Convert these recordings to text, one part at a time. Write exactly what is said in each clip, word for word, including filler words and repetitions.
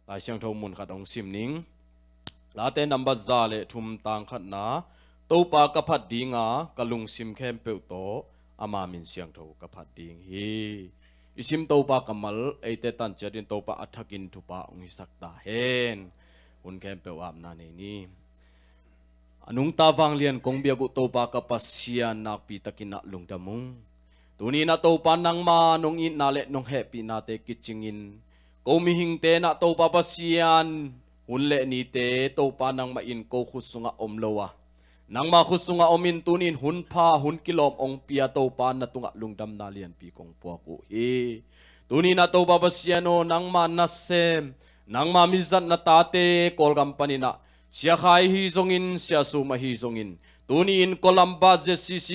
Lai Siangtho mun khat hong sim ning. Late nambat za le thum tang khatna, Topa ka phat dinga, ka lungsim khempeuh tawh ama min siangtho ka phat ding hi. I sim Topa kammal eite tan ciatin Topa a thakin thupha hong hisak ta hen. Hun khempeuh apna nei ni. A nungta vanglian kong biak uh Topa ka Pasian, nakpi takin ah lungdam ung. Tuni-in ah Topa nangma nong itna le nong hehpihnate kicingin ko mihingte in ah Topa Pasian, hun le nite Topa nangmah in ko khut sungah om lo a, nangma khut sungah omin tuni-in hun pha hun kilawm hong pia Topa na tungah lungdamna lianpi kong puak uh hi. Tuni-in ah Topa Pasian aw, nangma nasem, nangma mizat na tate Kawlgam panin ah Sia Khai ahi zongin, Sia Sum ahi zongin, tuni-in Columba Z C C,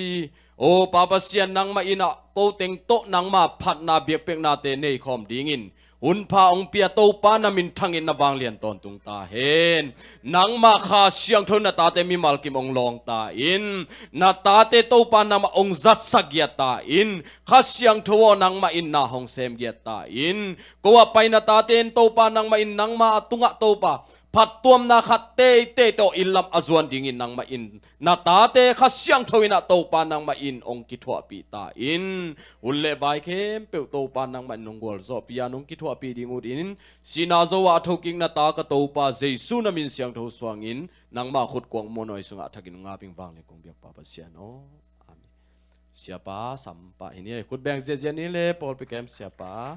aw Pa Pasian, nangmah in ah ko teng tawh nangma phatna biakpiaknate nei khawm dingin hun pha hong pia Topa na minthangin na vanglian tawntung ta hen. Nangmah Kha Siangtho na tate mimal kim hong lawng ta in, na tate Topa nangmah hong zatsak giat ta in, Kha Siangtho aw, nangmah in na hong sem giat ta in, ko a pai na tate in Topa nangmah in nangma a tungah Topa phattuamna khat teitei tawh inn lam a zuan dingin nangmah in na tate Kha Siangtho in ah Topa nangmah in hong kithuahpih ta in, hun le vai khempeuh Topa nangmah in hong gualzawhpih a, hong kithuahpih ding ut in, sihna zo ah a thokik na ta ka Topa Jesu na min siangtho suangin nangma khut kuang muanhuai sungah a thakin hong aping vanglian kong biak Pa Pasian aw. Amen. Siapa sampah hi ni ei, khut beng ziahziah ni le pawlpi kem siapa.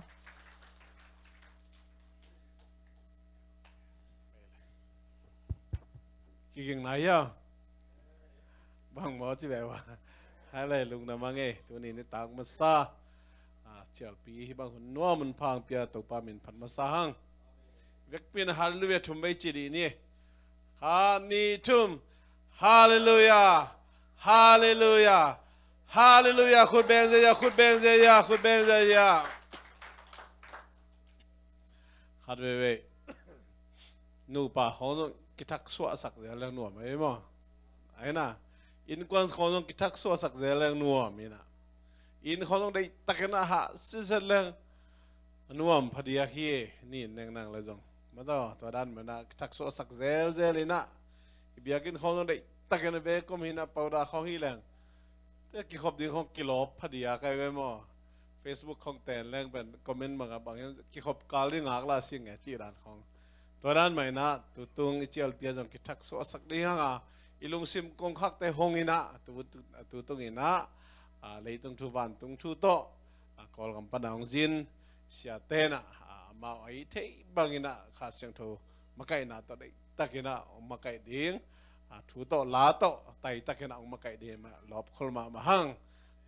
Kiging na hia? Bang maw ci beh ua. Hai lai lungdam a ngei, tuni nitak masa a cialpi hih bang hun nuam hun pha hong pia Topa min phat masa hang. Vekpi in Halleluiah thum vei ci dih ni. Khat, nih, thum. Halleluiah. Halleluiah. Halleluiah. Khut beng ziahziah, khut beng ziahziah, khut beng ziahziah. Khat veivei nupa khawng zong kithak suahsak zel leng nuam ei maw? Ai na, innkuan khawng zong kithak suahsak zel leng nuam ei na. Inn khawng zong deihtakin a hah siset leng nuam phadiak hi. Ni neng nang le zong mataw, tua dan mena kithak suahsak zelzel in ah i biakinn khawng zong deihtakin a ve kom hi na, pauda khawng hi leng te kikhop ding khawng kilawp phadiak ai ve maw? Facebook khawng ten leng pen comment bangah bangin kikhop kal ding ngak la sing e cih dan khawng. Tua dan mah in ah tutung i cialpi ah zong kithak suahsak ding hang a, i lungsim kongkhakte hong in ah tu, tu, tutung in ah, a, leitung thu vantung thu tawh, a, Kawlgam pan a hong zin siate in ah, a, amau a i theih bangin ah Kha Siangtho makaihna tawh deihtakin ah hong makaih ding, a, thu tawh la tawh taitakin ah hong makaih ding mah lawpkhol mahmah hang.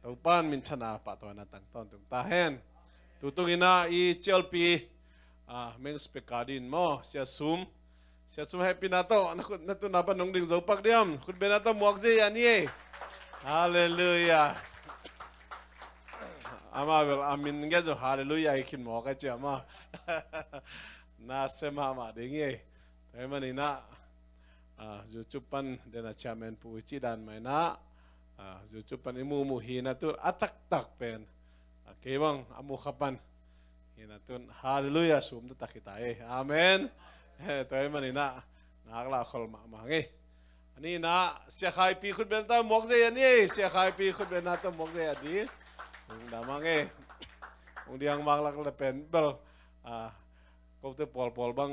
Topa in minthanna pahtawinan tang tawntung ta hen. Tutung in ah i cialpi, a, main speaker ding maw, Sia Sum. Sia Sum hehpihna tawh na khut, na tunna pan nong ding zo pak diam? Khut bengna tawh muak ziahziah ni ei. Halleluiah. Ama bel a min ngiat zo Halleluiah hi khin mawk a ciam a. Na sem mahmah ding hi ei. Tua ahih manin ah, a, YouTube pan den a chairman pu i cih dan mah in ah, a, YouTube pan i muhmuh hi na tun a taktak pen, a, kei bang a mukha pan hi na tun Halleluiah sum taktak hi ta ei. Amen. He, tua ahih manin ah ngaklah khol mahmah ngei. A nihna Sia Khaipi khut bengna tawh muak ziahziah ni ei. Sia Khaipi khut bengna tawh muak ziahziah ding. Lungdam a ngei. Hong diang maklak le pen bel, a, kote pawlpawl bang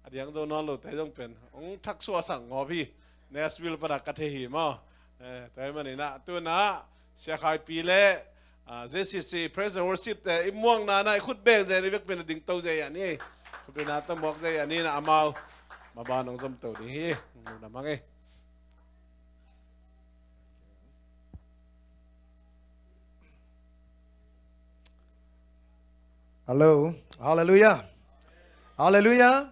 a diang zo nawn lote zong pen hong thak suahsak ngawp hi. Nashville pan a ka thei hi maw? Eh, tua ahih manin ah tu in ah Sia Khaipi le, a, Z C C Praise and Worship te i muakna in ah i khut beng ziahziah, i vekpi in a dingto ziahziah ni. Khut bengna tawh muak ziahziah ni in ah amau maban hong zomto ding hi. Lungdam a ngei. Hello. Halleluiah. Halleluiah.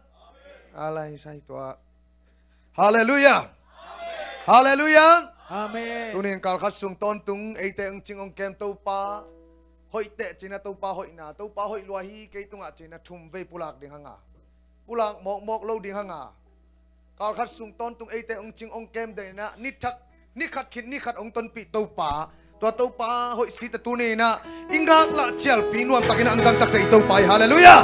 Alai sai tua. Halleluiah. Halleluiah. Amen. Tunin kalkhat sung tawntung eite hong cing hong kem Topa hoih teh cina, Topa hoihna, Topa hoih lua hi kei tungah cina thum vei pulak ding hanga, pulak mawkmawk lo ding hanga, kalkhat sung tawntung eite hong cing hong kem deinah ni thak, ni khat khit ni khat hong tonpih Topa, tua Topa hoih sita tuni inah i ngaklah cialpi nuamtakin hong zangsak thei Topa hi. Halleluiah.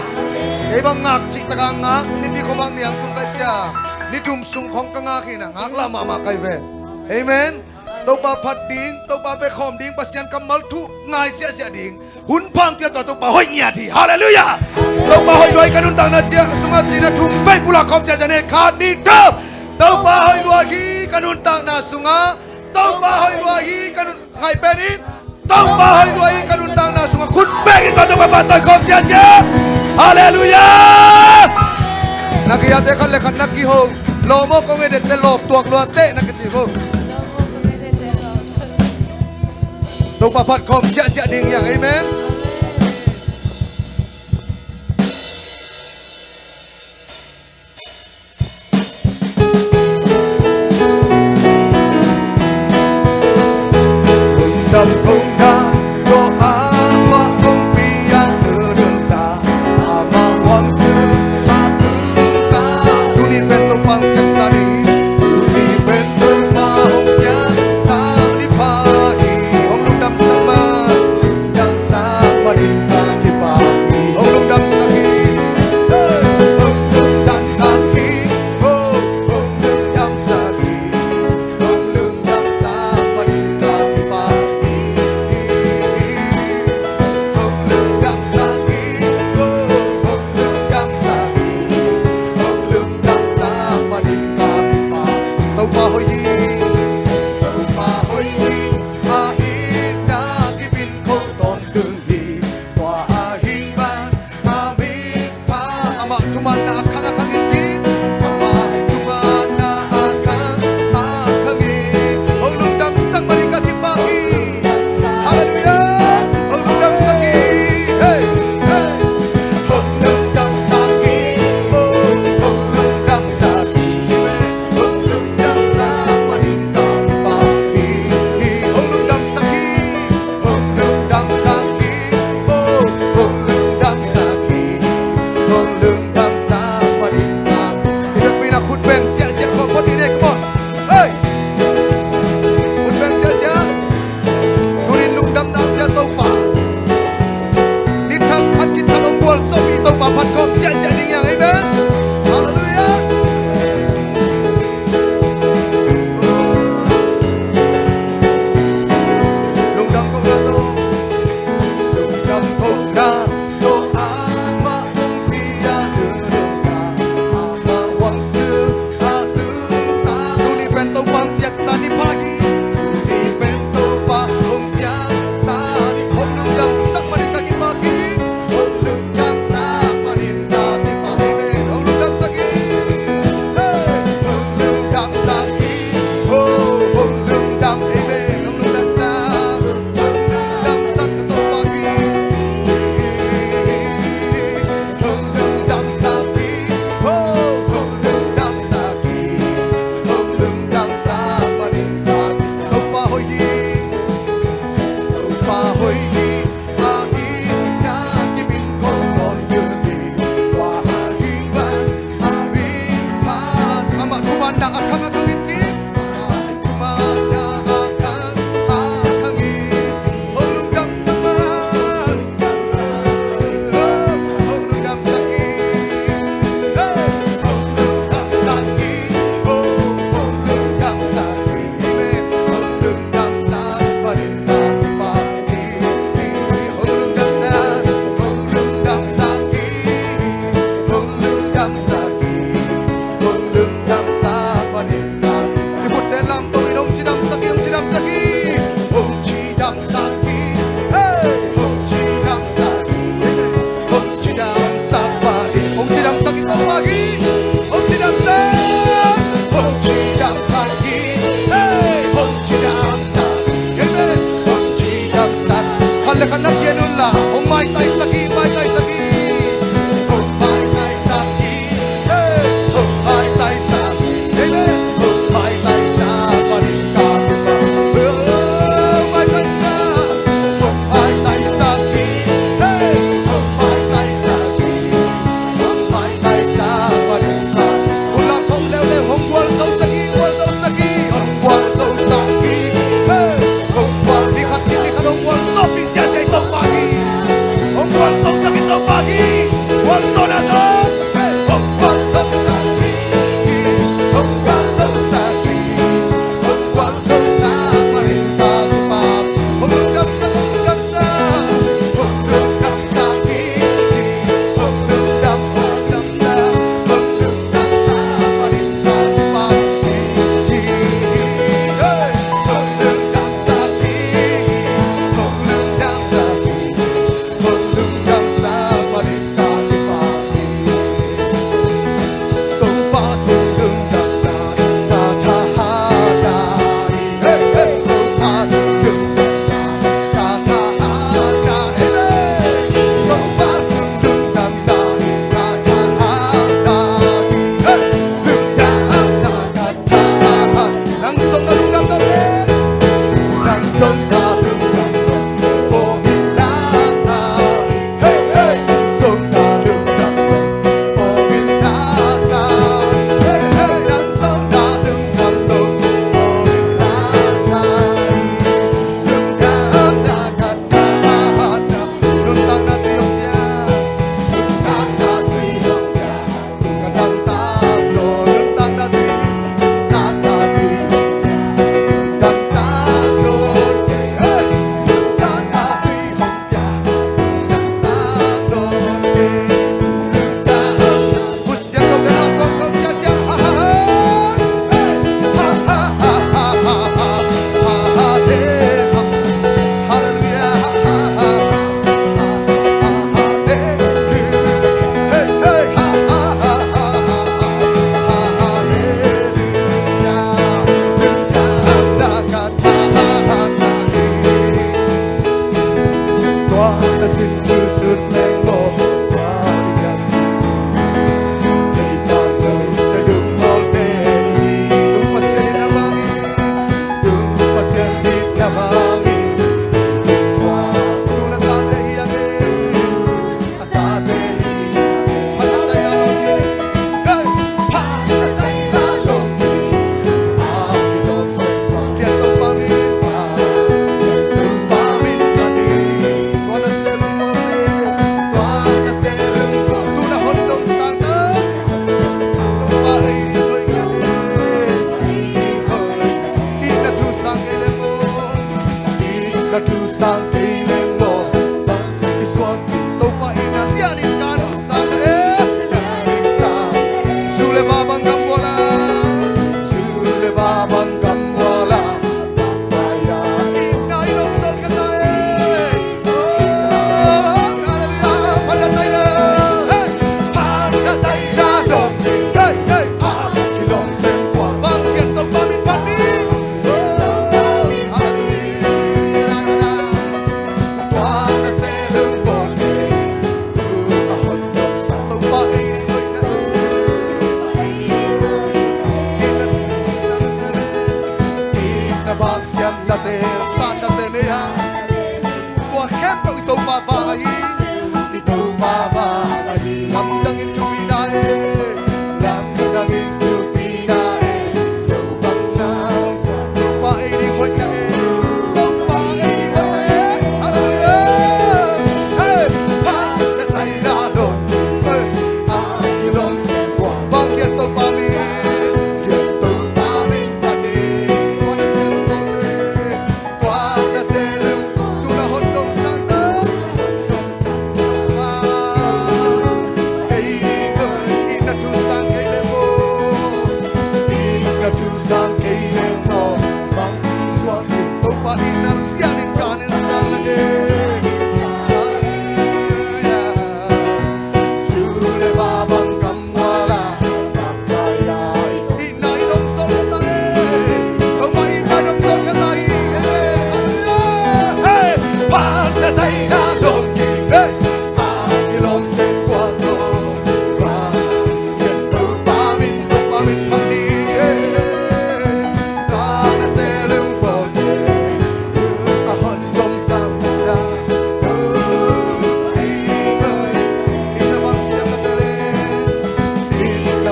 Kei bang ngak cih taka ngak, nipi khuavak niang tung kai cia. Ni thum sung khong ka ngak hi na, ngak lah mahmah kai ve. Amen. Topa phat ding, Topa bekhawm ding, Pasian kammal thu ngai siahsiah ding. Hun phang piak tua Topa hoih ngiat hi. Halleluiah. Topa hoih lua hi ka nuntakna cia sungah cina thum pei pulak khawm siahsiah ni. Khat, nih, thum. Topa hoih lua hi ka nuntakna sungah. Topa hoih lua hi ka nun, ngai pen in. Topa hoih lua hi ka nuntakna sungah. Khut beng in tua Topa pahtawi khawm siahsiah. Halleluiah. Na kiyate khat le khat na kiho. Lawm aw kong edette lawp tuak luate na kici ho. Topa phat khawm siahsiah ding hiang. Amen. Tuni pen Topa hong piaksa ni. Tuni pen Topa hong piaksa ni pha hi. Hong lungdamsak ma. Lungdamsak ma ding ka kipak hi. Hong lungdamsak hi. Hong lungdamsak hi. Hong, hong lungdamsak hi. Hong lungdamsak ma ding ka kipak hi. Hong lungdamsak hi. Hong, hong lungdamsak hi. Hong lungdamsak ma ding ka kipak. Topa hoih hi. Topa hoih hi. A itna kipin khong tawntung hi. Tua ahih man a mitpha amah thumanna a khang a khang in pi. Amah thumanna a khang a khang in. Hong lungdamsak ma ding ka kipak hi. Halleluiah. Hong lungdamsak hi. Hey, hey. Hong lungdamsak hi. Oh, hong lungdamsak hi. Hong lungdamsak ma ding ka kipak hi. Hong lungdamsak hi. Hong lungdamsak hi. Oh, hong lungdamsak hi. Hong lungdamsak ma ding ka. I biakpi na khut beng siahsiah khawm phot dih ni, come on. Hey! Khut beng siahsiah. Tuni in lungdamna hong pia Topa. Ni thak phat khit khat hong gualzo mi Topa phat khawm siahsiah ding hiang. Amen. Halleluiah. Lungdam kohna tawh. Lungdam kohna tawh amah hong pia lungdam. Amah huang sung a tung ta. Tuni pen Topa hong piaksa ni pha hi. Tuni pen Topa hong piaksa ni. Hong lungdamsak ma ding ka kipak hi. Hong lungdamsak ma ding ka kipak hi.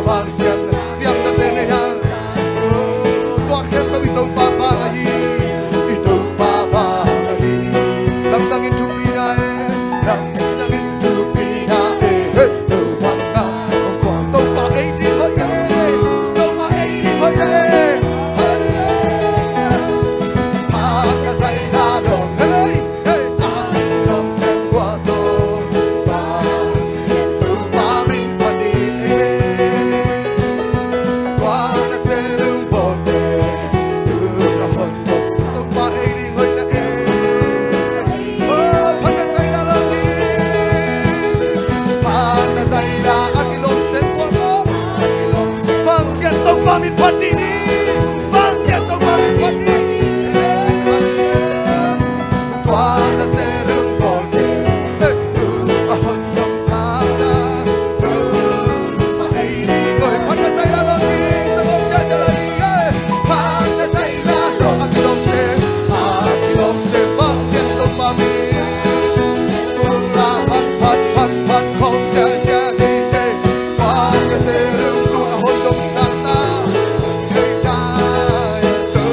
Vang siam, siam na te nei hang. Tua khempeuh i Topa vang ahi. I Topa vang ahi. Lamdang in thupina e. Lamdang in thupina e. Hey, Topa nga. Topa ei ding hoih na e. Topa ei ding hoih na e. Hallelujah. Pha ka zai la dong. Hey. Hey, a kilawm sem tua Topa, Topa min phat ding e. Tua na se lungpawte, tu na hon Topa ei ding hoih na e. Oh, pha na zai la lawm ding. Pha na zai la a kilawm sem tua Topa, a kilawm sem. Bang biak Topa min phat ding ni. Bang biak Topa min phat ding. Hey, hallelujah. Tua na se lungpawte, eh, tu a hon dong sa na, tu a ei ding hoih. Pha na zai la lawm ding, sa bawm sia sia la ding, eh. Pha na zai la lawm, a kilawm sem, a kilawm sem, bang biak Topa min. Tu la phat, phat, phat, phat, khawm sia sia ding, eh. Tua na se lung, tu a hon dong sa na, hei sa, tu.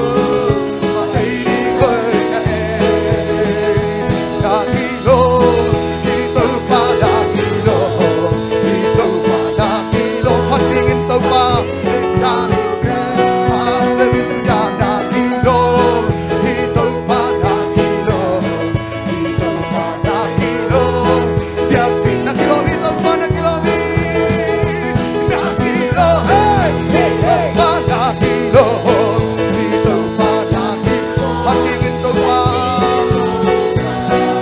Biakinn na kilawm hi, Topa na kilawm hi. Na kilawm, hey, hey, Topa na kilawm hi, Topa na kilawm. Phat ding in Topa.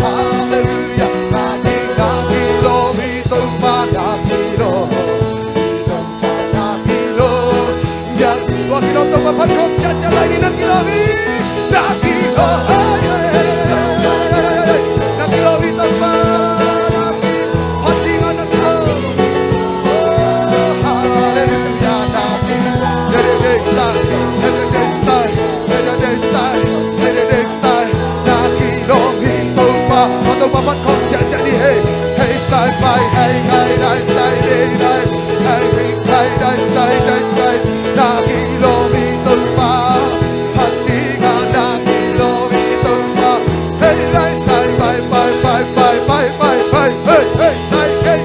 Hallelujah. Na ki, na kilawm hi, Topa na kilawm hi, Topa na kilawm. Tua kilawm Topa phat khawm sia sia lai ni, na kilawm hi. Na kilawm, hey, hey, hey. Na kilawm hi Topa. Na ki, phat ding a na kilawm. Oh, hallelujah, na kilawm. Hey, hey, hey, sai, hey, hey, hey, sai, hey, hey, hey, sai, hey, hey, hey, sai. Na kilawm hi Topa. Tua Topa phat khawm sia sia ni, hey. Hey, sai, pai, hey, ngai, nai, sai, hey, nai, hey, hey, ngai, nai, sai, nai, sai. Na kilawm hi Topa. Phat ding a na kilawm hi Topa. Hey, nai, sai, pai, pai, pai, pai, pai, pai, pai, hey, hey, sai, hey,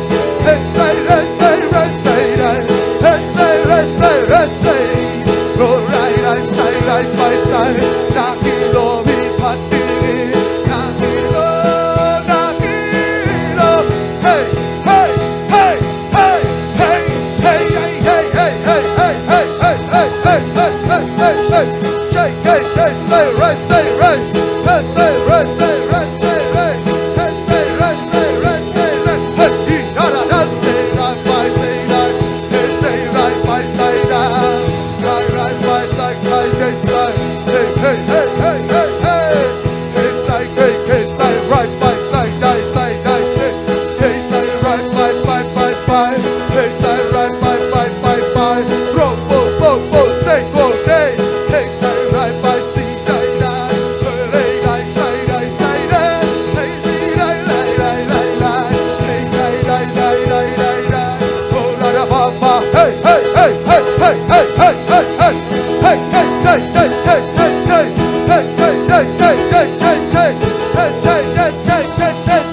hey, sai, re, sai, re, sai, nai, hey, sai, re, sai, re, sai. Lo, rai, nai, sai, nai, pai, sai. Na kilawm hi, phat ding hi. Na kilawm, na kilawm. Hey, hey, hey. Hey, hey, hey, hey, hey, hey, hey, hey, say, hey, hey, say, rai, say, rai, hey, say, rai, say, rai, say, rai, hey, say, rai, say, rai, say, rai, hey, ee, da, da, da, say, rai, pai, say, rai, hey, say, rai, pai, say, da, rai, rai, pai, say, rai, hey, say, hey, hey, hey, hey, hey, hey, hey, say, hey, hey, say, rai, pai, say, dai, say, dai, hey. Hey, say, rai, pai, pai, pai, pai. Hey, say, rai, pai, pai, pai, pai. Ro, bo, bo, bo, say, go, day. Hey, say, rai, pai, si, dai, dai. Hey, rai, rai, say, rai, say, rai. Hey, si, rai, rai, rai, rai, rai. Hey, rai, rai, rai, rai, rai, rai. Oh, la, la, ba, ba. Hey, hey, hey, hey, hey, hey, hey, hey, hey. Hey, hey, say, say, say, say, say. Hey, say, say, say, say, say, say. Hey, say, say, say, say, say, say.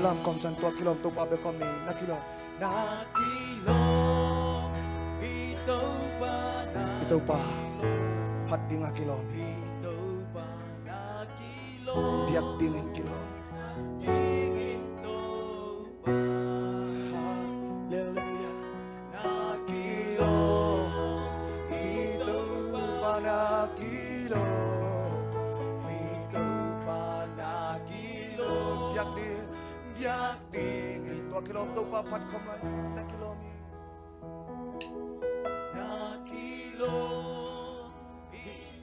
Lam kawmsan tua kilawm Topa bek khawm ni, na kilawm. Na kilawm, i Topa, na i Topa kilawm, phat ding a kilawm hi. I Topa na kilawm, biak dingin kilawm. Biak dingin Topa. Halleluia. Na kilawm, i Topa na kilawm, i Topa na kilawm. Biak ding, biak ding. Tua kilawm Topa phat khawm lai. Na kilawm hi. Na kilawm, i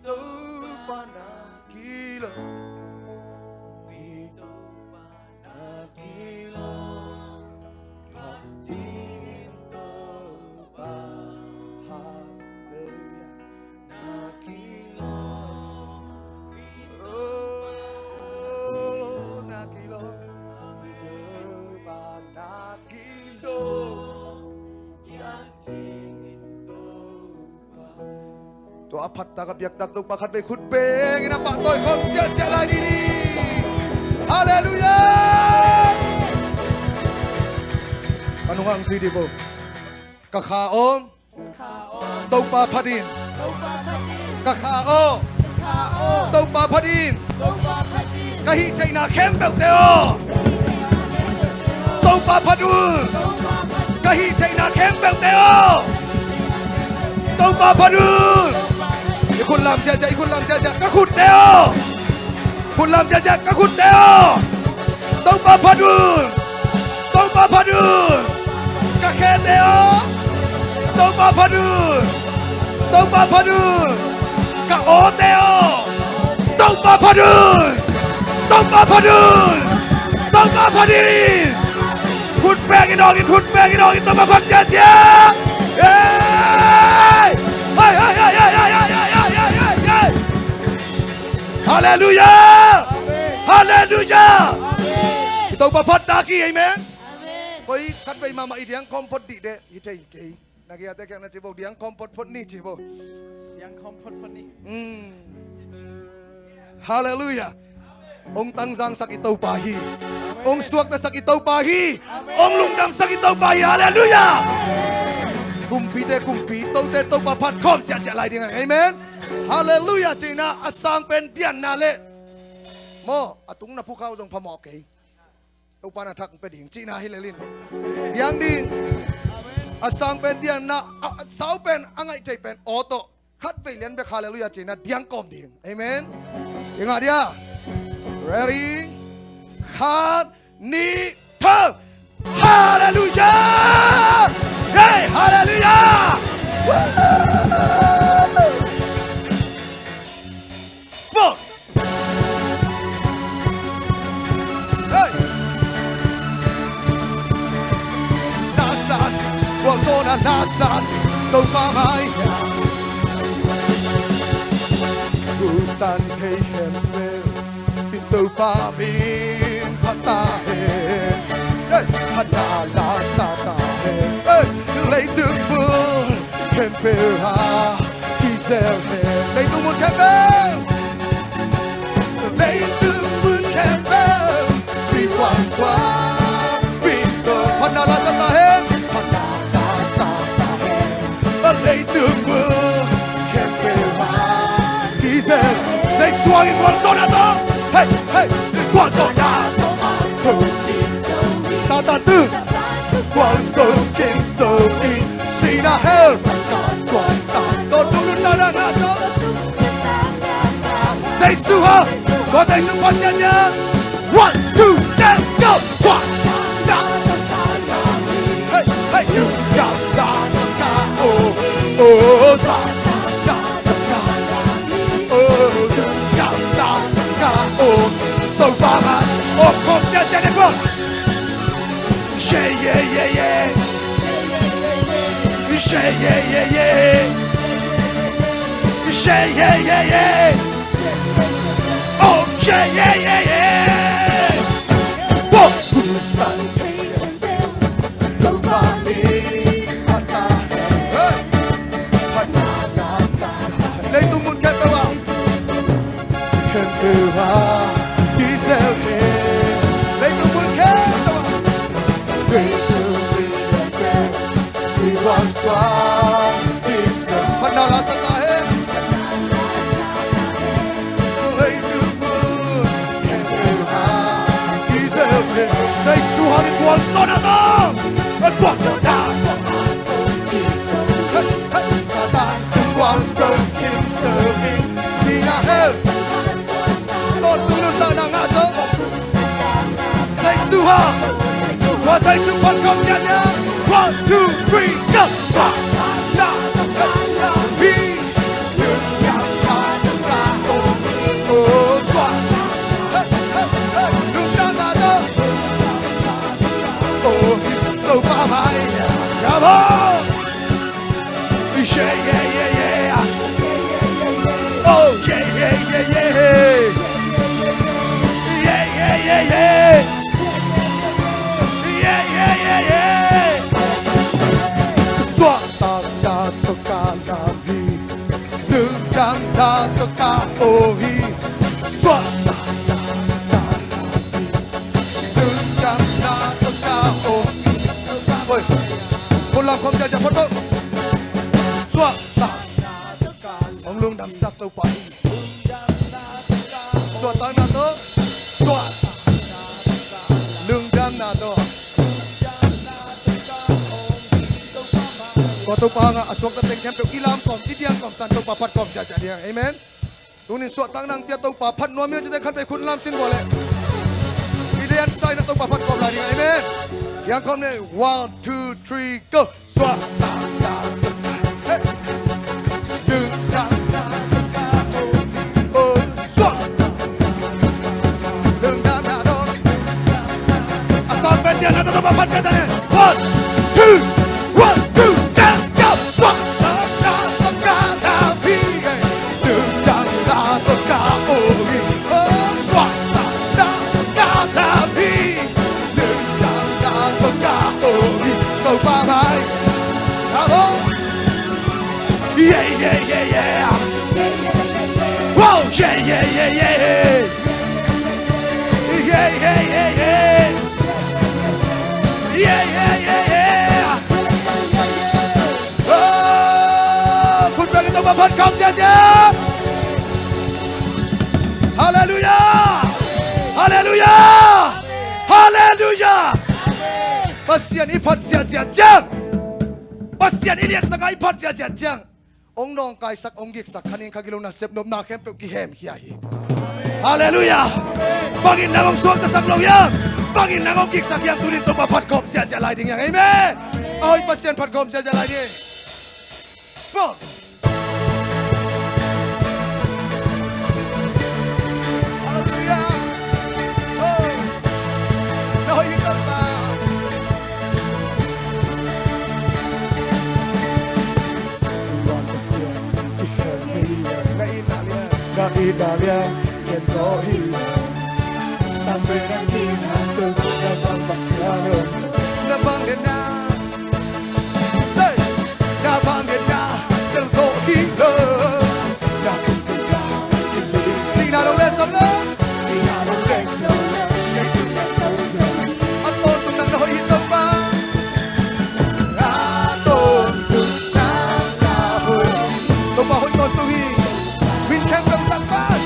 Topa na kilawm, i Topa na kilawm, phat ding Topa. Halleluia. Na kilawm, oh, na kilawm, i Topa na kilawm, biak dingin Topa. Tua a phat tak a biak tak Topa khatvei khut bengin a pahtawi khawm siahsiah lai dih ni. Halleluia. Ka nungah hong zui dih bo. Ka kha aw, Topa phat in. Ka kha aw, Topa phat in. Ka hih theihna khempeuhte aw, Topa phat un. Ka hih theihna khempeuhte aw, Topa phat un. I khut lam ziahziah, i khut lam ziahziah, ka khutte aw. Khut lam ziahziah, ka khutte aw, Topa phat un. Topa phat un. Ka khete aw, Topa phat un. Topa phat un. Ka awte aw, Topa phat un. Topa phat un. Topa phat in. Khut bengin awng in, khut bengin awng in, Topa phat ziahziah. Hey! Hey, hey, hey. Halleluia. Halleluia. I Topa phat tak hi. Amen. Koi khatvei mahmah i diang khawm phot dih deh hi thei kei. Na kiate kiang na ci bo, diang khawm phot phot ni ci bo. Diang khawm phot phot ni. Halleluia. Hong tangzangsak i Topa hi. Hong suaktasak i Topa hi. Hong lungdamsak i Topa hi. Halleluia. Kumpite kumpi, tote Topa phat khawm siahsiah lai ding a. Amen. Halleluia. Cina a sang pen dianna le maw, a tung na phukhau zong phamawh kei. Topa na thak pia ding cina hi lelin diang ding. A sang pen dianna, a sau pen, a ngaih thei pen aw tawh khatvei lian bek halleluia cina diang kawm ding. Amen. I ngah dia. Ready? Khat, nih, thum. Halleluia. Hey, halleluia. Four. Hey. Nasat, gualzawhna nasat, Topa mai-ah. Busan thei khempeuh in Topa min phat ta hen. Hey. Phatna la sa ta hen. Hey. Leitung mun khempeuh ah kizel hen. Leitung mun khempeuh. Leitung mun khempeuh. Pi wan suan pi zo. Phatna la sa ta hen. Phatna la sa ta hen. Leitung mun khempeuh ah kizel. Sei suang in gualzawhna tawh. Hey, hey. Gualzawhna tawh. Satan tu. Gualzo kingzo in. Sina hell. Gualzo kingzo in. Jesu ha. Gualzo kingzo in. One, two, three, go. Hey, hey. Oh, oh, Satan. Oh, Topa, oh, kong sia sia de kong. She ye ye ye. She ye ye ye. She ye ye ye. Oh, she ye ye ye. Whoa. Leitung mun khempeuh ah, khempeuh ah kizel hen. Leitung mun khempeuh ah. Phatna la sa ta hen. Jesu hang in gualzawhna tawh, gualzawhna. Satan tung gualzo, king serving, sina hell. Tawntung nuntakna ngah zo. Jesu hang. Tua Jesu phat kawm ciatciat. One, two, three, go. Sa, na, na, na, hi. Lungdam na to. Oh, hi, to pa mai. Come on. Yeah, yeah, yeah, yeah. Oh, yeah, yeah, yeah, yeah. Yeah, yeah, yeah, yeah. Yeah, yeah, yeah, yeah. Suah tak tak tak ka lam hi. Lungdam tak tak ka oh hi. Suah tak tak ka lam hi. Lungdam tak tak ka oh hi. Oi. Khut lam khawm ciatciat phot phot. Suah tak. Hong lungdamsak Topa hi. Suahtakna tawh. Suah. Lungdamna tawh. Tua Topa hangah a suakta teng khempeuh i lam kawm, i diang kawm san Topa phat kawm ciatciat ding. Amen. Tuni in suahtakna hong pia Topa phat nuam hi, ci teng khat vei khut lam sin vua leh. I liansa in a Topa phat kawm lai ding. Amen. Yang kawm ne. One, two, three, go. Suah. Hey. Lungdam. Oh, suah. Lungdam na dong. A sang pen dia na dong, ba pan ka ta ne. One, two, one, two, go, go. Suah. Lungdam na dong, ka la mi. Lungdam na dong, ka oh mi. Oh, suah. Lungdam na dong, ka la mi. Lungdam na dong, ka oh mi. Go, bye bye. Come on. Yeah, yeah, yeah, yeah. Whoa, yeah, yeah, yeah, yeah. Yeah, yeah, yeah, yeah. Yeah, yeah, yeah, yeah. Oh, khut beng in Topa phat kawm ciatciat. Halleluiah. Halleluiah. Halleluiah. Pasian i phat ciatciat ciang. Pasian i liansak a i phat ciatciat ciang. Hong nawngkaisak, hong giksak, kha ning kha gilo nasep nopna khempeuh kihemkhia hi. Halleluiah. Bangin nang hong suaktasak lo hiam? Bangin nang hong giksak hiam? Tuni in Topa phat kawm ciatciat lai ding hiam? Amen. A hoih Pasian phat kawm ciatciat lai ding. Come on. Halleluiah. Oh. Na hoih hi Topa. Topa hoih tawntung hi. Min khempeuh tangval.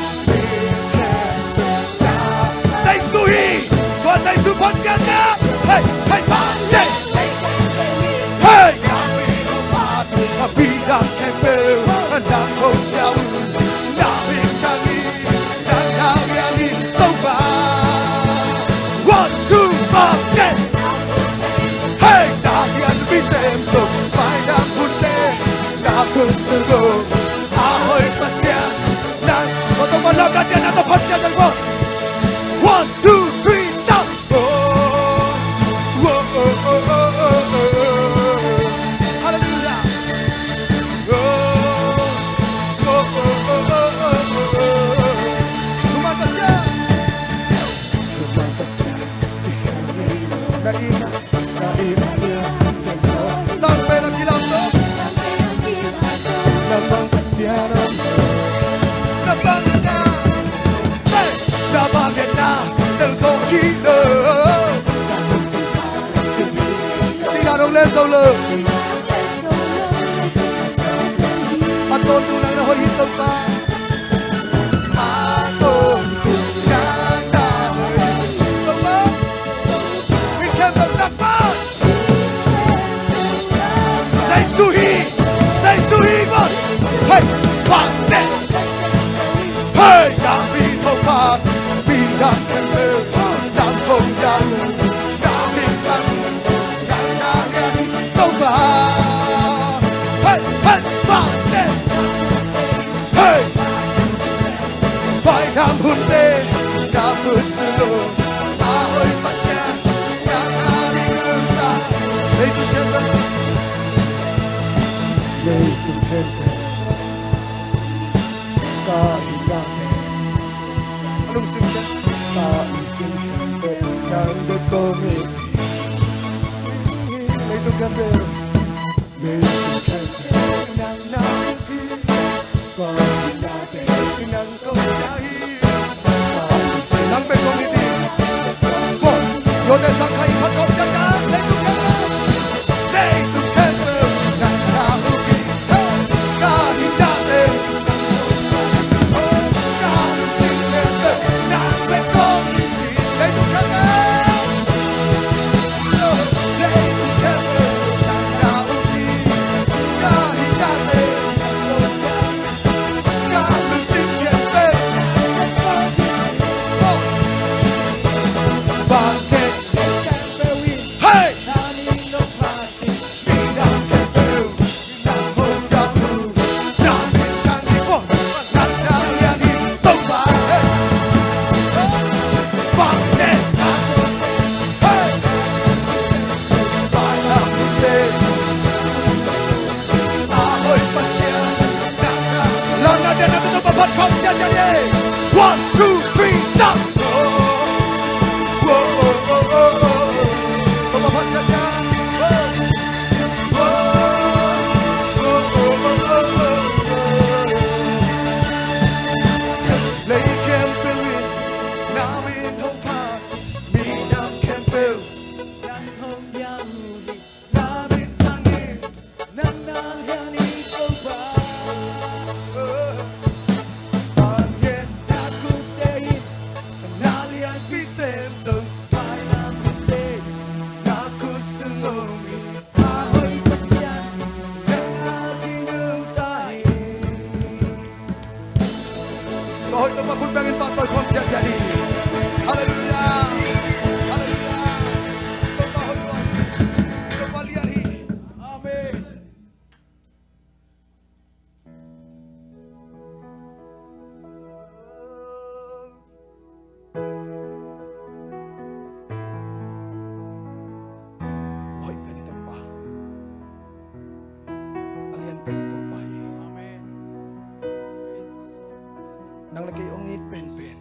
Jesu hi. Tua Jesu phat ciatciat. Hei, hei, pa, hei. Hei. One, two, four, get. Hey, na hian mi sem so, mai dang hun te, na kun su go, a hoih Pasian. Na, ko to ma la ka dia na to phat sia jang ko. One, two, three, stop. Oh, oh, oh. Hallelujah. Oh, oh, oh. Tuhan Pasian. Tawltung nang na hoih hi Topa. A tawltung nang na hoih hi Topa. Min khempeuh nang pan. Jesu hi, Jesu hi maw. Hei, pan teh. Hei, nang min hong phat, midang khempeuh nang hong hiang, nang min thang, nang na lian hi Topa. Hei, hei, pan teh. Hei. Vai lam hunte na khutsung, a hoih Pasian, nang na ding ta. Leitung khempeuh, leitung khempeuh, ka hih dante. A lungsim khempeuh, ka lungsim khempeuh, nang bek kong it. Leitung khempeuh, leitung khempeuh, nang na ding hi. Nang bek kong it hi. Maw, Lawmte Sang Kha i phat khawm ciatciat, leitung khempeuh, leitung khempeuh, nang na uk hi. Hei, ka hih dante, oh, ka lungsim khempeuh, nang bek kong it hi. Leitung khempeuh, oh, leitung khempeuh, nang na uk hi. Ka hih dante, One, two, three, stop! Nang min thang hi, nang na lian hi Topa. Pangen na khut teh in, na lianpi sem zong, vai lam hunte na khutsung om hi. A hoih Pasian, nang na ding ta hi. Tua hoih Topa khut bengin pahtawi khawm siasia ni. Halleluiah. Halleluiah. Topa hoih lua hi. Topa lian hi. Amen. Hoih pen i Topa. A lian pen i Topa hi. Amen. Nang le kei hong it penpen.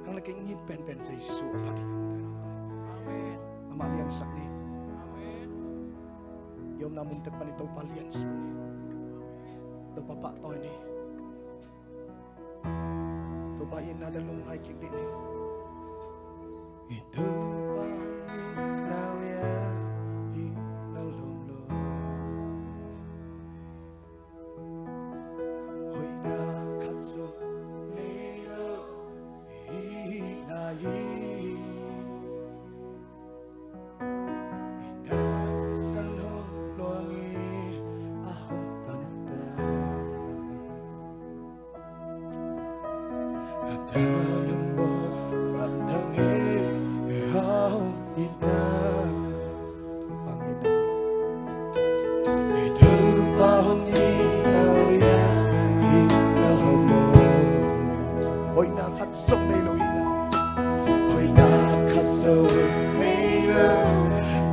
Nang le kei hong it penpen Jesu a phat hi. Amen. Amah liansak ni. Amen. I omna mun tek pan i Topa liansak ni. Topa pahtawi ni. Topa itna le lungngai kik dih ni. I Topa itna lian, itna lawm lo. Hoihna khat zong nei lo, itna hi. Itna sisan hong luang hi, a hong tan ta. A ta nang bawl lamdang hi, a hong itna. Topa hong itna. I Topa hong itna lian, itna lawm lo. Hoihna khat zong nei lo hi la. Hoihna khat zong nei lo,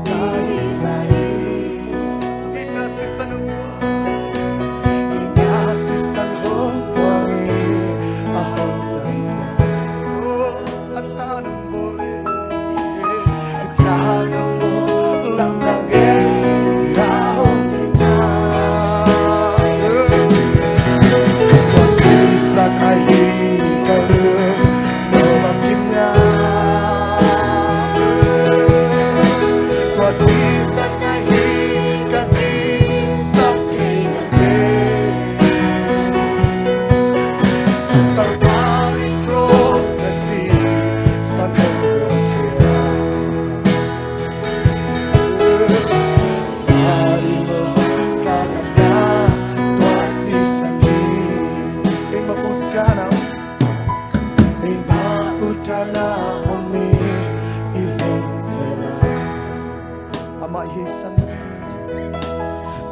ka hih lai hi. Itna sisan hong puang. Itna sisan hong puang hi, a hong tan ta. Oh, a ta nang bawl hi. A ta nang bawl lamdang hi, a hong itna. Tua sisan ahi ka lungdam. Tua sisan ahi ka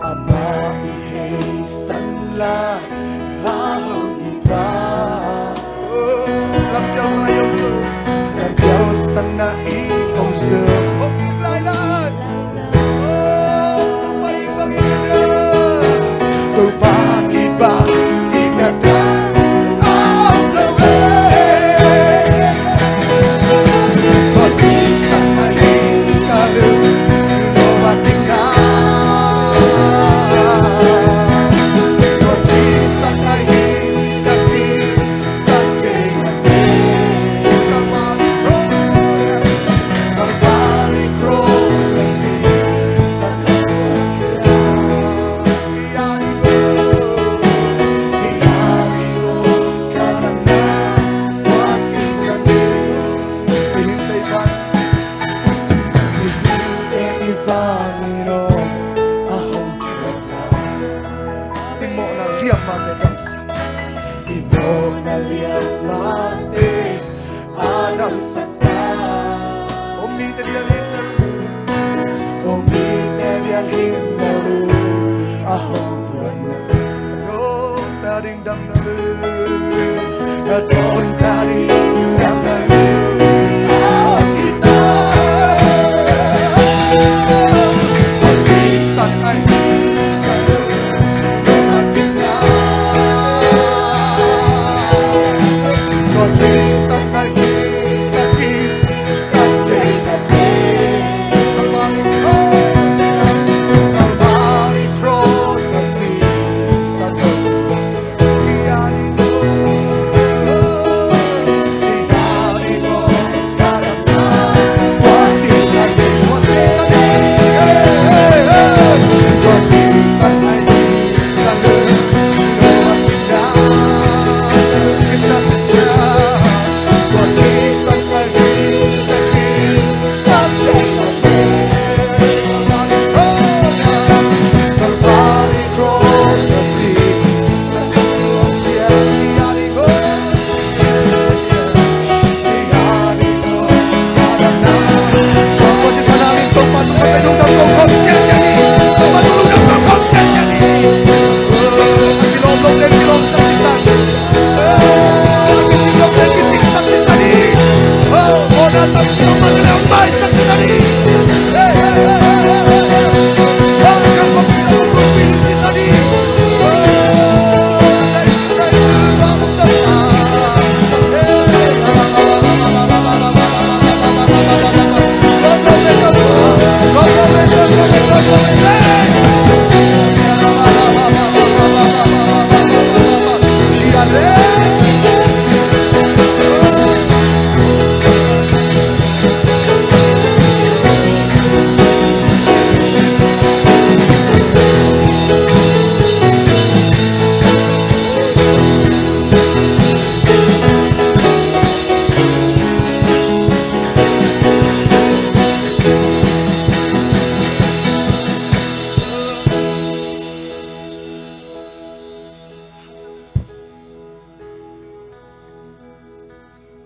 Amah i heisan lai a hong hi pa. Lampial sana i om zo. Lampial sana i om zo. Hong hi lai lai. Topa i bang in a. Topa i bang in a. I mawhna liammahte'n damsak. I mawhna liammahte'n a damsak ta. Aw mite bialin na lu. Aw mite bialin na lu. A hong luanna. A dawn ta ding dam na lu. A dawn ta ding dam na lu. A hong hi ta. Aw sisan ai.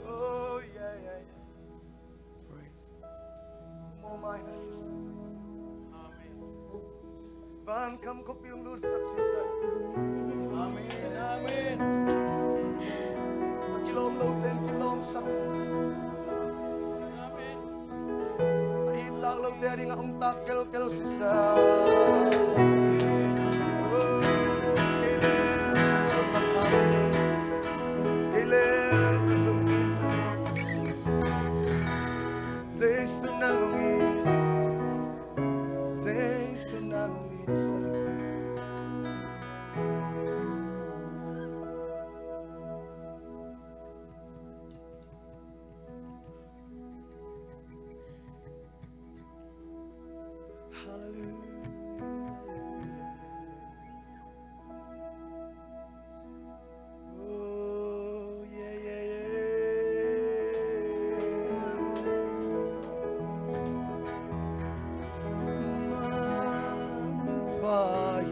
Oh, yeah, yeah, yeah. Praise. Mawhmai na sisa. Amen. Van gam khuapi hong lutsak sisa. Amen, amen. A kilawm lote hong kilawmsak. Amen. A it tak lote a dingah hong tak kelkel sisa. Oh, kei leh bang hang. Kei leh ka lungsim. Jesu nang hong it, Jesu nang hong it sa. Hallelujah. Oh, yeah, yeah, yeah. Manpha hi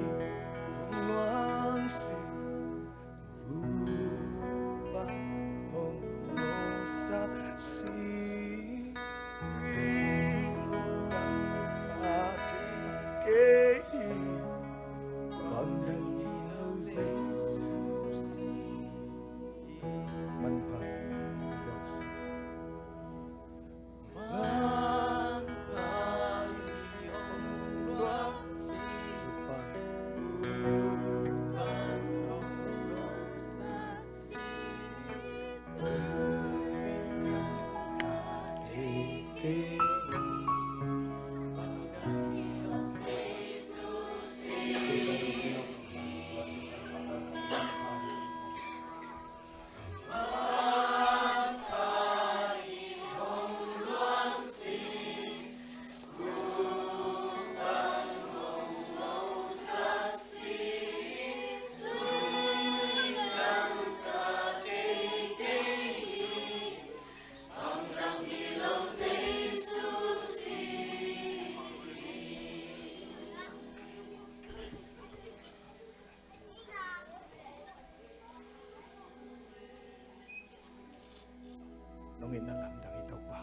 na lamdang hi Topa.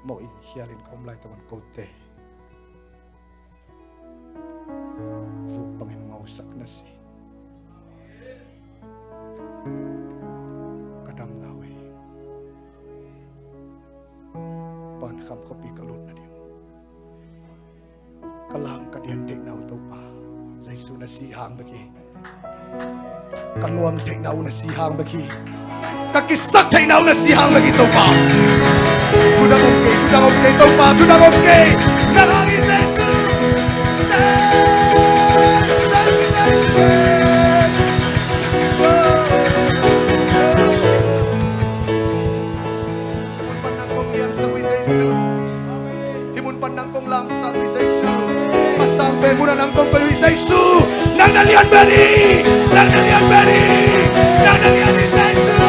Mawh in khial in ka om lai tawh kote vuk bangin ngausak na si. Ka damna uh hi. Pan kham khuapi ka lut nading, ka lam ka dian theihna uh Topa, Jesu na si hang bek hi. Ka nuam theihna uh na si hang bek hi. Ka kisak theihna uh na si hang bek hi Topa. Thu dang om kei, thu dang om kei Topa, thu dang om kei. Nang hang hi Jesu. Jesu, Jesu, Jesu. Hih mun pan nang kong liansak uh hi Jesu. Hih mun pan nang kong lamsak uh hi Jesu. Ka sang pen mun ah nang kong koih uh hi Jesu. Nang na lian pen hi. Nang na lian pen hi. Nang na lian hi Jesu.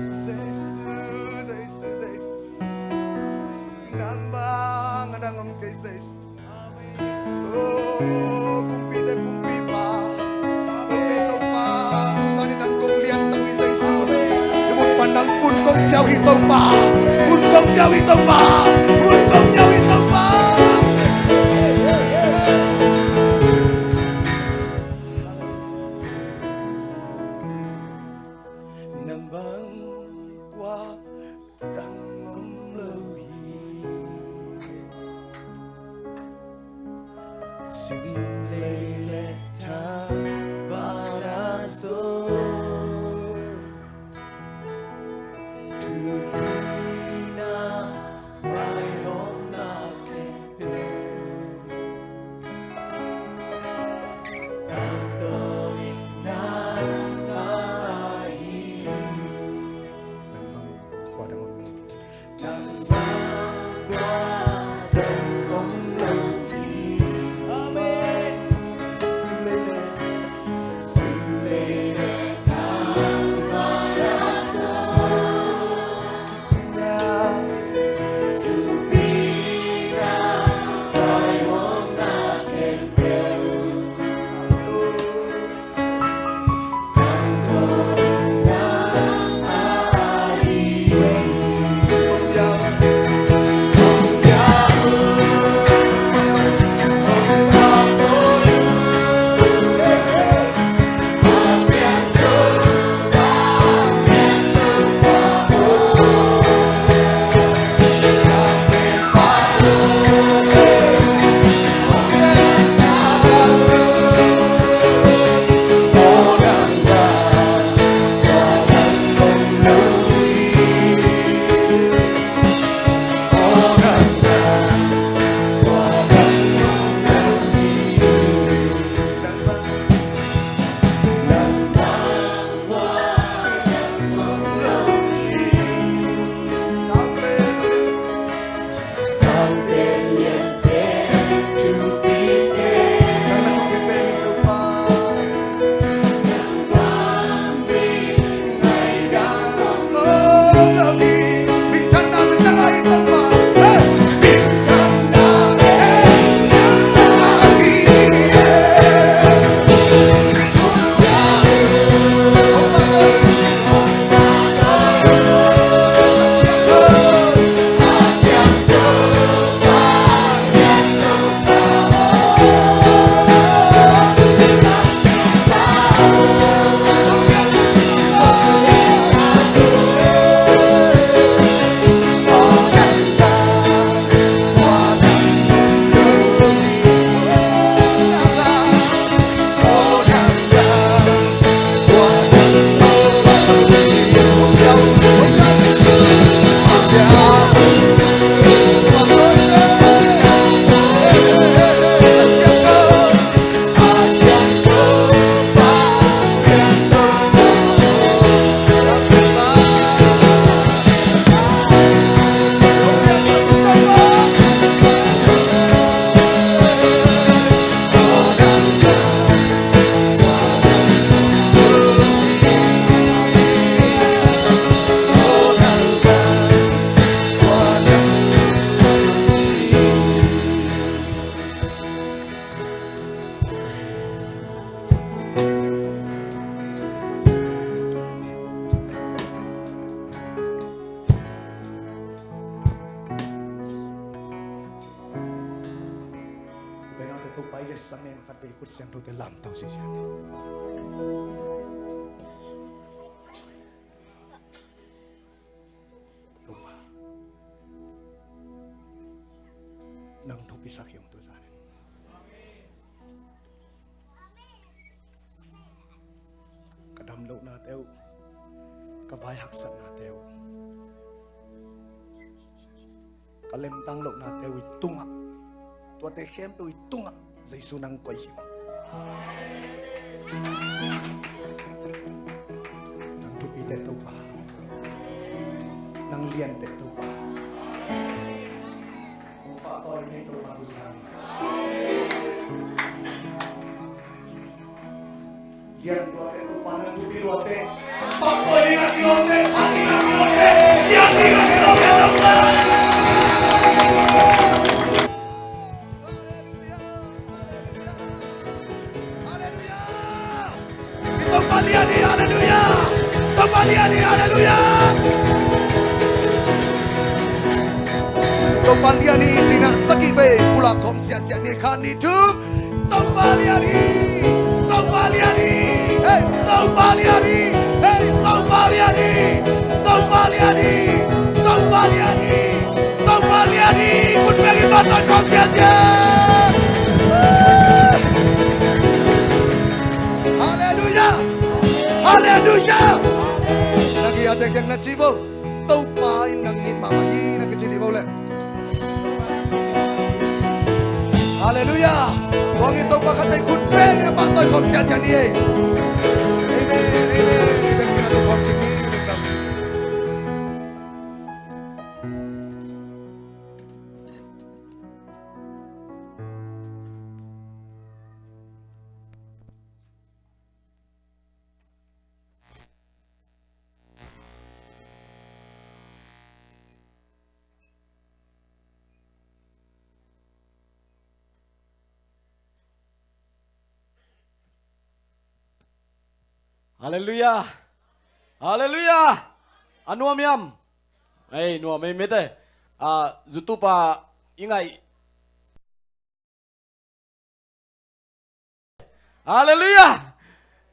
Jesu, Jesu, Jesu. Nang bang a dang om kei Jesu. Oh, kumpite kumpipa, kote Topa, tu zan in nang kong liansak uh hi Jesu. Hih mun pan nang mun kong pia uh hi Topa. Mun kong pia uh hi Topa. Mun kong pia uh hi Topa. Nang bang kua dang om lo hi. Sim lei le tha vana so. Thupina vaihawmna khempeuh nang tawh in nang a hi. Nang bang kua dang om lo. Nang bang kua dang om lo hi. Amen. Sim lei le Sang nen khat vei khut siangthote lamto sisian ni. Topa, nang thupisak hi ung tu zanin. Ka damlohnate uh, ka vai haksatnate uh, ka lemtang lohnate uh i tungah, tuate khempeuh i tungah Jesu nang koih hi. Nang thupite Topa, nang liante Topa. Pahtawi ngei Topa, tu zan lian tuate Topa, nang thupi tuate, pahtawi ding a kilawmte, phat ding a kilawmte, lian ding a kilawmte Topa. Halleluiah! Topa lian hi, halleluiah! Topa lian hi, halleluiah! Topa lian hi, cina sagih vei pulak khawm siasia ni, khat ni thum. Topa lian hi, Topa lian hi, hey, Topa lian hi, hey, Topa lian hi, Topa lian hi, Topa lian hi, Topa lian hi, khut bengin pahtawi khawm siasia. Halleluiah! Halleluiah! Na giate kiang na ci bo. Topa in nang it mahmah hi, na kici dih bo leh. Halleluiah! Tua hangin Topa khat vei khut bengin a pahtawi khawm siasia ni ei. Amen, amen. I bek ni a tu khawm ding hi. Halleluiah! Halleluiah! A nuam hiam? Ei, nuam ei mete. Ah, YouTube ah i ngaih. Halleluiah!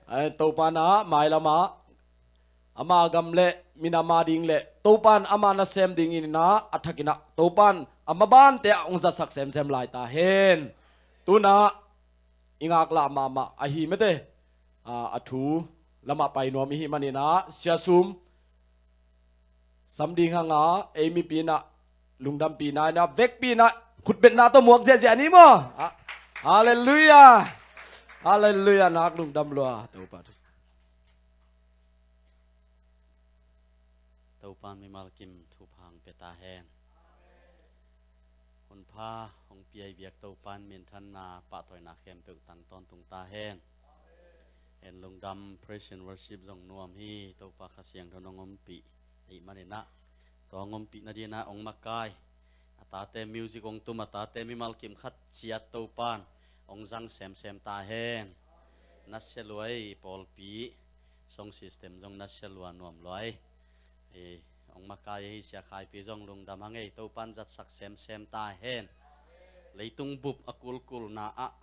Ai, Topa na mailam ah ama gam le minam a ding le Topa in ama nasem dingin ah a thakin ah Topa in a mabante ah hong zatsak semsem lai ta hen. Tu-in ah i ngaklah mahmah ahi mete. Ah, a thu lamah pai nuam i hih manin ah Sia Sum sam ding hang a, ei mipi in ah lungdampihna in ah, vekpi in ah, khutbetna tawh muak ziahziah ni maw. Ah, halleluiah. Halleluiah, nak lungdam lua Topa. Topa in mimal kim thupha hong pia ta hen. Hunpha hong pia i biak Topa in minthanna pahtawina khempeuh tang tawntung ta hen. En lungdam, praise and worship zong nuam hi, Topa Kha Siangtho in hong ompih ahih manin ah, tua hong ompih nadingin ah hong makai, a tate music hong tum, a tate mimal kim khat ciat Topa in hong zang semsem ta hen. Nasia lua ei, pawlpi sound system zong nasia lua, nuam lua ei. Eh, hong makai ahi Sia Khaipi zong lungdam hang ei, Topa in zatsak semsem ta hen. Leitung bup a kulkulna ah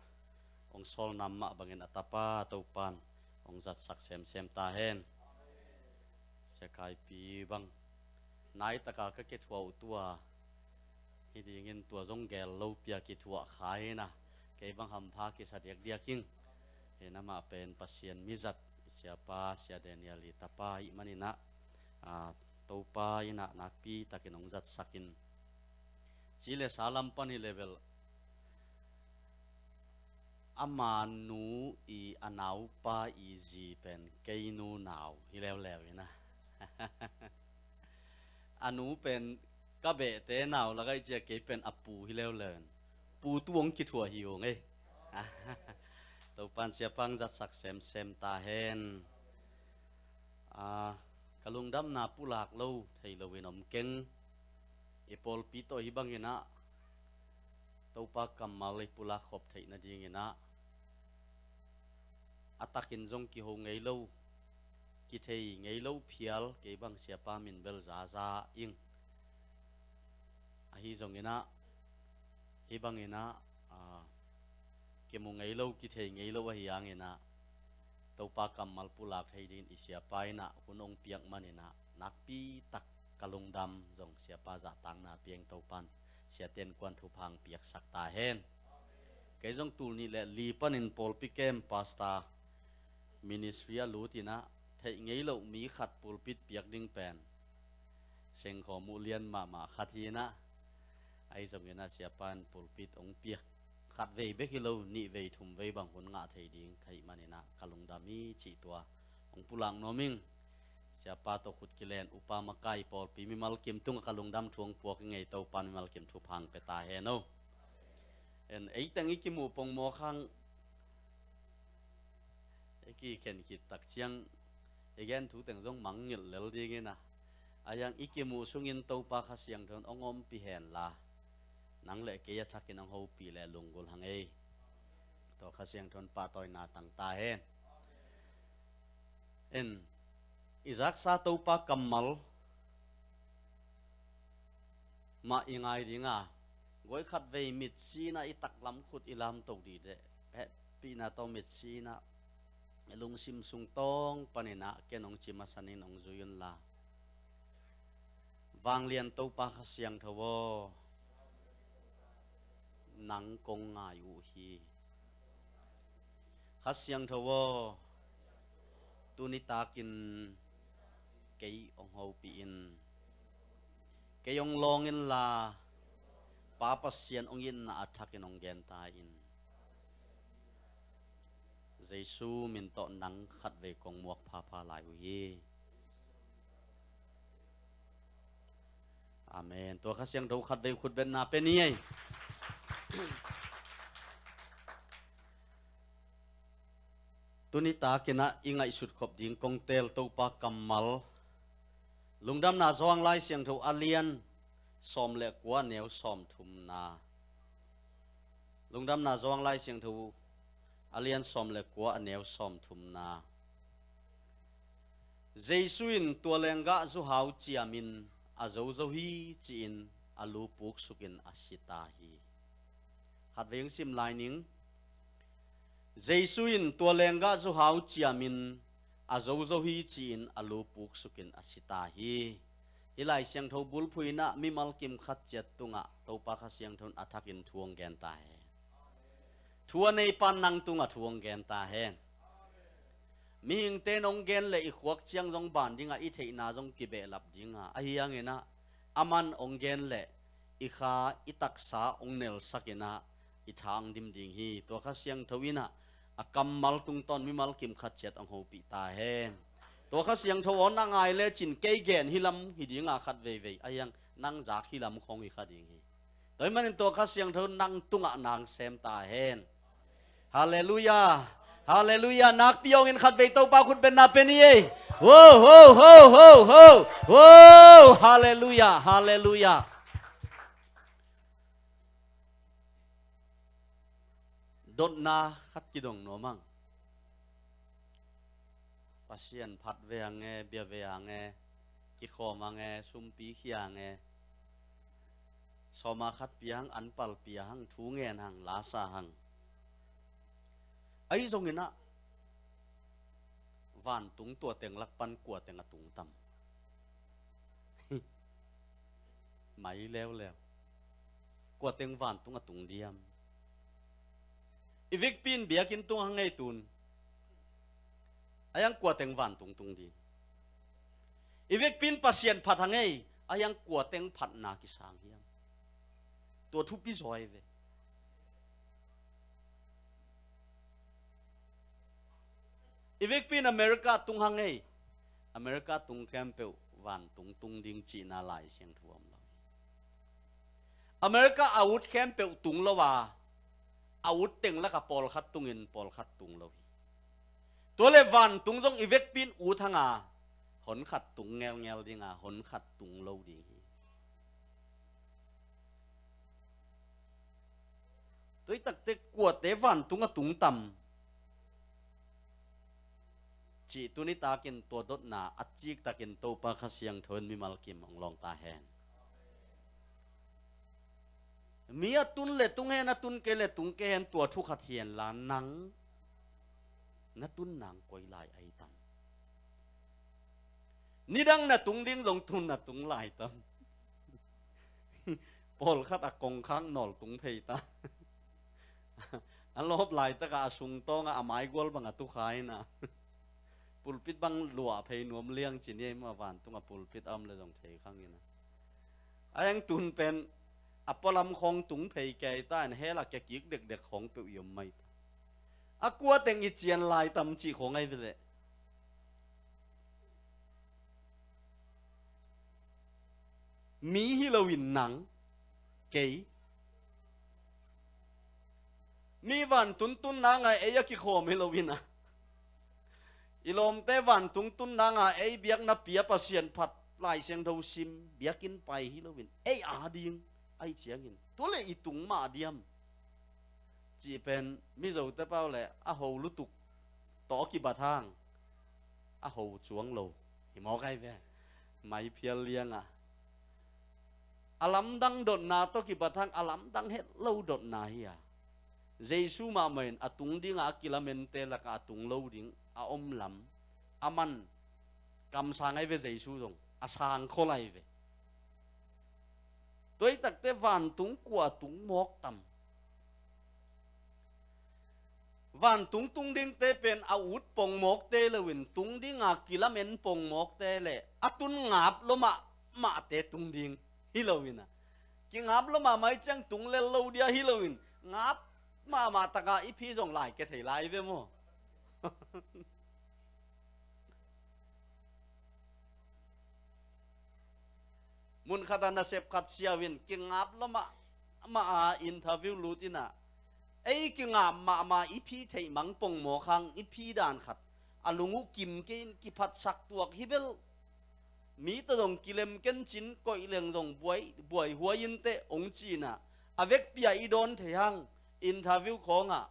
hong sawlna mah bangin a tapa Topa in hong zatsak semsem ta hen. Sia Khaipi bang nai taka ka kithuah uh tua hi dingin tua zong gel lo pia kithuah kha hi na. Kei bang hampha kisa diakdiak ing. Hi na mah pen Pasian mizat, Siapa, Sia Daniel i tapa ahih manin ah, ah, Topa in ah nakpi takin hong zatsak in. Ci le sa lam pan hi le bel, ama nu i a naupa i zi pen kei nu nau hi leuleu in ah. A nu pen ka behte nau lak ah i ci a, kei pen a pu hi leuleu in. Pu tu hong kithuah hi ung ei. Topa in Siapa hong zatsak semsem ta hen. Ah, ka lungdamna pulak lo thei loin om keng. I pawlpi tawh hih bangin ah Topa kammal i pulak khop theih nadingin ah, a takin zong kiho ngei lo, kithei ngei lo phial, kei bang Siapa min bel zaza ing. Ahi zongin ah, hih bangin ah, ah, kimu ngei lo, kithei ngei lo ahi hangin ah, Topa kammal pulak thei dingin i siapa in ah hun hong piak manin ah, nakpi tak ka lungdam zong siapa zahtakna piang Topan siate innkuan thupha hong piaksak ta hen. Kei zong tul nih le li panin pawlpi kem pastor ministry a lut in ah, theih ngei loh mi khat pulpit piak ding pen sengkhawm uh lian mahmah khat hi in ah, ahi zongin ah siapa in pulpit hong piak, khatvei bek hi lo, nihvei thumvei bang hun ngah thei ding ka hih manin ah ka lungdam hi cih tua hong pulak nuam ing. Siapa tawh khut kilen, upa makai, pawlpi mimal kim tungah ka lungdam thu hong puak ing ei. Topan mimal kim thupha hong pia ta hen o. En, ei teng i kimuh pongmawk hang, i kikhen khit tak ciang i gen thu teng zong mangngilh lel ding in ah, ahi hang i kimuh sungin Topa Kha Siangtho in hong ompih hen la, nang le kei a thakin hong hopih le lunggulh hang ei. Tua Kha Siangtho in pahtawina tang ta hen. En, i zaksa Topa kammal mah i ngai ding a, guai khatvei mitsi in ah i taklam khut i lamto dih teh, hehpihna tawh mitsi in ah i lungsim sung tawng panin ah ken hong ci masa ning, hong zui un la. Vanglian Topa Kha Siangtho aw, nang kong ngai uh hi. Kha Siangtho aw, tuni takin kei hong hopih in. Kei hong lawng in la, Pa Pasian hong itna a thakin hong gen ta in. Jesu min tawh nang khatvei kong muak phapha lai uh hi. Amen. Tua Kha Siangtho khatvei khutbetna pia ni ei. Tuni takin ah i ngaihsut khop ding kong teel Topa kammal, Lungdamna Johan Lai Siangtho a lian sawm le kua, a neu sawmthumna. Lungdamna Johan Lai Siangtho a lian sawm le kua, a neu sawmthumna. Jesu in tua lenggah zuhau ciamin a zozo hi ci-in a lu puksukin a si ta hi. Khatvei hong sim lai ning. Jesu in tua lenggah zuhau ciamin a zozo hi ci-in a lu puksukin a si ta hi. Hih Lai Siangtho bulphuh in ah mimal kim khat ciat tungah Topa Kha Siangtho in a thakin thu hong gen ta hen. Thu a neipa in nang tungah thu hong gen ta hen. Mihingte in hong gen le i khuak ciang zong ban ding a, i theihna zong kibehlap ding a, ahi hangin ah aman hong gen le i kha, i taksa hong nelsak in ah i tha hong dim ding hi. Tua Kha Siangtho in ah a kammal tungtawn mimal kim khat ciat hong hopih ta hen. Tua Kha Siangtho aw, na ngai lecin kei gen hi lam hi ding a khat veivei, ahi hang nang zak hi lam khong hi kha ding hi. Tua ahih manin tua Kha Siangtho nang tungah na hong sem ta hen. Halleluiah. Halleluiah. Nakpi hong in khatvei Topa khutbetna pia ni ei. Wo, ho, ho, ho, ho. Wo, halleluiah, halleluiah. Dotna khat kidong nuam hang. Pasian phat ve hang e, bia ve hang e, kikhawm hang e, sumpi khia hang e. Sawma khat pia hang, anpal pia hang, thu ngen hang, la sa hang. Ahi zongin ah vantung tua teng lak pan kua teng a tung tam? Mai leuleu. Kua teng vantung a tung diam? I vekpi in biakinn tung hang ei tun, ahi hang kua teng vantung tung ding? I vekpi in Pasian phat hang ei, ahi hang kua teng phatna kisang hiam? Tua thupi zaw hi ve. I vekpi in America tung hang ei, America tung khempeuh vantung tung ding cihna Lai Siangtho om lo hi. America a ut khempeuh tung lo a, a ut teng lak a pawlkhat tungin pawlkhat tung lo hi. Tua le vantung zong i vekpi in ut hang a, hon khat tung ngelngel ding a, hon khat tung lo ding hi. Tua hi takte kuate vantung a tung tam? Cih tuni takin tua dotna a cik takin Topa Kha Siangtho in mimal kim hong lawng ta hen. Mi a tun le tung hen, a tun kei le tung kei hen, tua thu khat hi hen la, nang na tun nang koi lai ai tam? Nidang na tung ding zong tun na tung lai tam? Pawlkhat a kongkhak nawl tung phei ta. A lawp laitakah a sungtawngah a maigual bang a tukha ina. Pulpit bang luah phei nuam liang ci ni ei maw, vantung a pulpit a om le zong thei khang ina. A eng tun pen a pualam khawng tung phei kei ta in hell a kia kik dekdek khawng peuh i om mai ta. A kua teng i cian lai tam cih khawng ai ve leh. Mi hi loin nang, kei. Mi vantung tunna ngai ei a kikhawm hi loin a. I lawmte vantung tunna ngai ei biakna pia Pasian phat Lai Siangtho sim biakinn pai hi loin. Ei a ding, ai ciangin. Tu le i tung mah diam. Cih pen Mizote pau le a ho lutuk tawh a kibat hang a ho cuang lo. Hi mawk ai ve. Mai phial liangah. A lamdang dotna tawh kibat hang a lamdang het lo dotna hi a. Jesu mahmah in a tung dingah a kilamente lakah a tung lo ding a om lam. A man kamsang ai ve Jesu zong. A sang khol ai ve. Tua i takte vantung kua tung mawk tam? Vantung tung dingte pen a ut pongmawkte loin tung dinga kilamen pongmawkte le a tun ngap lua mahmahte tung ding hi loin a. Kingap lua mahmah i ciang tung lel lo dia hi loin ngap mahmah taka i phi zong lai ke thei lai ve maw? Mun khat a nasep khat siau in kingap lua mahmah a interview lut in a, ei kingap mahmah i phi theih mang pongmawk hang i phi dan khat a lung uh kim kei in kiphatsak tuak hi bel. Mi tawh zong kilem ken cin koih leng zong buai, buai huai in teh ong ci in a, a vekpi a i dawn thei hang interview khawngah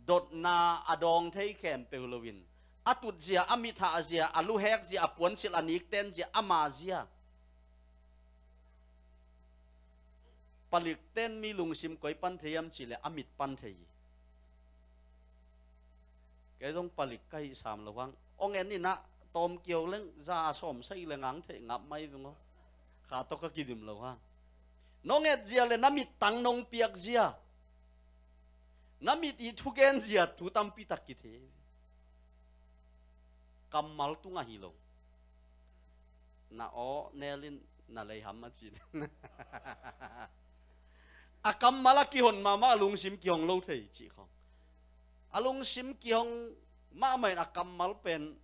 dotna a dawng thei khempeuh loin a tutzia, a mithahzia, a luhekzia, a puansilh a nikten zia, ama zia. Palik ten mi lungsim koi pan thei hiam cih leh a mit pan thei hi. Kei zong palik ka hih sam lo hang. Ong en in a tawm kiho leng za a sawm sa i leng ang theih ngap mai veng aw. Kha tawh ka kidim lo hang. Nong etzia le na mittang nong piakzia, na mit i thugen zia thu tampi tak kithei. Kammal tung ahi lo. Na aw nel in na lei ham a ci. A kammal a kihon mahmah a lungsim kihong lo thei cih khawng. A lungsim kihong mahmah in a kammal pen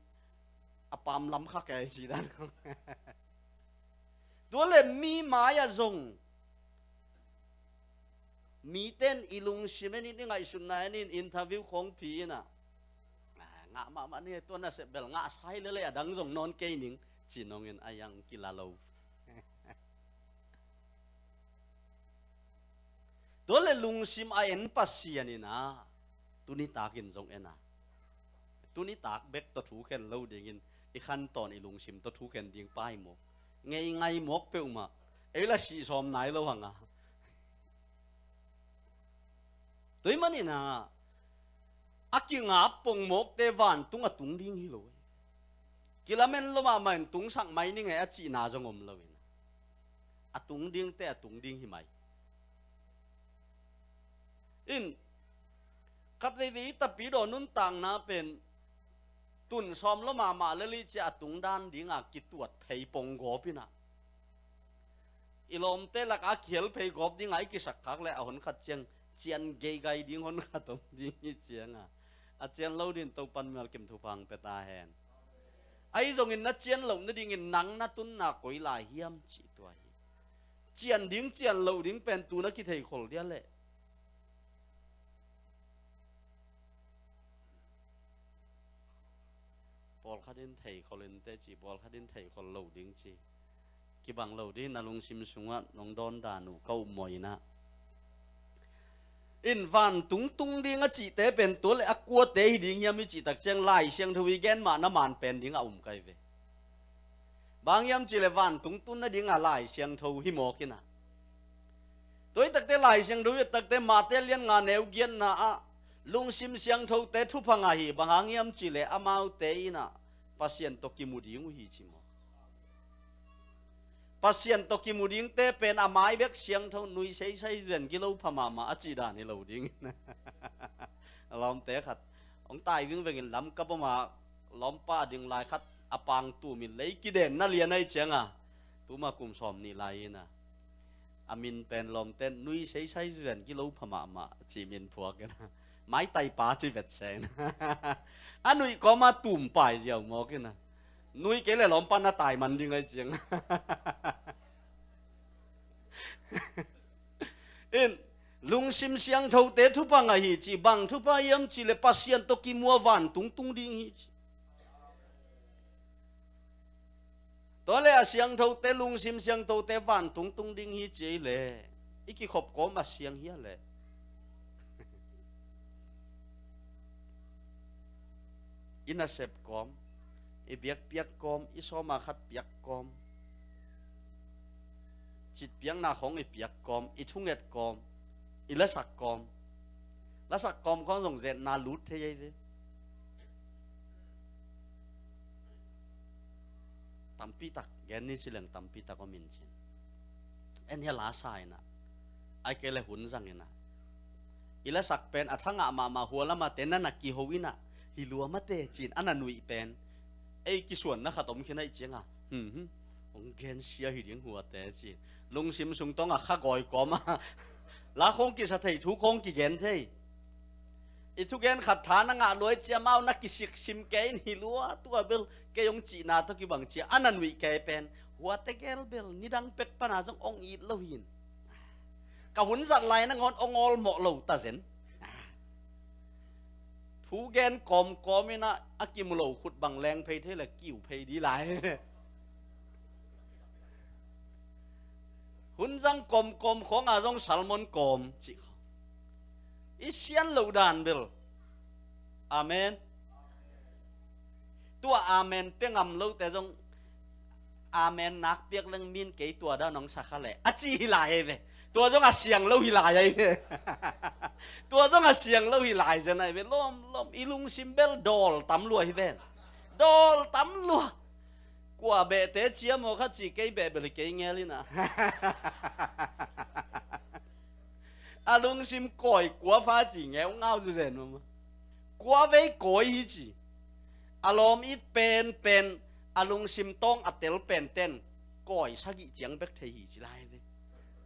a pamlam kha kei ci dan khawng. Tua le mi mai-ah zong miten i lungsim en in, i ngaihsutna en in, interview khawng phi in a, "Ah, ngah mahmah ni, tua nasep bel ngah sai lele, a dang zong nawn kei ning," ci nong in a yang kila lo. Tua le lungsim a en Pasian in a, tuni takin zong en a. Tuni tak bek tawh thu khen lo dingin i khantawn i lungsim tawh thu khen ding pai maw? Ngei ngai mawk peuhmah. Ei la sih sawm nai lo hang a. Tua ahih manin a, a kingap pongmawkte vantung a tung ding hi lo. Kilamen lua mahmah in tungsak mai ning e a cihna zong om lo in a, tung dingte a tung ding hi mai. In, khat veivei i tapidaw nuntakna pen tun sawm lua mahmah le li cia a tung dan dinga kituat phei pong gawp in a, i lawmte lakah a kihel phei gawp dinga i kisak khak le a hon khat ciang cian geigai ding hon khat om ding hi cianga, a cian lo din Topan mial kim thupha hong pia ta hen. Ahi zongin na cian loh nadingin nang na tunna koi lai hiam cih tua hi. Cian ding cian loh ding pen tu na kithei khol dia leh. Pawlkhat in thei khol in teh ci, pawlkhat in thei khol lo ding ci. Kibang lo ding, na lungsim sungah nong dawn dan uh ka upmawh in a. In vantung tung ding a cihte pen tua le a kuate hi ding hiam i cih tak ciang Lai Siangtho i gen mah na man pen ding a um kai ve. Bang hiam cih le vantung tun nading a Lai Siangtho hi mawk in a. Tua hi takte Lai Siangtho i et takte Mate lian nga neu giatna ah lungsim siangthote thupha ngah hi, bang hang hiam cihleh amaute in ah Pasian tawh kimu ding uh hi ci maw. Pasian tawh kimu dingte pen a mai bek siangtho, nui seisai zen gilo pha mahmah a cih dan hi lo ding. Lawmte khat hong tai vingvengin lam ka bawm a, lawmpa a ding lai khat a pang tumin lei kidenna lian ahi cianga, tuma kum sawm nih lai ina, a min pen lawmten nui seisai zen gilo pha mahmah ci min phuak ina, mai taipa ci vet se ina. A nuih kawma tum pai ziau mawk ina. Nui kei le lawmpa na tai man ding ahi ciang. In, lungsim siangthote thupha ngah hi ci, bang thupha hiam cihleh Pasian tawh kimu a vantung tung ding hi ci. Tua le a siangthote, lungsim siangthote vantung tung ding hi ci ei le, i kikhop kawm a siang hia le. I nasep kawm, i biakpiak kawm, i sawma khat piak kawm, citpiakna khawng i piak kawm, i thunget kawm, i lasak kawm. Lasak kawm khawng zong zetna lut thei ei ve. Tampi tak gen ni ci leng tampi tak om in cin. En hia la sa ina, ai kei le hun zang ina, i lasak pen a thangah mahmah hua lamate na na kiho ina, hi lua mate cin a na nuih pen ei kisuanna khat om khin ahi cianga, hmm, hmm, hong gensia hi ding huate cin. Lungsim sung tawngah kha gawi kawma la khawng kisa thei, thu khawng kigen thei. I thugen khat tha na ngah luai cia mau na kisiksim kei in hi lua, tua bel kei hong cihna tawh kibang cia a na nuih kei pen huate gel bel nidang pek pana zong hong it lo hin. Ka hun zat lai nangawn hong awlmawh lo ta zen. Thugen kawmkawm ina a kimu lo khut bang leng phei thei le kiu phei di lai. Hun zang kawmkawm khawnga zong salmon kawm cih khawng i sian loh dan bel. Amen. Tua amen pia ngam lote zong amen nak piak leng min kei tua dan hong sa kha le a ci hi lai ei ve. Tua zong a siang lo hi lai ei ve. Tua zong a siang lo hi lai zen ei ve. Lawm lawm, i lungsim bel dawl tam lua hi ven. Dawl tam lua. Kua behte cia maw kha ci kei beh bel hi kei ngel ina. A lungsim kawi kua fa ci ngeu ngau zuzen mama. Kua vei kawi hi ci. A lawm it penpen, a lungsim tawng a tel penten kawi sagih ciang bek thei hi ci lai ve.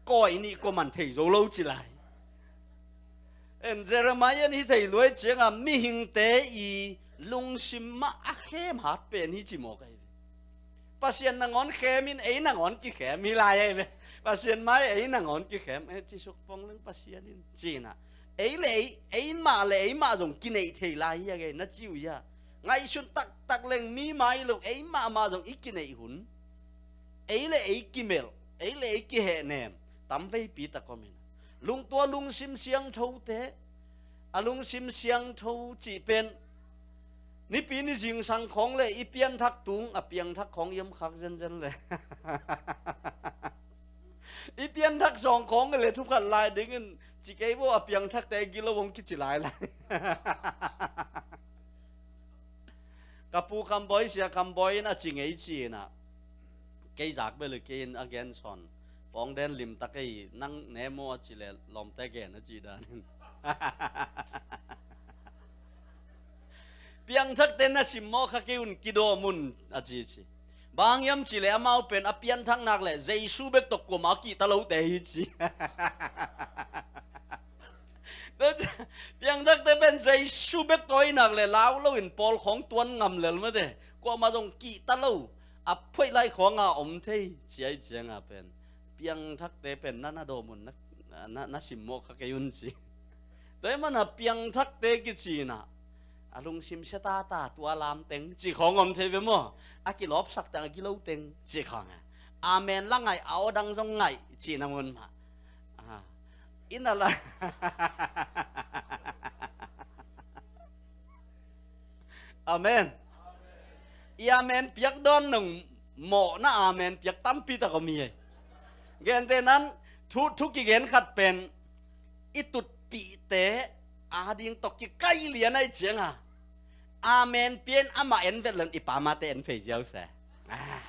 Kawi nih kua man thei zo lo ci lai. En Jeremiah in hi thei luai cianga mihingte i lungsim mah a khem hat pen hi ci mawk ahi ve. Pasian nangawn khem in ei nangawn kikhem hi lai ahi ve. Pasian mai ei nangawn kikhem, eh, ci suk pong leng Pasian in cina. Ei le ei, ei mah le ei mah zong kineih thei lai hi a gei na ci uh hia. Ngaihsun taktak leng mi mai lo ei mahmah zong i kineih hun. Ei le ei kimelh, ei le ei kihehnem tam veipi tak om ina. Lungtua lungsim siangthote, a lungsim siangtho cih pen nipi ni zingsang khawng le i pianthak tung a piangthak khawng iam khak zenzen le. I pianthak zawng khawng le thukhat lai dingin ci kei vo a piangthakte gilo hong kici lai lai. Ka pu Khamboi, Sia Khamboi in a ci ngei ci ina. Kei zak bel hi kei in a gen sawn. Pawng den limtak ei nang ne maw a ci le lawmte gen a ci danin. Piangthakte na simmawh kha kei un kidawm un a ci ci. Bang hiam ci le amau pen a pianthak nak le Jesu bek tawh kuamah a kihta lote hi ci. Piangthakte pen Jesu bek tawi nak le lau loin pawl khawng tuan ngam lel mate. Kuamah zong kihta lo. A phoih lai khawnga om thei ci ai cianga pen piangthakte pen na na dawm un na, na, na simmawh kha kei un ci. Tua hi mana piangthakte kici ina a lungsim sia tata tua lam teng ci khawng om thei ve maw? A kilawpsak teng a gilo teng ci khawng a. Amen la ngaih a aw dang zong ngaih ci nangun mah. Ah. Ina la. Amen. I amen piak dawn nong mawhna amen piak tampi tak om hi. Gente nan Thu, thu kigen khat pen i tutpihte ading tawh kikaih lian ahih cianga, amen pia in amah en vet leng i pa mate en phei ziau se. Ah.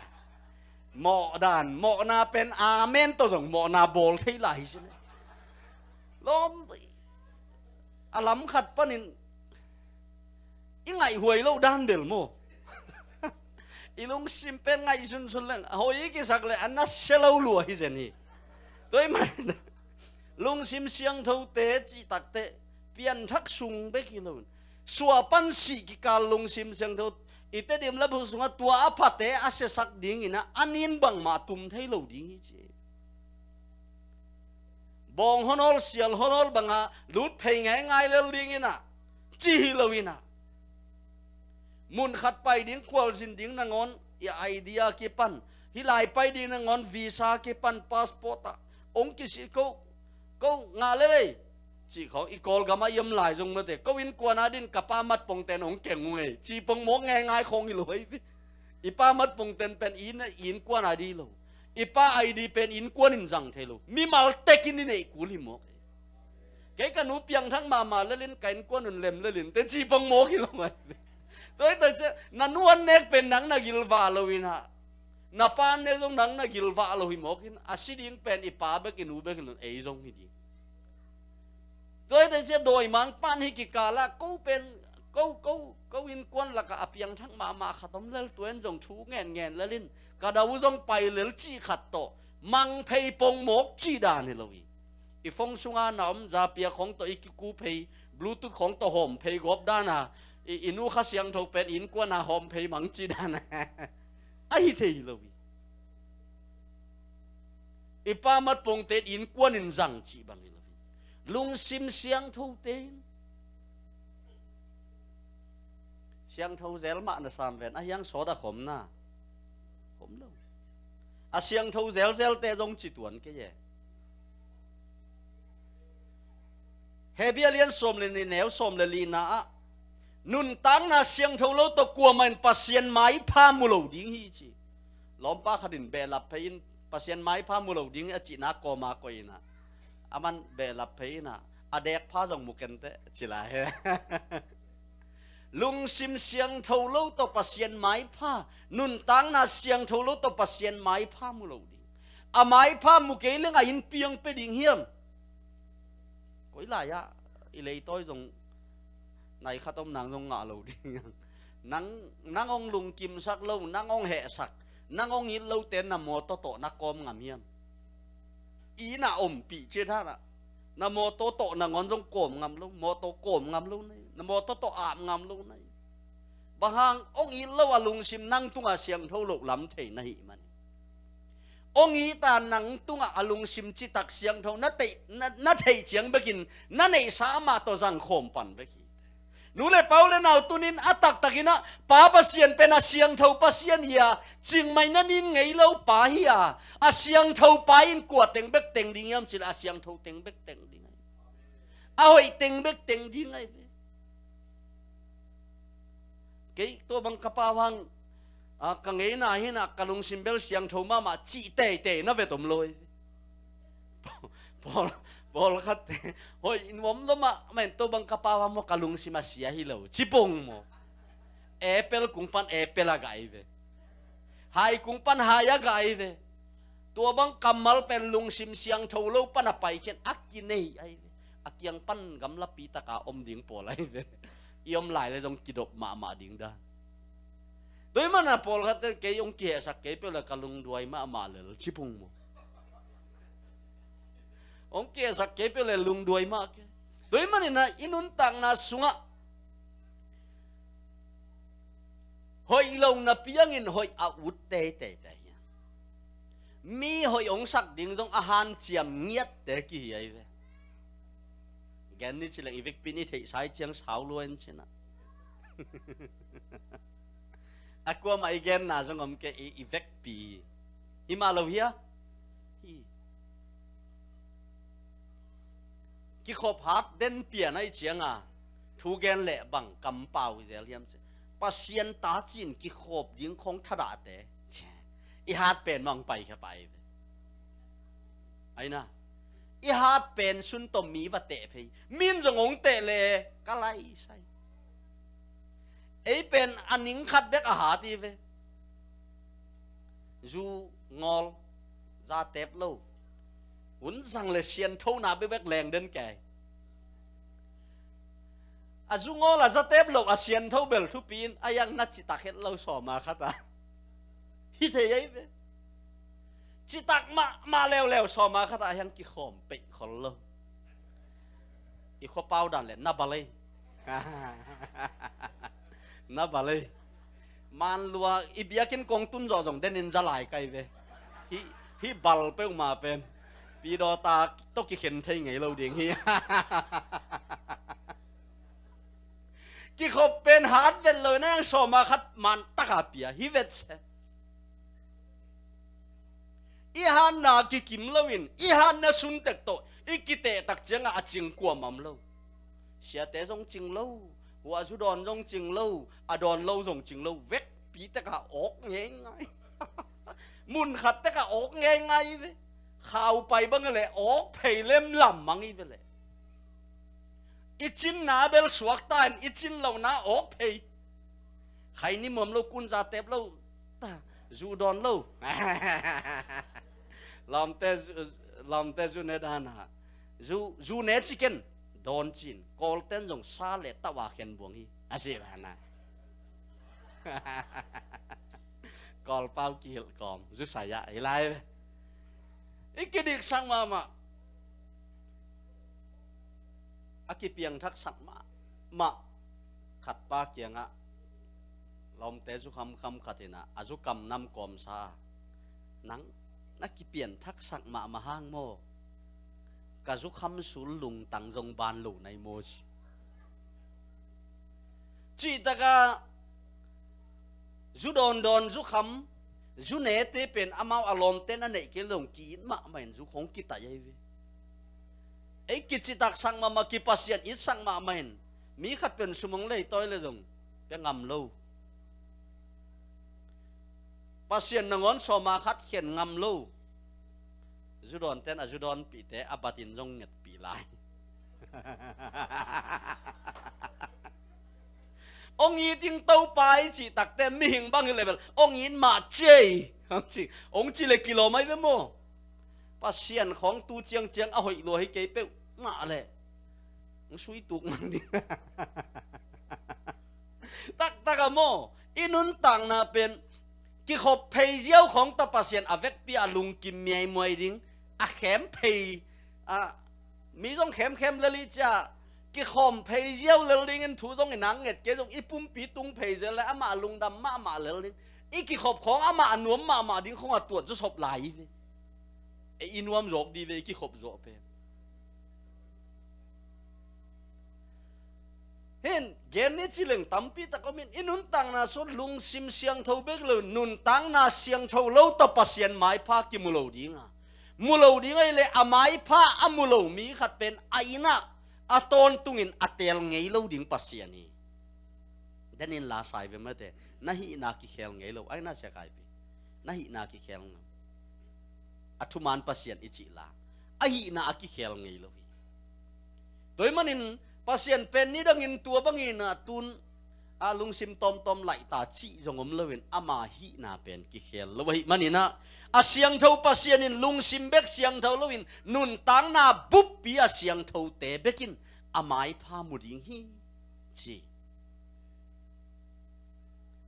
Mawh dan, mawhna pen amen tawh zong mawhna bawl thei lai hi sin. Lawm, a lam khat panin i ngaihhuai loh dan bel maw. I lungsim pen ngaihsunsun leng a hoih i kisak le a nasia lo lua hi zen hi. Tua ahih manin lungsim siangthote cih takteh pianthak sung bek hi loin, suah pan sih kikal lungsim siangtho i Tedim le Phu sungah tua a phate a siasak dingin ah a nin bangmah tum thei lo ding hi ci. Bawng hon awl, sial hon awl banga lut phei ngeingai lel dingin ah, ci hi loin ah, mun khat pai ding, khualzin ding nangawn i ID a kipan, hih lai pai ding nangawn visa kipan, passport ah hong kisih ko, ko ngah lel ei, cih khawng i Kawlgam ah i om lai zong mate, ko innkuan adingin ka pa matpongten hong keng ung ei, ci pongmawk ngeingai khawng hi lo ei ve. I pa matpongten pen i inn, i innkuan ID hi lo. I pa ID pen innkuan in zang thei lo. Mimal tekin i neih kul hi mawk. Kei ka nu piangthak mahmah lelin ka innkuan un lem lelin te ci pongmawk hi lo mai. Tua hi tak ciang na nu an nek pen nang na gilvah lo in ah, na pa an nek zong nang na gilvah lo hi mawk in, a si ding pen i pa bek, i nu bek hi lo in ei zong hi ding. Tua hi tak ciang dawimangpa'n hih kikal ah ko pen, ko, ko, ko innkuan lakah a piangthak mahmah khat om lel, tua in zong thu ngenngen lelin ka dau zong pai lel cih khat tawh mang phei pongmawk cih dan hi lo hi. I phone sunga na om zapiak khawng tawh i kiku phei, Bluetooth khawng tawh hawm phei gawp dan a, i, i nu Kha Siangtho pen innkuan a hawm phei mang cih dan a, ahi thei hi lo hi. I pa matpongte innkuan in zang cih bang hi lo hi. Lungsim siangthote in siangtho zel mah na sam ven, a hiang sawt a khom na, khom lo. A siangtho zelzelte zong ci tuan kei e. Hebru a lian sawm le nih, neu sawm le lina ah, nuntakna siangtho lo tawh kuamah in Pasian maipha mu lo ding hi ci. Lawmpa khat in behlap phei in Pasian maipha mu lo ding hi a cihna kawma koih in ah, aman behlap phei in ah, a dekpha zong mu kenteh ci lai hi. Lungsim siangtho lo tawh Pasian maipha, nuntakna siangtho lo tawh Pasian maipha mu lo ding. A maipha mu kei leng a inn piang pia ding hiam? Koi lai-ah i leitawi zong nai khat om nang zong ngah lo ding. Nang, nang hong lungkimsak lo, nang hong hehsak, nang hong it lote na mawtaw tawh na kawm ngam hiam? I inn ah ompih ciat hanah na mawtaw tawh nangawn zong kawm ngam lo, mawtaw kawm ngam lo na hi, na mawtaw tawh ap ngam lo na hi. Bang hang? Hong it lo a lungsim nang tungah siangtho loh lam thei na hih manin, hong it a nang tungah a lungsim citak siangtho na theih, na, na theih ciang bekin na neihsa amah tawh zangkhawm pan bek hi. Nu le pa, u le nau, tunin a taktakin ah Pa Pasian pen a siangtho Pasian hi a, cingmai na nin ngei lo Pa hi a, a siangtho Pa in kua teng bek teng ding hiam cih leh a siangtho teng bek teng ding ahi. A hoih teng bek teng ding ahi ve. Kei tua bang ka pau hang, a, ka ngeina hi in ah ka lungsim bel siangtho mahmah cih teitei na vet om lo hi. Pawl, pawlkhatte hoih nuam lua mahmah in, tua bang ka pau hang maw, ka lungsim a sia hi lo ci pong maw. Apple kung pan apple a gah hi ve. Hai kung pan hai a gah hi ve. Tua bang kammal pen lungsim siangtho lo pan a paikhiat a kinei ahi ve. A kiang pan gamlapi taka om ding pawl ahi ve. I om lai le zong kidop mahmah ding dan. Tua ahih manin pawlkhatte kei hong kihehsak kei peuh le ka lungduai mahmah lel ci pong maw. Hong kihehsak kei peuh le lungduai mah kei. Tua ahih manin ah i nuntakna sungah hoih lo na piangin hoih a ut teitei te hi a, mi hoih hong sak ding zong a hanciam ngiatte kihi ahi ve. Gen ni ci leng i vekpi in i theihsa hi ciang sau lua in ci in ah. A kuamah i genna zong om kei, i, i vekpi hi. Hi mah lo hia? Hi. Kikhop hat den pian ahih cianga thu gen leh bang kampau hi zel hiam cih leh, Pasian ta ci-in kikhop ding khawng thadahte, i hat pen mah hong paikhia pah hi ve. Ahi na, I hat pen sun tawh mi va teh phei. Min zong hong teh le ka lai sai. Ei pen a ning khat bek a hat hi ve. Zu ngawl, za tep lo. Hun zang le sianthona bekbek leng den kei. A zu ngawl a za tep lo a siantho bel thupi in a hiang na citak het lo sawma khat a. Hi thei ei ve. Citak mah, mah leuleu sawma khat a hiang kikhawm peih khol lo. I khua pau dan le na balei. Na balei. Man lua i biakinn kong tun zawh zong denin za lai kai ve. Hi, hi bal peuhmah pen. Pi dawta tawh kikhen thei ngei lo ding hi. Kikhop pen hat vet lo na yang sawma khat man taka pia hi vet se. I hanna kikim loin, i hanna suntek tawh i kitehtak ciangah a cing kuamam lo. Siate zong cing lo, huahzu dawn zong cing lo, a dawn lo zong cing lo, vekpi tekah awk ngeingai. Munkhat tekah awk ngeingai ve. Khaupai bang le awk phei lemlam mang i ve le. I cinna bel suakta in i cin lohna awk phei. Khai ni muam lo kun za tep lo ta zu dawn lo. Lawmte zu, lawmte zu ne dana. Zu, zu ne ciken dawn cin. Kawlten zong sa le tawh a khen buang hi. A si dana. Kawlpau kihilh kawm. Zu saya hi lai ve. I kidiksak mahmah. A kipiangthaksak mahmah khatpa kiangah lawmte zu khamkham khat inah a zu kamnam kawmsa a, nang na kipianthaksak mahmah hang maw? Ka zu kham sul lungtang zong ban lo nai maw ci. Cihtakah zu dawndawn zu kham zu nete pen amau a lawmten a neih kei lo ki-it mahmah in zu khong kitaih ahi ve. Ei kicitaksak mahmah, kipasian itsak mahmah in mi khat pen sum hong leitawi le zong pia ngam lo. Pasian nangawn sawma khat khen ngam lo. Zu dawnten a zu dawnpihte a batin zong ngetpih lai. Ong it ing Topa i cih takte mihing bang hi level ong it mah ciei. Ong ci, ong ci le kilawm ahi ve maw? Pasian khawng tu ciangciang a hoih lua hi kei peuh mah le ong sui tuk mang ding. Taktak a maw? I nuntakna pen kikhop phei ziau khawng ta Pasian a vekpi a lungkim miaimuai ding, a khem phei, a mi zong khemkhem lel i cia, kikhawm phei ziau lel dingin thu zong i nak nget kei zong i pumpi tung phei zel le amah lungdam mahmah lel ding. I kikhop khawng amah a nuam mahmah ding khawng a tuat zawsop lai i ve. E i nuam zawk di ve i kikhop zawh pen. Hin gen ni cileng tampi tak om in i nuntakna sung lungsim siangtho bek lo, nuntakna siangtho lo ta Pasian maipha kimu lo ding a, mu lo ding ahi le a maipha a mu lo mi khat pen a innah a tawntungin a teel ngei lo ding Pasian hi. Denin la sai ve mate, na hihna kikhel ngei lo aina sia kai ve. Na hihna kikhel ngei lo. A thuman Pasian i cih la a hihna a kikhel ngei lo hi. Tua ahih manin Pasian pen nidangin tua bangin a tun a lungsim tawmtawm laihta cih zong om loin ama hihna pen kikhel lo ahih maninah a siangtho Pasian in lungsim bek siangtho loin nuntakna buppi a siangthote bekin a maipha mu ding hi ci.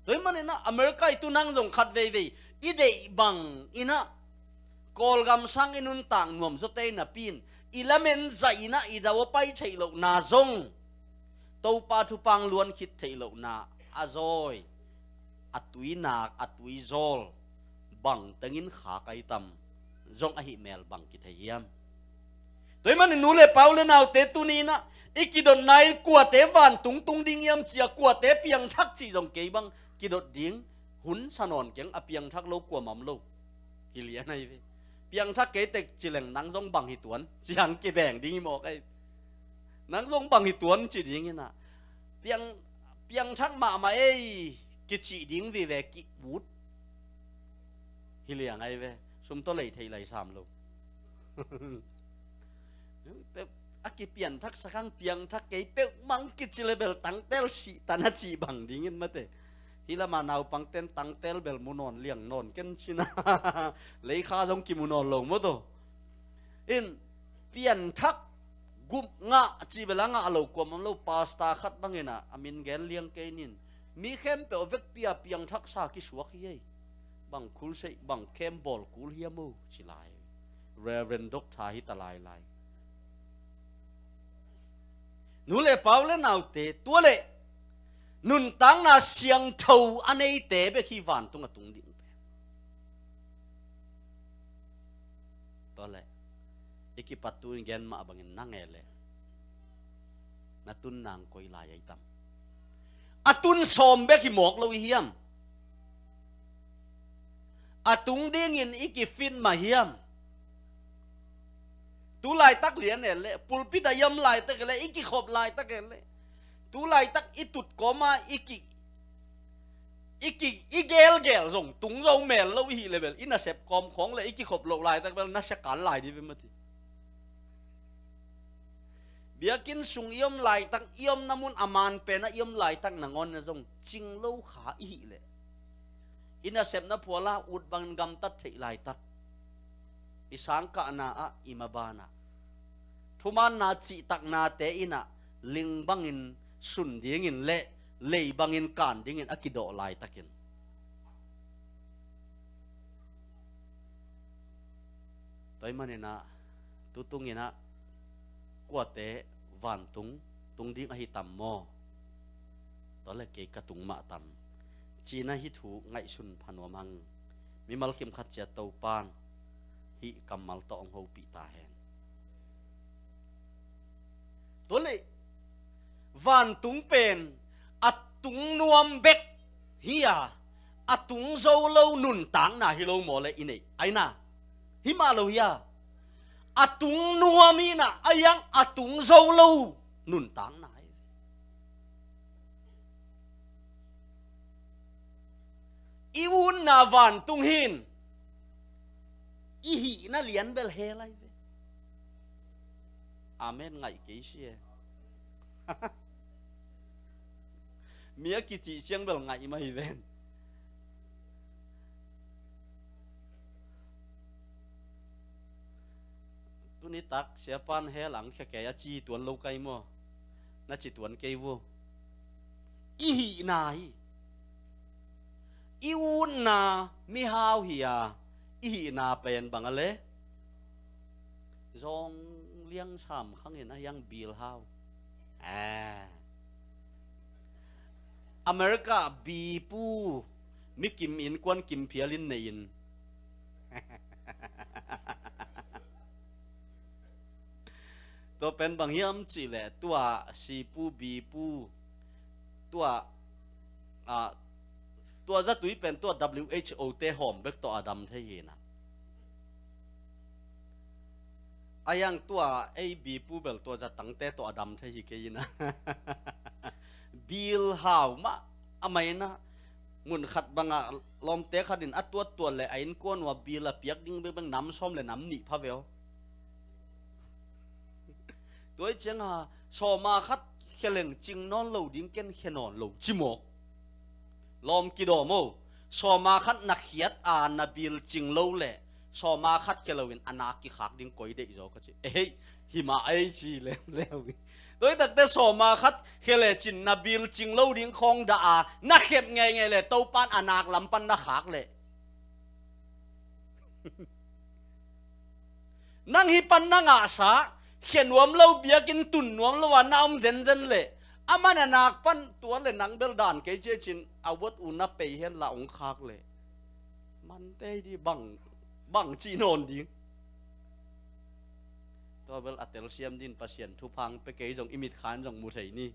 Tua ahih maninah America i tu nang zong khat veivei i deih bang inah Kawlgam sang i nuntak nuam zawte i napi in i lamen zaih inah i dau a pai theih lohna zong Topa thupang luan khit theih lohna a zawi, a tuinak, a tuizawl bang tengin khak ai tam zong ahi mel bang kithei hiam? Tua ahih manin nu le pau le naute tuninah i kidotna in kuate vantung tung ding hiam cia kuate piangthak cih zong kei bang kidot ding hun sa nawn keng a piangthak lo kuamam lo. Hi lian ahi ve. Piangthak kei tek cileng nang zong bang hi tuan ciang kibeng ding hi mawk ahi. Nang zong bang hi tuan ci ding hinah piang, piangthak mahmah ei kicih ding vive kibut. Hi liang ahi ve. Sum tawh lei theih lai sam lo. A kipianthak sakhang piangthak kei peuhmah kici le bel tangtel sihtan a cih bang dingin mate. Hih lama naupangten tangtel bel mu nawn liang nawn ken cina. Leikha zong kimu nawn lo maw taw. In pianthak gup ngah cih bel a ngah lo kuamah om lo, pasta khat bangin ah a min gen liang kei nin. Mi khempeuh vekpi a piangthaksa kisuak hi ei. Bang khulseih bang khem bawl kul hiam o ci lai. Reverend Doctor hi ta lailai. Nu le pau le naute, tua le nuntakna siangtho a neite bek hi vantung a tung ding pen. Tua le i kipat tu in gen mah bangin nang e le na tun nang koi lai ai tam. A tun sawm bek hi mawk lo i hiam? A tung dingin i kifit mah hiam? Tu laitak lian e le, pulpit a i om laitak e le, i kikhop laitak e le, tu laitak i tut kawma i ki i ki i gelgel zong tung zo mel lo i hi le bel i nasep kawm khawng le i kikhop loh laitak bel nasia kal lai di ve mati. Biakinn sung i om laitak, i omna mun a man pen a i om laitak nangawn na zong cing lo kha i hi le i nasepna phuala ut bangin gamtat theih laitak i sangkahna ah i mabanah thumaanna cihtaknate in ah ling bangin sun dingin le lei bangin kan dingin a kidawh laitakin. Tua ahih manin ah tutung in ah kuate vantung tung ding ahi tam maw? Tua le kei ka tung mah tam? Cina hih thu ngaihsun pha nuam hang. Mimal kim khat ciat Topan hih kammal tawh hong hopih ta hen. Tua le vantung pen a tung nuam bek hi a, a tung zo lo nuntakna hi lo maw le i neih aina? Hi mah lo hi a, a tung nuam hi na a iang a tung zo lo nuntakna hi. I utna vantung hin i hihna lian bel he lai ve. Amen ngaih kei si e. Mi a kicih ciang bel ngaih mah hi ven. Tuni tak siapan hel ang khia kei a ci tuan lo kai maw? Na ci tuan kei vu. I hihna hi. I utna mihau hi a, i hihna pen bang a le? Zong liang sam khangin a hiang bil hau. Ah. America bipu mi kim in kuan kim phial in nei in. Tua pen bang hiam cih leh tua sipu bipu tua, ah, tua zatui pen tua W H O te hawm bek tawh a dam thei hi na. A hiang tua ei bipu bel tua zatangte tawh a dam thei hi kei hi na. Bil hau mah a mai na. Mun khat bangah lawmte khat in a tuattuat le a innkuan uh a bil a piak ding bekbek nam sawm le nam nih pha veu. Tua i cianga sawma khat khia leng cing nawn lo ding ken khia nawn lo ci mawk. Lawm kidawm o. Sawma khat na khiat a na bil cing lo le sawma khat khia loin a nak kikhak ding koi deih zaw ka ci. Ehei, himah ei ci leuleu hi. Tua i takte sawma khat khia le cin na bil cing lo ding khawng dah a na khem ngeingei le Topan a nak lam pan na khak le. Nang hih pan na ngahsa khia nuam lo biakinn tun nuam lo a na om zenzen le a man a nak pan tua le nang bel dan kei cia cin a wat uh na pei hen la ong khak le. Mante hi di bang, bang cih nawn ding. Tua bel a telsiam din Pasian thupha hong pia kei zong i mitkhan zong mu thei ni.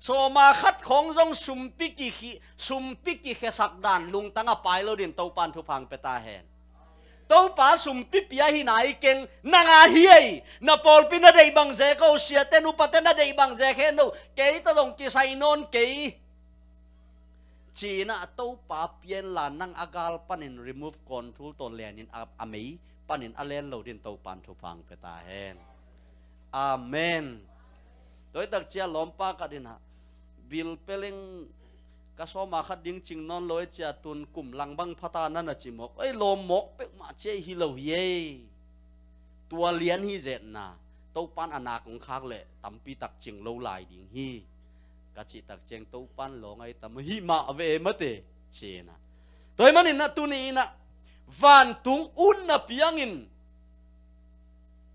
Sawma khat khawng zong sumpi kikhi, sumpi kikhesak dan lungtang a pai lo din Topan thupha hong pia ta hen. Topa sumpi pia hi nai keng nang a hi ei. Na pawlpi na deih bang zek o, siate nupate na deih bang zek hen o. Kei ta zong kisai nawn kei. Cina Topa pian la nang a gal panin remote control tawh lianin a, a mei panin a len lo din Topan thupha pia ta hen. Amen. Tua hi tak ciang lawmpa khat in ah, bil peleng ka sawma khat ding cing nawn lo e cia, tun kum lang bang pha ta na na ci mawk. Ei, lawm mawk peuhmah cia hi lo hi ei. Tua lian hi zetna, Topan a nak hong khak leh tampi tak cing lo lai ding hi, ka cih tak ciang Topan lawng ai tam hi mah ve mate, ci-in ah. Tua hi manin ah tuni in ah vantung utna piangin,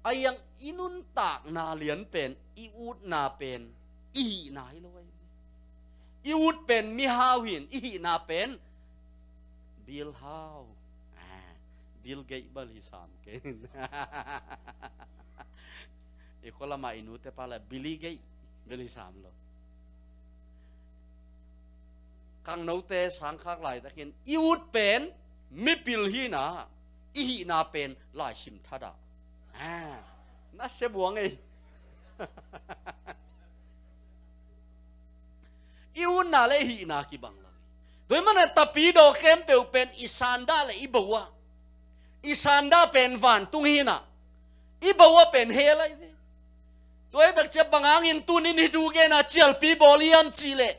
a iang i nuntakna lian pen, i utna pen i hihna hi lo ai. I ut pen mihau hi in, i hihna pen bilhau. Ah, Bill Gates bel hi sam kei. I khua lamah i nute pa le Billy Gates bel hi sam lo. Khangnote sangkhak laitakin i ut pen mipil hi in ah, i hihna pen laisim thadah. Ah, na sia buang ei. I utna le i hihna kibang lo. Tua hi manin ah tapidaw khempeuh pen i sandah le i bawah, i sandah pen vantung hi in ah, i bawah pen hell ai ve. Tua hi tak ciang bang hangin tuni-in hih thu gen a cialpi bawl hiam cih leh,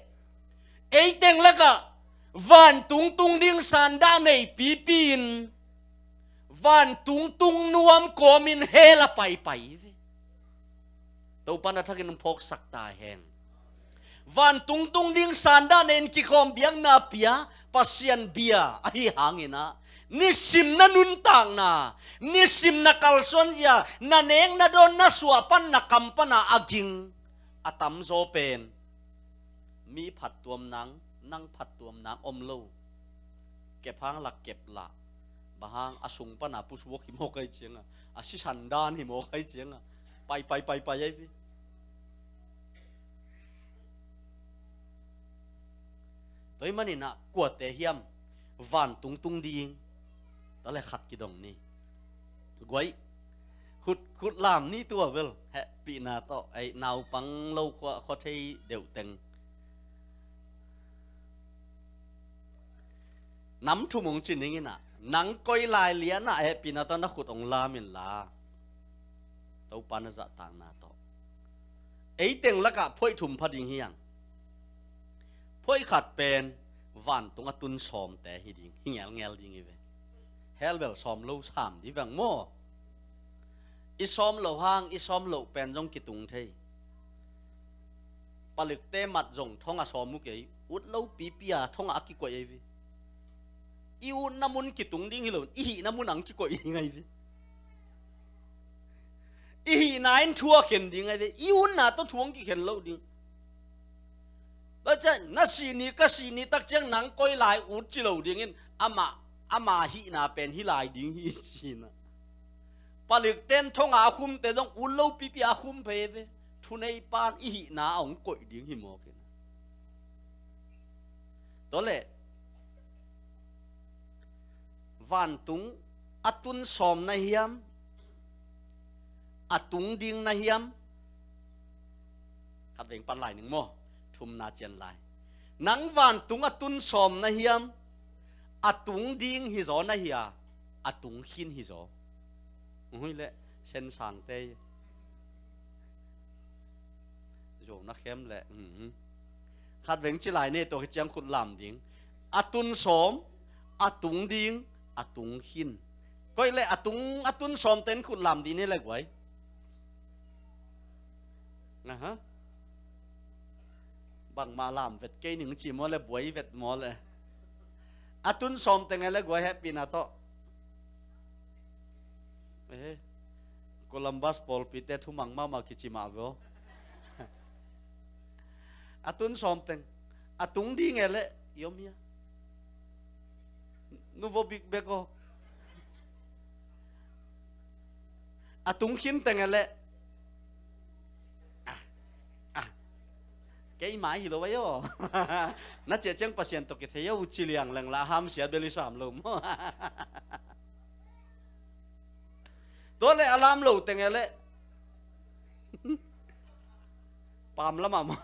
ei teng lakah vantung tung ding sandah nei pipi in, vantung tung nuam kawmin hell ah paipai hi ve. Topan a thakin hong phawksak ta hen. Vantung tung ding sandah nei in kikhawm biakna pia, Pasian bia ahi hangin ah, nisim na nuntakna, nisim na kalsuanzia, na nek na dawn, na suah pan, na kam pan a a ging a tamzaw pen mi phattuam nang, nang phattuam nang om lo. Kep hang lah kep lah. Bang hang, a sung pan a push work hi mawk ai ciang a, a sisan dan hi mawk ai ciang a, pai pai pai pai ai ve. Tua hi manin ah kuate hiam vantung tung ding? Tua le khat kidong ni. Guai, khut, khut lam ni tua bel, hehpihna tawh, ei, naupang lo khua, khua thei deuh teng. Nam thum hong ci ning in ah, nang koi lai lian ah hehpihna tawh na khut hong lam inla, Topa na zahtakna tawh. Ei teng lakah phoih thum pha ding hi hang. Phoih khat pen vantung a tun sawmte hi ding, hi ngelngel ding hi ve. Hell bel sawm lo sam ding vang maw. I sawm loh hang, i sawm loh pen zong kitung thei. Palikte mat zong thong a sawm uh kei, ut lo pipi a thong a kikoih ai ve. I utna mun kitung ding hi lo, i hihna mun ang kikoih ding ai ve. I hihna in thu a khen ding ai ve, i utna tawh thu ang kikhen lo ding. Tua ciang, na sih ni, ka sih ni tak ciang nang koi lai ut ci lo dingin, ama, ama hihna pen hih lai ding hi ci-in ah. Palikten thong a khumte zong ut lo pipi a khum phei ve. Thuneipan i hihna a hong koih ding hi mawk in ah. Tua le, vantung a tun sawm na hiam, a tung ding na hiam? Khat veng pan lai ning maw, thumna cian lai. Nang vantung a tun sawm na hiam, a tung ding hi zaw na hia, a tung khin hi zaw? Uhui le, sen sangte. Zo na khem le. Mhm. Khat veng ci lai ne, tua hi ciang khut lam ding. A tun sawm, a tung ding, a tung khin. Koi le a tung, a tun sawm ten khut lam ding ne le guai. Aha. Bangmah lam vet kei ning ci maw le, buai vet maw le. A tun sawm teng e le guai, hehpihna tawh. Eh, Columbus pawlpite thumang mahmah kici mah ve aw. A tun sawm teng. A tung ding e le, i om hia? Nu vo bik bek aw. A tung khin teng e le. Ah, ah. Kei mai hi lo vai aw. Na ciah ciang Pasian tawh kithei aw, ci liangleng la, hamsiat bel i sam lo maw. Tua le a lam lo teng e le. Pam lamah maw.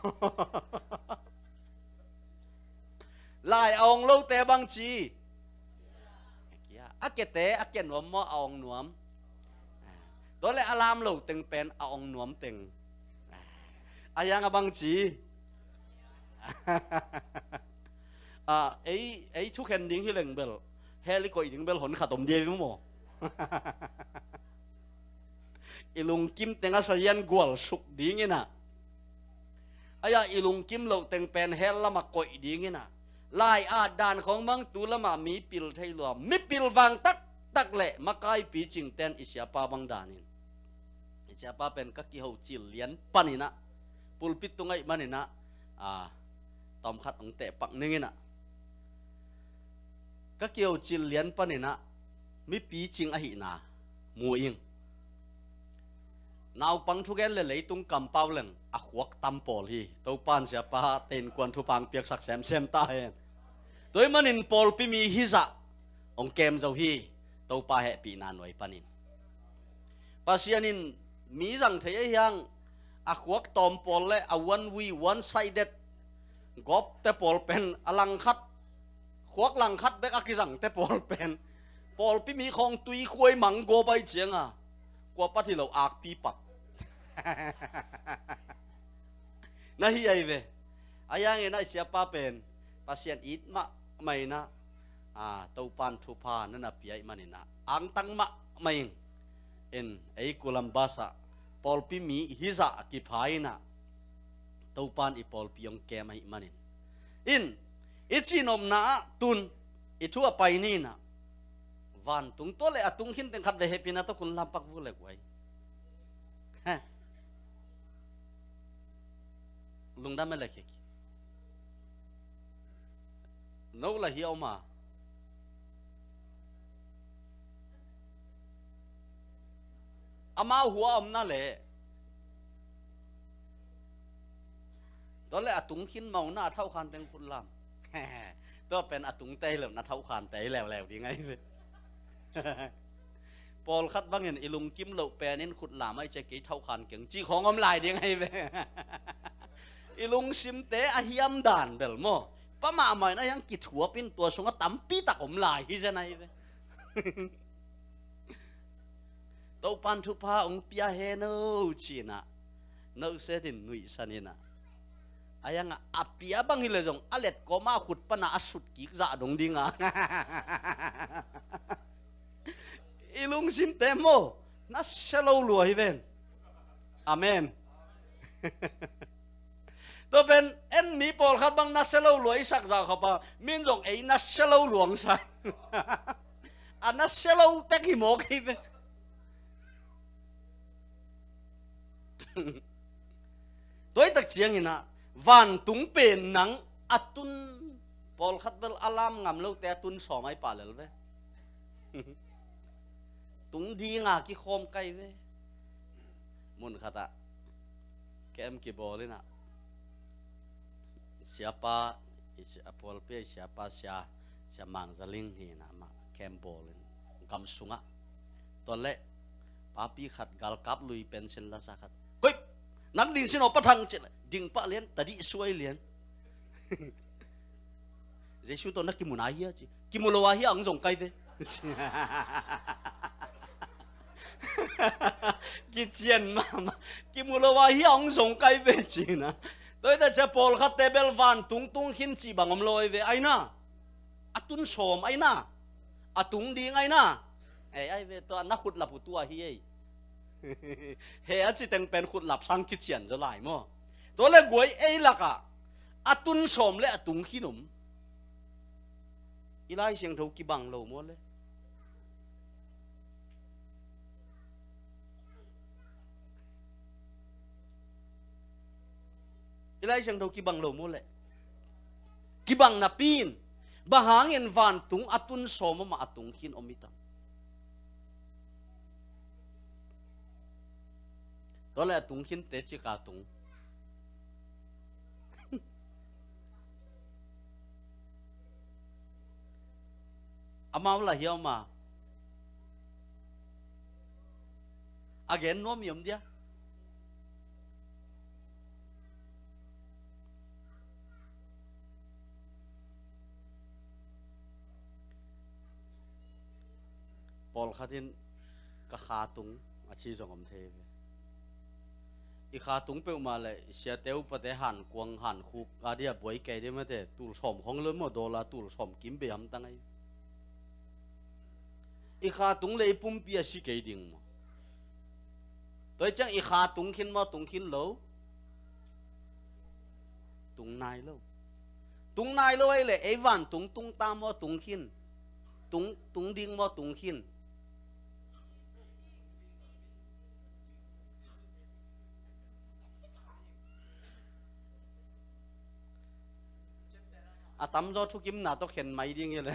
Lai a ong lote bang ci? A kiate, a kia nuam maw, a ong nuam? Tua le a lam lo teng pen a ong nuam teng. A hiang a bang ci. A, ei, ei thukhen ding hi leng bel, hell i koih ding bel hon khat om dia i maw? I lungkim teng a sazian gual suk ding ina. Aia i lungkim loh teng pen hell lamah koih ding ina. Lai-at dan khong bang tu lamah mi pil thei lua. Mi pilvang taktak le makaipi cingten i siapa bang danin. I siapa pen ka kiho cil lian paninah, pulpit tung ahih maninah, a, tawmkhat hong tehpak ninginah, ka kiho cil lian paninah mipi cing ahihna mu ing. Naupang thugen le leitung kampau leng a khuak tam pawl hi. Topan siapa te innkuan thupha piaksak semsem ta hen. Tua ahih manin pawlpi mi hizah hong kem zo hi. Topa hehpihna nuai panin Pasian in mi zang thei a hiang, a khuak tawm pawl le a one way, one sided gawp te pawl pen a langkhat, khuak langkhat bek a kizang te pawl pen pawlpi mi khawng tui khuai mang gawp ai cianga kua pat hi lo akpi pat na hi ai ve. A hiangin a siapa pen Pasian it mahmah inah, a, Topan thupha na na pia ih maninah angtang mahmah ing. In ei Columbus ah pawlpi mi hizah a kipha inah Topan i pawlpi hong kem ahih manin in i cihnopna ah tun i thu a pai ninah vantung tua le a tung khin teng khat ve hehpihna tawh khun lampak vuk le guai. Lungdam e le khek. No la hi a om a. Amau hua a om na le. Tua le a tung khin mau na a thauh khan teng khut lam. Tua pen a tung tei lo na thauh khan tei leuleu ding ai ve. Pawlkhat bangin i lungkim loh penin khut lam ai cia kei thauh khan keng ci khawng om lai ding ai ve. I lungsimte a hiam dan bel maw, pa mahmah in a hiang kithuap in tua sungah tampi tak om lai hi zen ai ve. Topan thupha hong pia hen o cinah no setin nuihsan inah a hiangah a pia bang hi le zong a let kawma khut pana a sut kik zah dong dinga i lungsimte maw na sia lo lua hi ven. Amen. Tua pen en mi pawlkhat bang na sia lo lua i sak zah khawpa min zong ei na sia lo luangsa. A na sia lo tek hi mawk hi ve. Tua i tak cianginah vantung pen nang a tun pawlkhat bel a lam ngam lote a tun sawm ai pah lel ve. Tung dinga kikhawm kai ve. Mun khatah kem kibawl inah siapa, i sia, a pawlpi a i siapa sia, sia Mang Za Ling hi inah amah kem bawl in gam sungah tua leh papi khat galkap lui pension lasa khat, koih, nang ding sin aw Pa Thang cih leh ding pah lian, tadih suai lian. Jesu tawh na kimu na hia ci. Kimu lo a hia hong zong kai ve. Kician mahmah. Kimu lo a hia hong zong kai ve cina. Tua hi ta cia pawlkhatte bel vantung tung khin cih bang om lo ai ve aina. A tun sawm aina. A tung ding aina. Ei, ai ve tua na khutlap uh tua hi ei. He a citeng pen khutlap sang kician zaw lai maw? Tua le guai ei lakah a tun sawm le a tung khin om. I Lai Siangtho kibang lo maw le? I Lai Siangtho kibang lo maw le? Kibang napi in bang hangin vantung a tun sawm om a, a tung khin om i tam? Tua le a tung khinte cika tung. Amau la hiau ma. A gen nuam i om dia. Pawlkhat in ka kha tung, A ci zong om thei ve. I kha tung peuhmah le siate upate hankuang hankhuk a dia buai kei dia mate, tul sawm khong lo maw, dollar tul sawm kim bei hamtang ahi. I kha tung le i pumpi a si kei ding maw? Tua ciang i kha tung khin maw, tung khin lo? Tung nai lo. Tung nai lo ahi le ei vantung tung ta maw, tung khin? Tung, tung ding maw, tung khin? A tamzaw thukimna tawh khen mai ding hi le.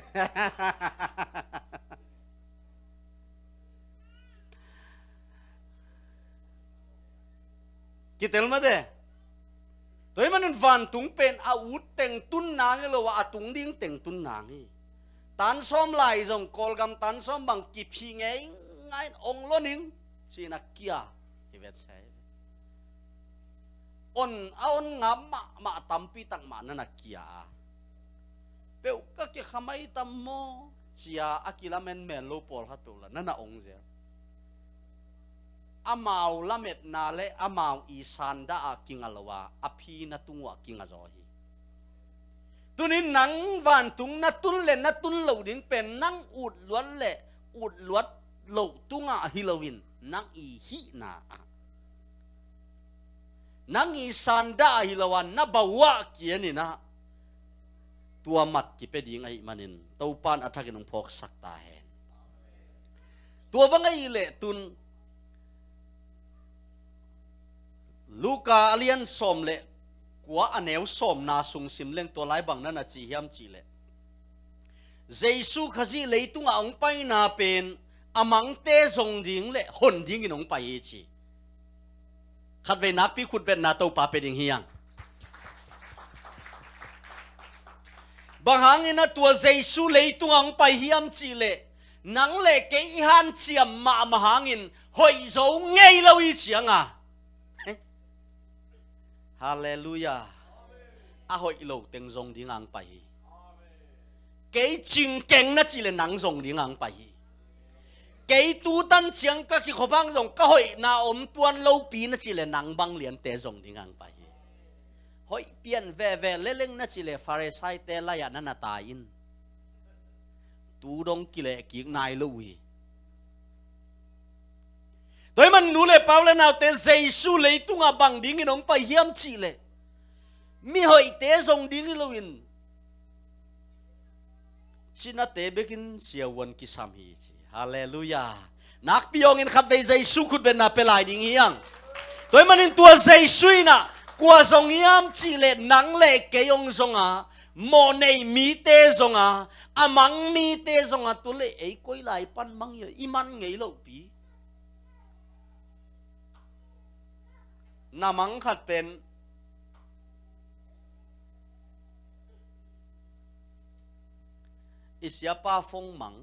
Kitel mate. Tua ahih manin vantung pen a ut teng tun nang hi lo a, a tung ding teng tun nang hi. Tan sawm lai zong Kawlgam tan sawm bang kiphi ngei ngai in ong lo ning, ci-in a kia hi vet sai. On a on ngam mahmah tampi tak mah na na kia a. Peuh ka kikha mai tam maw, ci-a a kilamen men lo pawlkhat peuh la na na ong zel. Amau lametna le amau i sandah a kinga lo a, a phina tung uh a kinga zaw hi. Tunin nang vantung na tun le na tun loh ding pen nang utluat le utluat loh tungah hi loin nang i hihna ah, nang i sandah ah hi lo a, na bauh ah kianin ah, tua mat kipia ding ahih manin Topa in a thakin hong phawksak ta hen. Tua bang ahih leh tun Luka a lian sawm le kua a neu sawmna sung sim leng tua lai bang na na ci hiam cih leh, Jesu Khazih leitungah hong paina pen a mangte zong ding le hon dingin hong pai hi ci. Khatvei nakpi khutbetna Topa pia ding hi hang. Bang hangin a tua Jesu leitungah hong pai hiam cih leh, nang le kei i hanciam mahmah hangin hoih zo ngei lo i cianga. Halleluiah. A hoih lo teng zong ding hong pai hi. Kei cingkeng na cih leh nang zong ding hong pai hi. Kei tutan ciang ka kikhop hang zong ka hoihna om tuan lopi na cih leh nang bang liante zong ding hong pai hi. Hoih pian veve leleng na cih leh Farisaite lai-ah na na tai in. Tu dong kileh kik nai lo uh hi. Tua ahih man nu le pa u le naute, Jesu leitungah bang dingin hong pai hiam cih leh, mihoihte zong ding hi loin cinate bekin siavuan kisam hi ci. Halleluiah. Nakpi hawngin khatvei Jesu khutbetna pia lai ding hi hang. Tua ahih manin tua Jesu in ah kua zong hiam cih leh nang le kei hong zong a, mawhnei mite zong a, a mang mite zong a, tu le ei koi lai pan mang hi, i man ngei lopi. Na mang khat pen i siapa phone mang.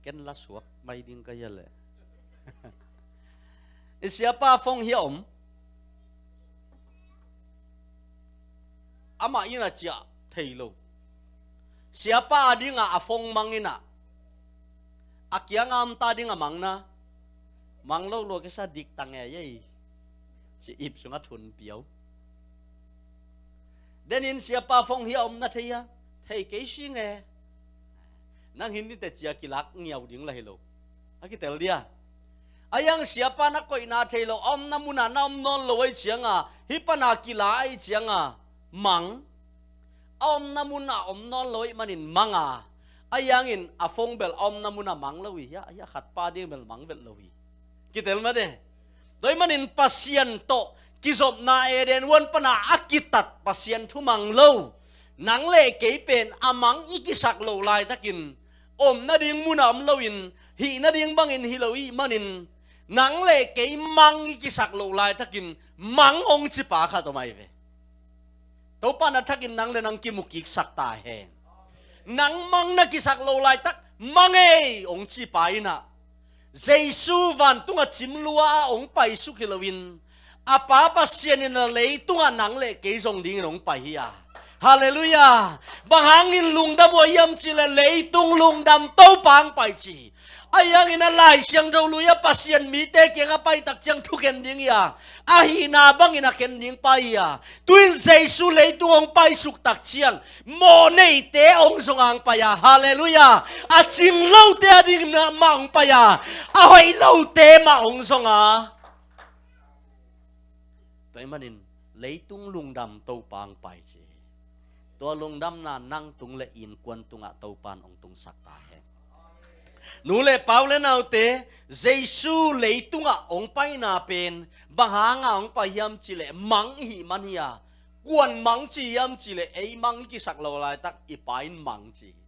Ken la suak mai ding ka hia leh. I siapa phone hi a om. Amah in a ciah thei lo. Siapa a dingah a phone mang in ah, a kianga om ta dingah mang na, mang lo lua kisa dik ta ngei ei ci ip sungah thun piau. Denin siapa phone hi a om na thei hia? Thei kei si nge. Nang hin nite cia kilak ngiau ding la hi lo. A kitel dia. A iang siapa na koihna thei lo, a omna munah na om nawn lo ahih cianga, hih pana kila ahih cianga mang. A omna munah om nawn lo ahih manin mang a, a iangin a phone bel a omna munah mang lo hi, hia, hia khatpa ding bel mang vet lo hi. Kitel mate. Tua ahih manin Pasian tawh kizopna Eden huan pana a kitat Pasian thu mang lo. Nang le kei pen a mang i kisak loh laitakin, omna ding munah om loin, hihna ding bangin hi lo ahih manin, nang le kei mang i kisak loh laitakin, mang hong cipa khat om ahi ve. Topa in a thakin nang le nang kimukiksak ta hen. Nang mang na kisak loh laitak, mang ei hong cipa in ah, Jesu vantungah cim lua a hong paisuk hi loin, a Pa Pasian in a leitungah nang le kei zong dingin hong pai hi a. Halleluiah. Bang hangin lungdam uh hiam cih leh leitung lungdam Topa hong pai ci. Ahi hangin a Lai Siangtho lui-ah Pasian mite kiangah a paitak ciang thukhen ding hi a, a hihna bangin a khen ding pa hi a. Tu-in Jesu leitung hong paisuk tak ciang mawhneite hong zong hong pai a. Halleluiah. A cing lote a ding mah hong pai a, a hoih lote mah hong zong a. Tua ahih manin leitung lungdam Topa hong pai ci. Tua lungdamna nang tung le innkuan tungah Topa in hong tungsak ta hen. Nu le pa u le naute, Jesu leitungah hong paina pen bang hanga hong pai hiam cih leh mang i hih man hi a, kuan mang ci hiam cih leh ei mang i kisak lo laitak i Pa in mang ci hi.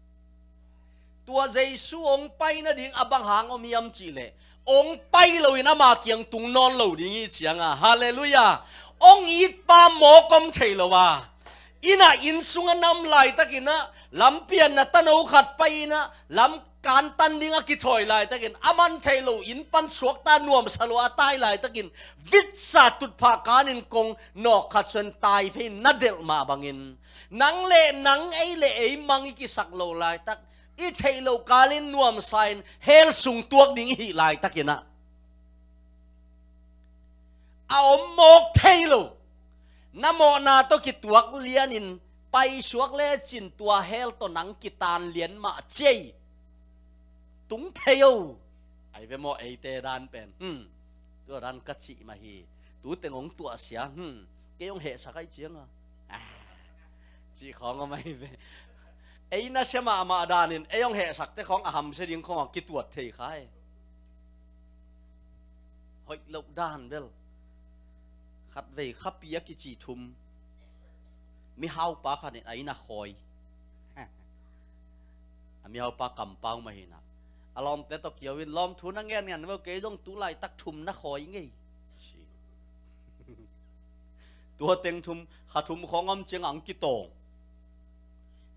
Tua Jesu hong pai nading a bang hang om hiam cih leh hong pai loin ama kiang tung nawn lo ding hi cianga, halleluiah. Hong itpa mawk om thei lo a, inn ah, inn sungah nam laitakin ah, lampi ah na tano khat pai-in ah, lam kantan ding a kithawi laitakin a man thei lo, inn pan suakta nuamsa lo a tai laitakin vitsa tutphah kanin kong nawk khat suan tai phei na delh mah bangin, nang le nang, ei le ei mang i kisak lo laitak, i theih loh kalin nuamsa-in hell sung tuak ding i hih laitakin ah, a om mawk thei lo. Na mawhna tawh kituak lianin paisuak lecin tua hell tawh nang kitan lian mah ci ei. Tung phei o. Ai ve maw, eite dan pen, hmm, tua dan ka cih mah hi. Tu teng hong tuahsia, hmm, kei hong hehsak ai cianga, ah, cih khawng om ai ve. Ei nasia mahmah danin ei hong hehsakte khawng a hamsia ding khawng a kituat thei kha e. Hoih loh dan bel. Khatvei khapi a kici thum, mihaupa khatin a inn a khawi. A mihaupa kampau mah hi-in ah, a lawmte tawh kiau in, lawmthu na ngen ngen vo, kei zong tu laitak thum na khawi ngei. Tua teng thum, kha thum khawng om cianga hong kitawng.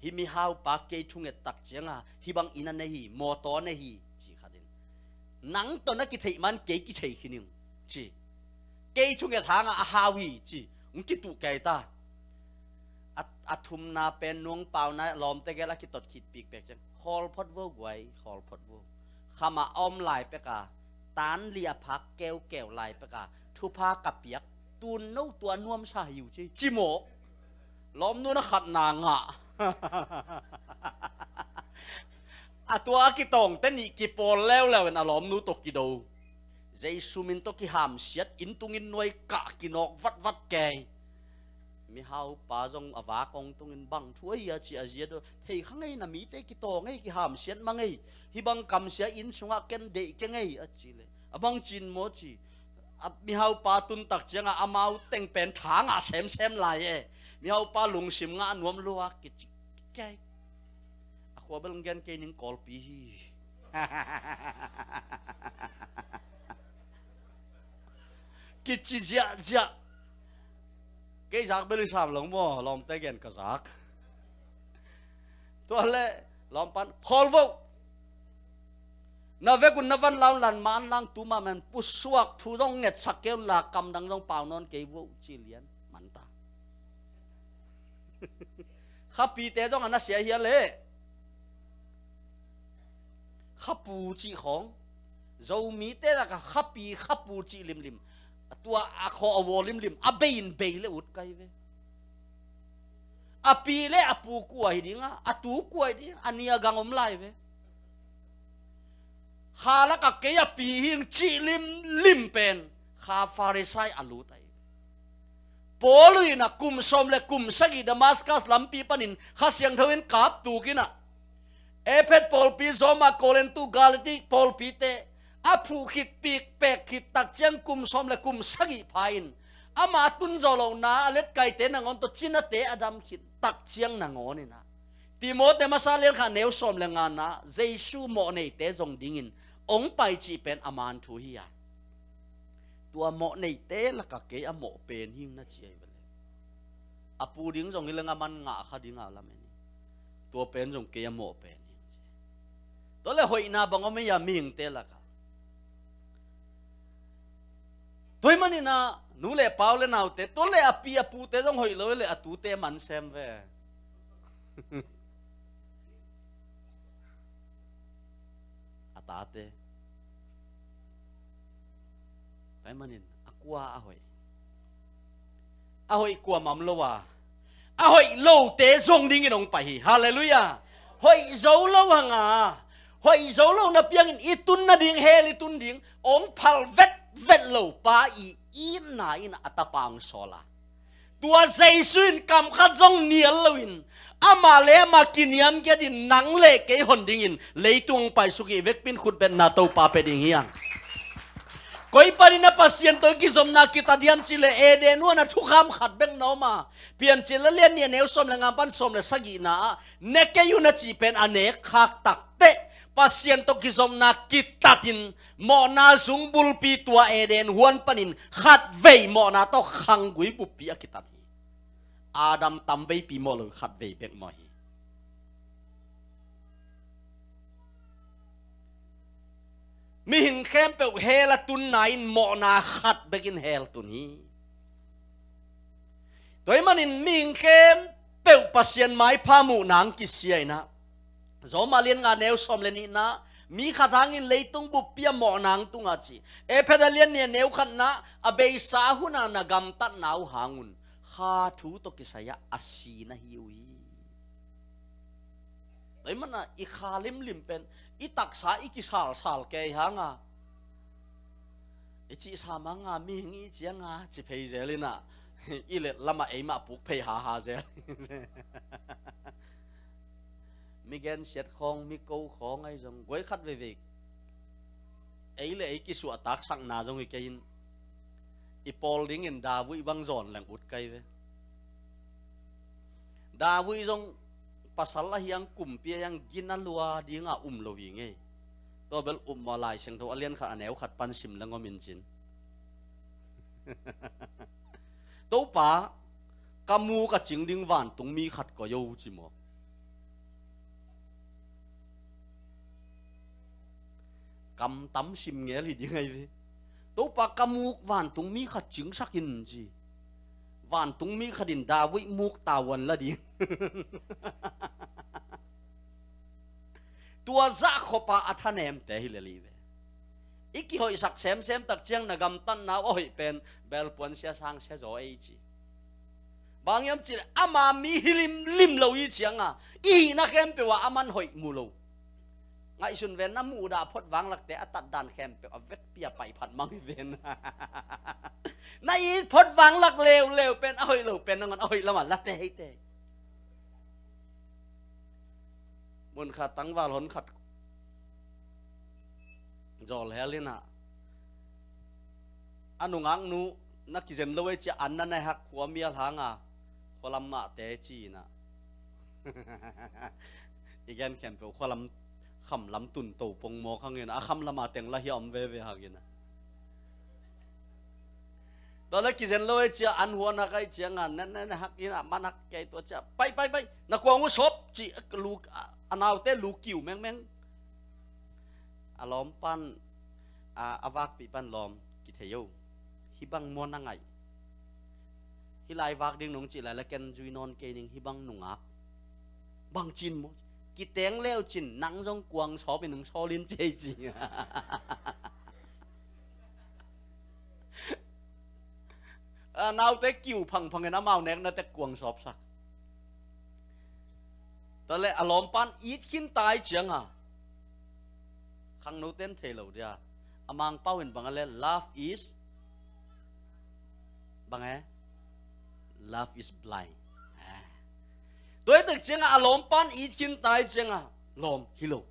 Hih mihaupa kei thunget tak cianga hih bang inn a nei hi, mawtaw a nei hi, ci khatin, nang tawh na kitheih man kei kithei khin ing, ci. Kei thunget hanga a hau hi, ci. Hong kituh kei ta. A, a thumna pen nungpauna lawmte gel a kitot khit pikpek ciang, khawl phot vo guai, khawl phot vo. Khamah a om lai peka, tan li a phak keukeu lai peka thupha ka piak, tun no tua nuamsa hi uh ci, ci maw. Lawmnu na khatna ngah. A tua a kitawngte nih kipawl leuleu in a lawmnu tawh kido. Jesu min tawh kihamsiat, inn tungin nuai kah kinawk vatvat kei. Mihaupa zong a vak hong tungin bang thu ahi a ci a zia do. Thei kha ngei, na mite kitawng ei, kihamsiat mah ngei. Hih bang kamsia inn sungah ken deih keng ei a ci leh, a bang cin maw ci. A mihaupa tun tak cianga amau teng pen tha ngah semsem lai e. Mihaupa lungsim ngah nuam lua kici kei. A khua bel gen kei ning, Kawlpi hi. Kici ziahziah. Kei zak bel i sam lo maw, lawmte gen ka zak. Tua le lawmpan khawl vo. Na vekun na van laun lan man lang tu mah men pusuak thu zong ngetsak kei un la, kamdang zong pau nawn kei vo, ci lian man ta. Khapite zong a nasia hi a le. Khapu cih khawng, Zomite lakah khapi, khapu cih limlim. A tua a khaw a vaw limlim, a bei in bei le ut kai ve. A pi le a pu kua hi dinga, a tu kua hi dinga, a nia gang om lai ve. Kha lakah kei a pi hing cih limlim pen Kha Farisai a lut ahi. Paul in a kum sawm le kum sagih Damascus lampi panin Kha Siangtho in kap tuk in a, Ephet pawlpi, Roma, Korintu, Galati pawlpite a phuh khit, pikpek khit tak ciang kum sawm le kum sagih pha in, ama tun zawh lohna a letkaite nangawn tawh cinate a dam khit tak ciang nangawn in a, Timote masa lian khat neu sawm le ngana, Jesu mawhneite zong dingin hong pai cih pen a man thu hi a. Tua mawhneite lakah kei a mawh pen hing na ci ahi vele. A pu ding zong hi leng a man ngah kha dinga lamen hi. Tua pen zong kei a mawh pen hing ci. Tua le hoihna bang om ei a mihingte lakah. Tua ahih manin a nu le pa u le naute, tua le a pi a pute zong hoih lo le a tute man sem ve. A tate. Tua ahih manin a kua a hoih? A hoih kuamah om lo a, a hoih lote zong dingin hong pai hi. Halleluiah. Hoih zo lo hang a, hoih zo lo na piangin i tun nading hell i tun ding hong phal vetvet lo pa i itna in a tapa hong sawl a, tua Jesu in kam khat zong nial loin amah le amah kiniamkhiatin nang le kei hon dingin leitung hong paisuk hi. Vekpi in khutbetna Topa pia ding hi hang. Koi panin a Pasian tawh kizopna kitat hiam cih leh Eden huan ah thukham khat bek na om a, Piancil a lian nih a neu sawm le nga pan sawm le sagihna ah ne kei un a cih pen a nek khak takteh Pasian tawh kizopna kitatin mawhna zung bulpi tua Eden huan panin khatvei mawhna tawh khanggui buppi a kitat hi. Adam tamveipi mawh lo, khatvei bek mawh hi. Mihing khempeuh hell a tunna in mawhna khat bekin hell tun hi. Tua ahih manin mihing khempeuh Pasian maipha muh nang kisia in ah, Rom a lian nga neu sawm le nihna, mi khat hangin leitung buppi a mawh nang tung a ci. Efesa lian nih a neu khatna, a beisa hun a na gamtatna uh hang un kha thu tawh kisai ah a si na hi uh hi. Tua ahih manin i kha limlim pen i taksa i kisalsal kei hang a, i cihsa mang a, mihing i ciang a ci phei zel in ah, i let lamah eimah puk phei haha zel. Mi gensiat khawng, mi ko khawng ahi zong guai khat veivei ei le ei kisuahtaksakna zong hi kei in, i pawl dingin David bang zawn leng ut kai ve. David zong pasal ahi hang, kumpi ahi hang, gina lua dinga um lo hi ngei. Tua bel upmawh, Lai Siangtho a lian khat a neu khat pan sim leng om in cin. Topa, ka muk a cing ding vantungmi khat koih o ci maw? Kam tam sim ngel hi ding ahi ve. Topa, ka muk vantungmi khat cingsak in ci. Vantungmi khat in David muk tavuan la ding. Tua zah khop a a thanemte hi lel hi ve. I kihoihsak semsem tak ciang na gamtatna uh a hoih pen belpuan sia sang sia zaw ei ci. Bang hiam cih leh ama mi hi limlim lo i ciang a, i hihna khempeuh ah aman hoih mu lo. Ngaihsun ven, na muhdah phot vanglakte a tatdan khempeuh a vekpi a paiphat mang hi ven. Na it phot vanglak leuleu pen a hoih lo pen nangawn a hoih lamah la teitei. Mun khat tangval hon khat zawl hel in ah, a nungaknu, na kizen lo ei ci a, an na na hak khua mial hang a, khualam mahte ci in ah. I gen khempeuh khualam, khamlam tun to pongmawk hang in ah, a khamlam a teng la hi a om veve hang in ah. Tua le kizen lo ei ci a, an huan hak ei ciang a, nen nen hak in a, man hak kei tua ci a, pai pai pai, na kuang uh sawp ci a, lu, a, a naute lu kiu mengmeng. A lawmpan, a, a vakpih pan, lawm, kithei o. Hih bang maw na ngaih? Hih lai vak ding nong cih lai la ken zui nawn kei ning, hih bang nungak. Bang cin maw? Kiteng leu cin, nang zong kuang sawp in nong sawl in ci ei ci. A, naute kiu phangphang in amau nekna tek kuang sawpsak. Tua le a lawmpan it khin ta ei ciang a, khangnote in thei lo dia, a Mangpau in bang a le, love is, bang e? Love is blind. Ah. Tua hi tak ciang a, a lawmpan it khin ta ei ciang a, lawm, hi lo.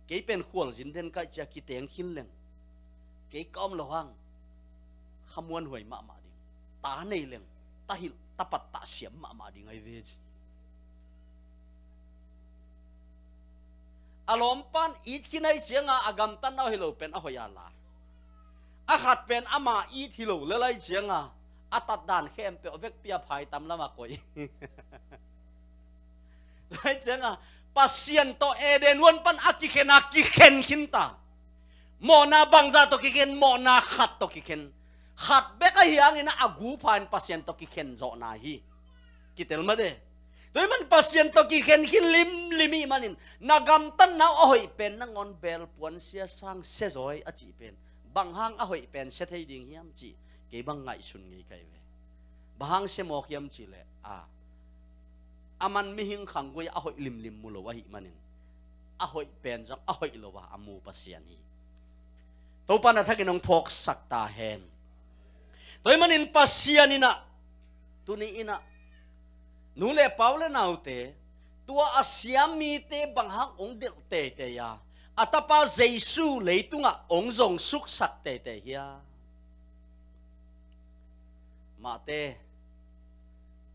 Kei pen khualzin den ka hih ciang a kiteng khin leng, kei ka om loh hang khamuanhuai mahmah ding, ta nei leng ta hilh, ta pattah siam mahmah ding ahi ve ci. A lawmpan it khin ahih ciang a, a gamtatna uh hi lo pen a hoih a la. A khat pen ama it hi lo lel ahih ciang a, a tatdan khempeuh vekpi a phaitam lam a koih. Tua ahih ciang a, Pasian tawh Eden huan pan a kikhen a, kikhen khin ta. Mawhna bangzah tawh kikhen? Mawhna khat tawh kikhen. Khat bek ahih hangin a gu pha in Pasian tawh kikhen zawhna hi. Kitel mah de. Tua ahih manin Pasian tawh kikhen khin limlim ahih manin, na gamtatna uh a hoih pen nangawn belpuan sia sang sia zaw hi a cih pen, bang hang a hoih pen sia thei ding hiam cih kei bang ngaihsun ngei ka hi ve. Bang hang sia mawk hiam cih leh, a, a man mihing khangguai a hoih limlim mu lo ahih manin, a hoih pen zong a hoih lo a a mu Pasian hi. Topa na thakin hong phawksak ta hen. Tua ahih manin Pasian in ah, tuni in ah, nu le pa, u le naute, tua a siam mite bang hang hong delh teitei a, a tapa Jesu leitungah hong zong suksak teitei hia? Mate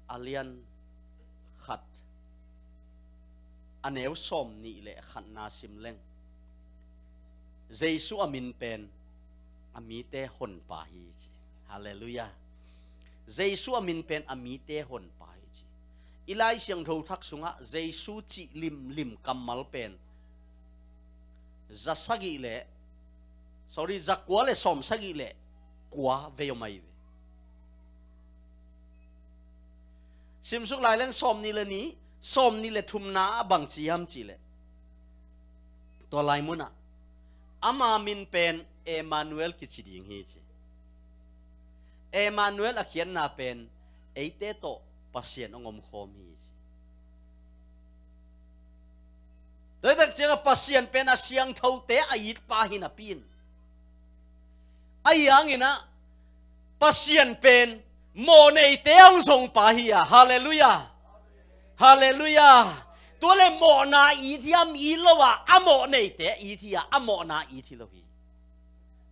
a lian khat, a neu sawmnih le khatna sim leng, Jesu a min pen a mite honpa hi ci. Halleluiah. Jesu a min pen a mite honpa hi ci. I Lai Siangtho Thak sungah Jesu cih limlim kammal pen za sagih le, sorry, za kua le sawm sagih le kua vei om ahi ve. Simsuk lai leng sawmnih le nih, sawmnih le thumna ah bang ci hiam cih leh, tua lai munah ama min pen Emmanuel kici ding hi ci. Emmanuel a khiatna pen eite tawh Pasian hong omkhawm hi ci. Tua hi tak ciangah Pasian pen a siangthote a itpa hi napi in, ahi hangin ah Pasian pen mawhneite hong zongpa hi a. Halleluiah. Halleluiah. Tua le mawhna it hiam, it lo a, a mawhneite it hi a, a mawhna it hi lo hi.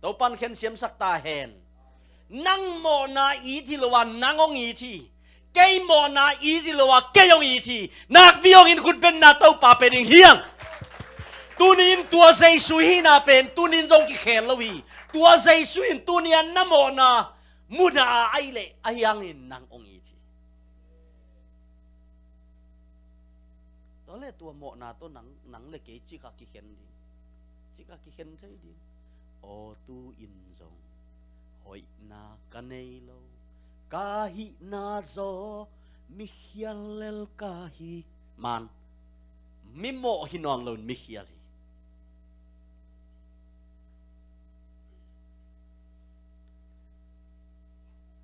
Topan khen siamsak ta hen. Nang mawhna it hi lo a, nang hong it hi. Kei mawhna it hi lo a, kei hong it hi. Nakpi hong in khutbetna Topa pe ding hi hang. Tuni in tua Jesu hihna pen tuni in zong kikhel lo hi. Tua Jesu in tuni a na mawhna mudah a, ahih leh, ahi hangin nang hong it hi. Tua le tua mawhna tawh nang, nang le kei cikah kikhen ding, cikah kikhen thei ding. Aw, tu-in zong hoihna ka nei lo, ka hihna zaw mikhial lel ka hi. Man, mimawh hi nawn loin mikhial hi.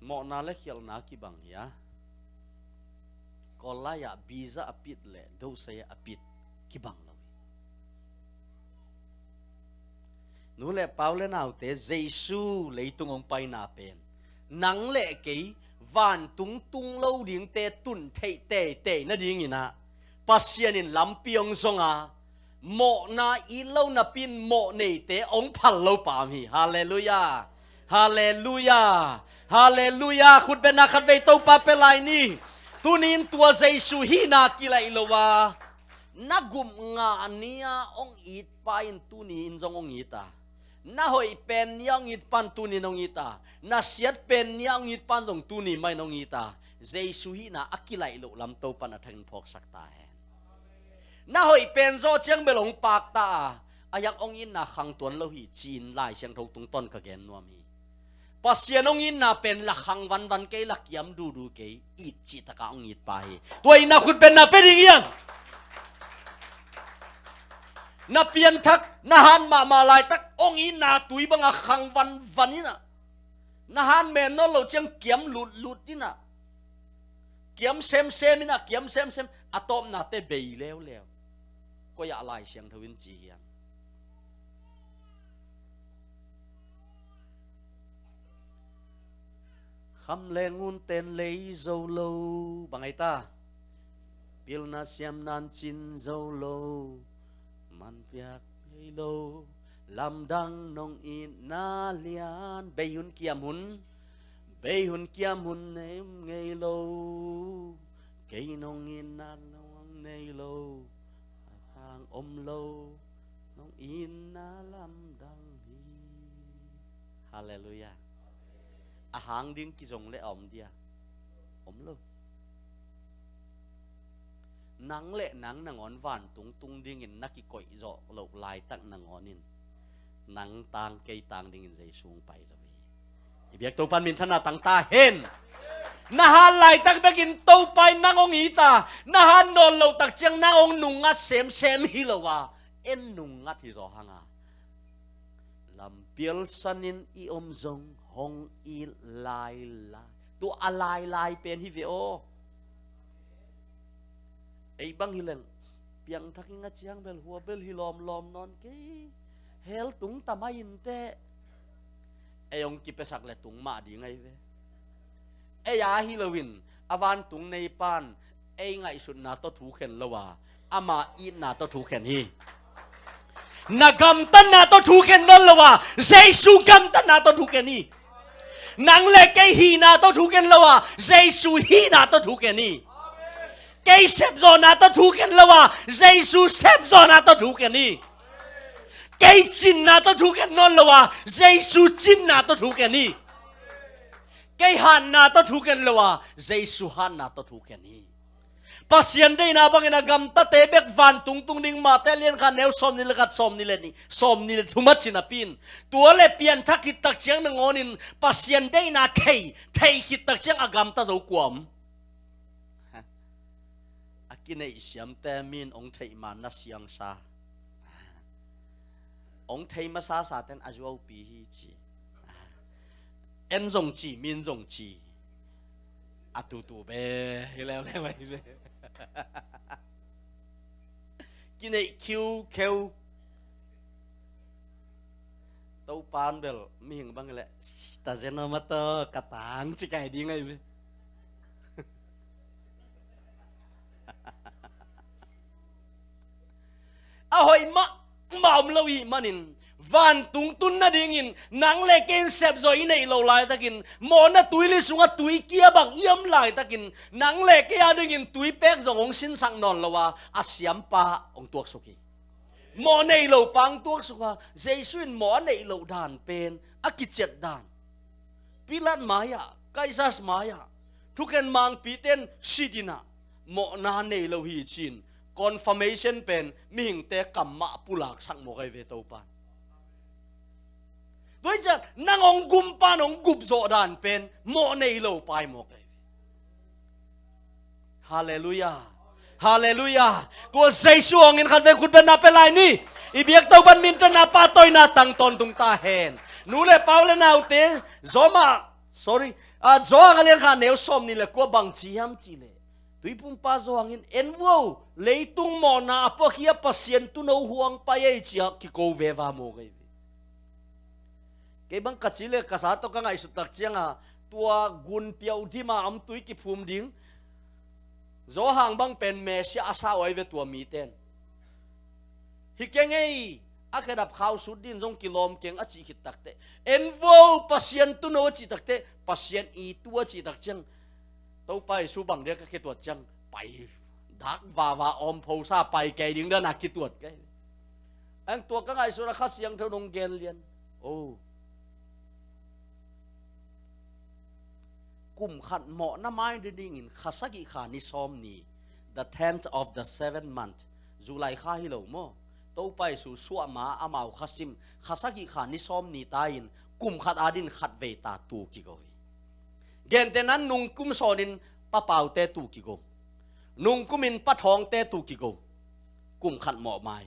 Mawhna le khialhna kibang hi a, Kawl lai-ah biza a pit le dosai a pit kibang lo hi. Nu le pa, u le naute, Jesu leitung hong paina pen nang le kei vantung tung lo dingte tun theih teitei nadingin ah Pasian in lampi hong zong a, mawhna it lo napi in mawhneite hong phal lo pa om hi. Halleluiah. Halleluiah. Halleluiah. Khutbetna khatvei Topa pe lai ni. Tuni in tua Jesu hihna kilaih lo a, na gup ngah ni-a hong itpa in tuni in zong hong it a, na hoih pen ni-a hong itpa in tuni in hong it a, na siat pen ni-a hong itpa in zong tuni mah in hong it a, Jesu hihna a kilaih loh lam Topan a thakin phawksak ta hen. Na hoih pen zawh ciang bel hong pakta a, a hiang hong itna khang tuan lo hi ci-in Lai Siangtho tungtawn ka gen nuam hi. Pasian hong itna pen la khang vanvan kei, la kiam duhduh kei, it cihtakah hong itpa hi. Tua in na khutbetna pe ding hi hang. Na pianthak, na hat mahmah laitak hong itna tui bangah khang vanvan in ah, na hat men nawn lo ciang kiam lutlut in ah, kiam semsem in ah, kiam semsem, a tawpnate bei leuleu. Koi-ah Lai Siangtho in ci hiam? Kham le ngun ten lei zo lo, bang ai ta? Pilna siamna in cin zo lo, man piak ngei lo, lamdang nong itna lian. Bei hun kiam hun, bei hun kiam hun nei ngei lo, kei nong itna nong nei lo, a hang om lo, nong itna lamdang hi. Halleluiah. A hang ding kizong le a om dia? Om lo. Nang le nang nangawn vantung tung dingin na kikoih zawh loh laitak nangawn in, nang tang kei tang dingin Jesu hong pai zo hi. I biak Topan minthanna tang ta hen. Na hat laitak bekin Topa in nang hong it a, na hat nawn loh tak ciang nang hong nungngat semsem hi lo a, en nungngat hi zaw hang a, lampial sanin i om zong hong it lailai. Tua a lailai pen hi ve aw. Ei bang hi leng, piangthak i ngah ciang bel hua bel hi lawmlawm nawn kei. Hell tung ta mai inteh. Ei hong kipiasak le tung mah ding ahi ve. Ei a hi loin, a vantung neipan ei ngaihsutna tawh thukhen lo a, ama itna tawh thukhen hi. Na gamtatna tawh thukhen nawn lo a, Jesu gamtatna tawh thukhen hi. Nang le kei hihna tawh thukhen lo a, Jesu hihna tawh thukhen hi. Kei sepzawhna tawh thukhen lo a, Jesu sepzawhna tawh thukhen hi. Kei cinna tawh thukhen nawn lo a, Jesu cinna tawh thukhen hi. Kei hatna tawh thukhen lo a, Jesu hatna tawh thukhen hi. Pasian deihna bangin a gamtate bek vantung tung ding, Mate lian khat neu sawmnih le khat, sawmnih le nih, sawmnih le thum a ci napi in. Tua le pianthak khit tak ciang nangawnin Pasian deihna thei, thei khit tak ciang a gamta zo kua om? A kineih siamte min hong theih man na siangsa. Hong thei masa saten a zuaupi hi ci. En zong ci, min zong ci. A tutu be hi leuleu ahi ve. Kineih khiukheu. Topan bel mihing bang le, ta zen a mata ka tang ci kai ding ahi ve. A hoih mahmah om lo ih manin, vantung tun nadingin nang le kei in sepzawh i neih loh laitakin, mawhna tuili sungah tuikia bang i om laitakin, nang le kei a dingin tuipek zong hong sinsak nawn lo a, a siampa hong tuaksuk hi. Mawh nei lo pa hong tuaksuk a, Jesu in mawh a neih loh dan pen a kiciat dan. Pilat mai-ah, Kaisar mai-ah, thukhen mangpite in sit in ah, mawhna nei lo hi ci-in confirmation pen mihingte kam mah pulaksak mawk ahi ve Topan. Tua hi ciang nang hong gumpan hong gupzawh dan pen mawh nei lo pai mawk ahi ve. Halleluiah. Halleluiah. Tua Jesu hong in khat vei khut bengna pia lai ni. I biak Topan min tawh na pahtawina tang tawntung ta hen. Nu le pa u le naute, Rom ah, sorry, a, Johan a lian khat neu sawmnih le kua bang ci hiam cih leh, Tuiphumpa Johan in, en vo, leitung mawhna a puakhia Pasian tuuno hong pai ei ci-a kiko veva mawk ahi ve. Kei bang ka ci le ka sa tawh ka ngaihsut tak ciang a, tua gunpiau dim a om tui kiphum ding Johan bang pen Messiah a sa uh ahi ve tua mite in. Hi keng ei, a khedap khau sut ding zong kilawm keng a cih khit tak teh, en vo, Pasian tuuno a cih tak teh, Pasian i tu a cih tak ciang, Topa Jesu bang dia ka kituat ciang pai, dak vava awm phosa pai kei ding dan a kituat kei. Ang tua ka ngaihsut a Kha Siangtho nong gen lian. Oh. Kum khat mawhna mai nadingin kha sagih kha ni sawm ni, the tenth of the seventh month, July kha hi lo maw? Topa Jesu suah ma amau kha sim, kha sagih kha ni sawm ni ta in, kum khat adin khat vei ta tu kigo hi. Gentehna nungkum sawnin papaute tu kigo. Nungkumin pathawngte tu kigo. Kum khat mawh mai.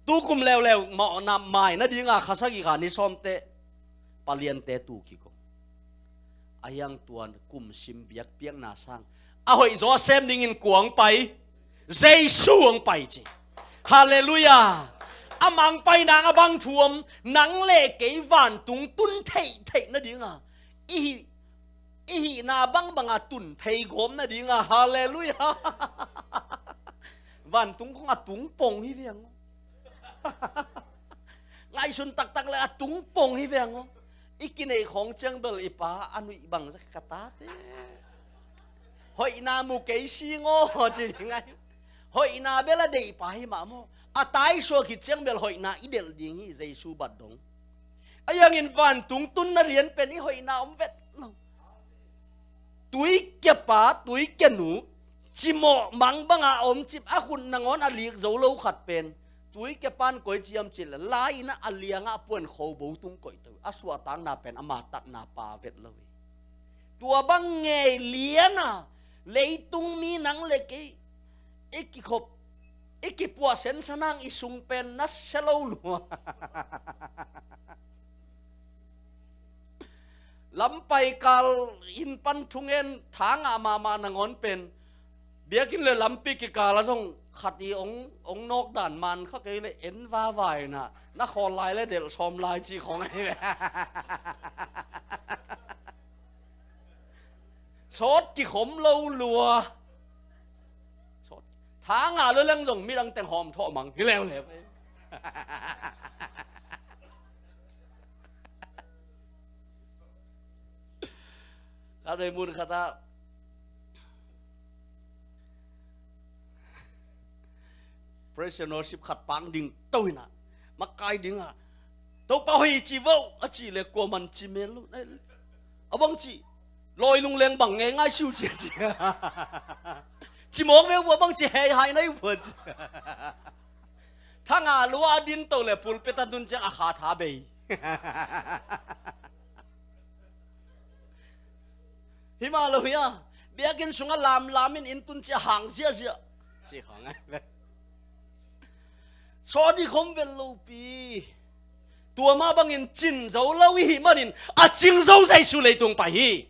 Tu kum leuleu mawhna mai nadinga kha sagih kha ni sawmte paliante tu kigo. A hiang tuan kum sim biakpiakna sang a hoih zaw a sem dingin kua hong pai? Jesu hong pai ci. Halleluiah. A mang pai nang a bang thu om, nang le kei vantung tun theihtheih nadinga i hih, i hihna bangbanga tun phei gawm nadinga. Halleluiah. Vantung khong a tung pong hi veng aw. Ngaihsun taktak le a tung pong hi veng aw. I kineih khawng ciang bel i pa a nuih bang zak ka tate. Hoihna mu kei sing aw ci ding ahi. Hoihna bel a deih pa hi mah maw. A taisuak khit ciang bel hoihna i delh ding hi Jesu bat dong. A hiangin vantung tunna lian pen i hoihna om vet lo. Tuikia pa, tuikia nu, cimawh mang banga a om cip a khut nangawn a lik zo lo khat pen, tuikia pan koi ciam cih le lai-in a liangah puan kho bo tung koih to. A suahtakna pen ama tatna pa vet lo hi. Tua bang ngei lian a, leitung mi nang le kei i kikhop, i kipuah sensa nang i sung pen na sia lo lua. Lampai kal in pan thungen thangah mahmah nangawn pen biakinn le lampi kikal ah zong khat i ong, ong nawk dan man kha kei le en vava in ah na khawl lai le delh sawm lai ci khawng ahi ve. Sawt kikhom lo lua. Sawt. Thangah lo leng zong midang teng hawm thawh mang hi leuleu. Khat vei mun khat ah praise and worship khat pang ding to in ah, makai ding ah, Topa hoih ci vo a cih le kuaman ci mel lo. A bang ci, lawi lungleng bang ngei ngai siu ci a ci. Ci mawk ve uh a bang ci, hei hai nai uh a ci. Thangah lua a din to le pulpit a tun ciang a kha tha bei. Hi mah lo hi a, biakinn sungah lamlam in inn tun ciah hang ziahziah. Ci khawng a. Sawt i khom vel lopi. Tua mah bangin cin zo lo i hih manin a cing zo Jesu leitung pai hi.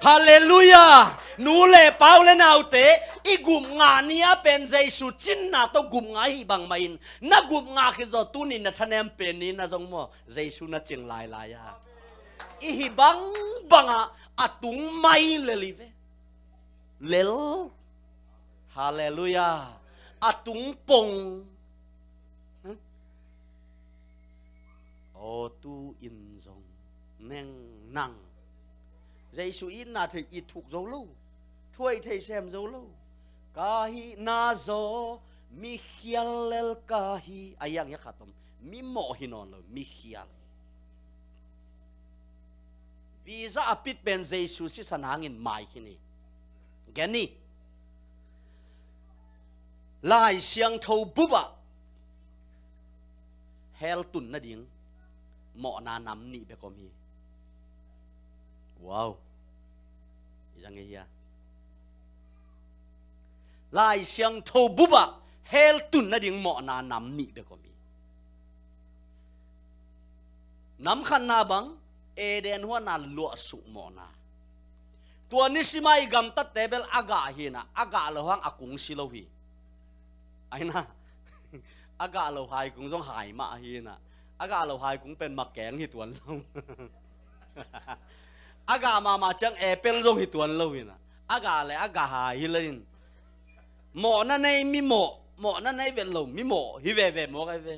Halleluiah. Nu le pau le naute, i gupngah ni a pen Jesu cinna tawh gupngah i hih bangmah in na gupngah khit zaw tuni na thanem pen ni na zong maw Jesu na cing lailai a. I hih bangbangah a tung mai lel i ve. Lel. Halleluiah. A tung pong. Aw tu in zong neng nang Jesu itna thei i thuk zo lo. Thuai thei sem zo lo. Ka hihna zaw mi khial lel ka hi. A hiang hiak khat om. Mi mawh hi nawn lo, mi khial. Biza a pit pen Jesu sisan hangin mai khin hi. Gen ni. Lai Siangtho bupah hell tun nading mawhna nam nih bek om hi. Wow. I zang ei hia? Lai Siangtho bupah hell tun nading mawhna nam nih bek om hi. Nam khatna bang, Eden huan a luahsuk mawhna. Tua nisima i gamtatte bel a gah hi in ah, a gah lo hang a kung si lo hi. Aina, a gah lo hai kung zong hai mah hi in ah, a gah lo hai kung pen makeng hi tuan lo. A gah mahmah ciang apple zong hi tuan lo hi in ah, a gah le a gah hai hi lo in. Mawhna nei mi mawh, mawhna nei vet lo mi mawh hi veve mawk ai ve.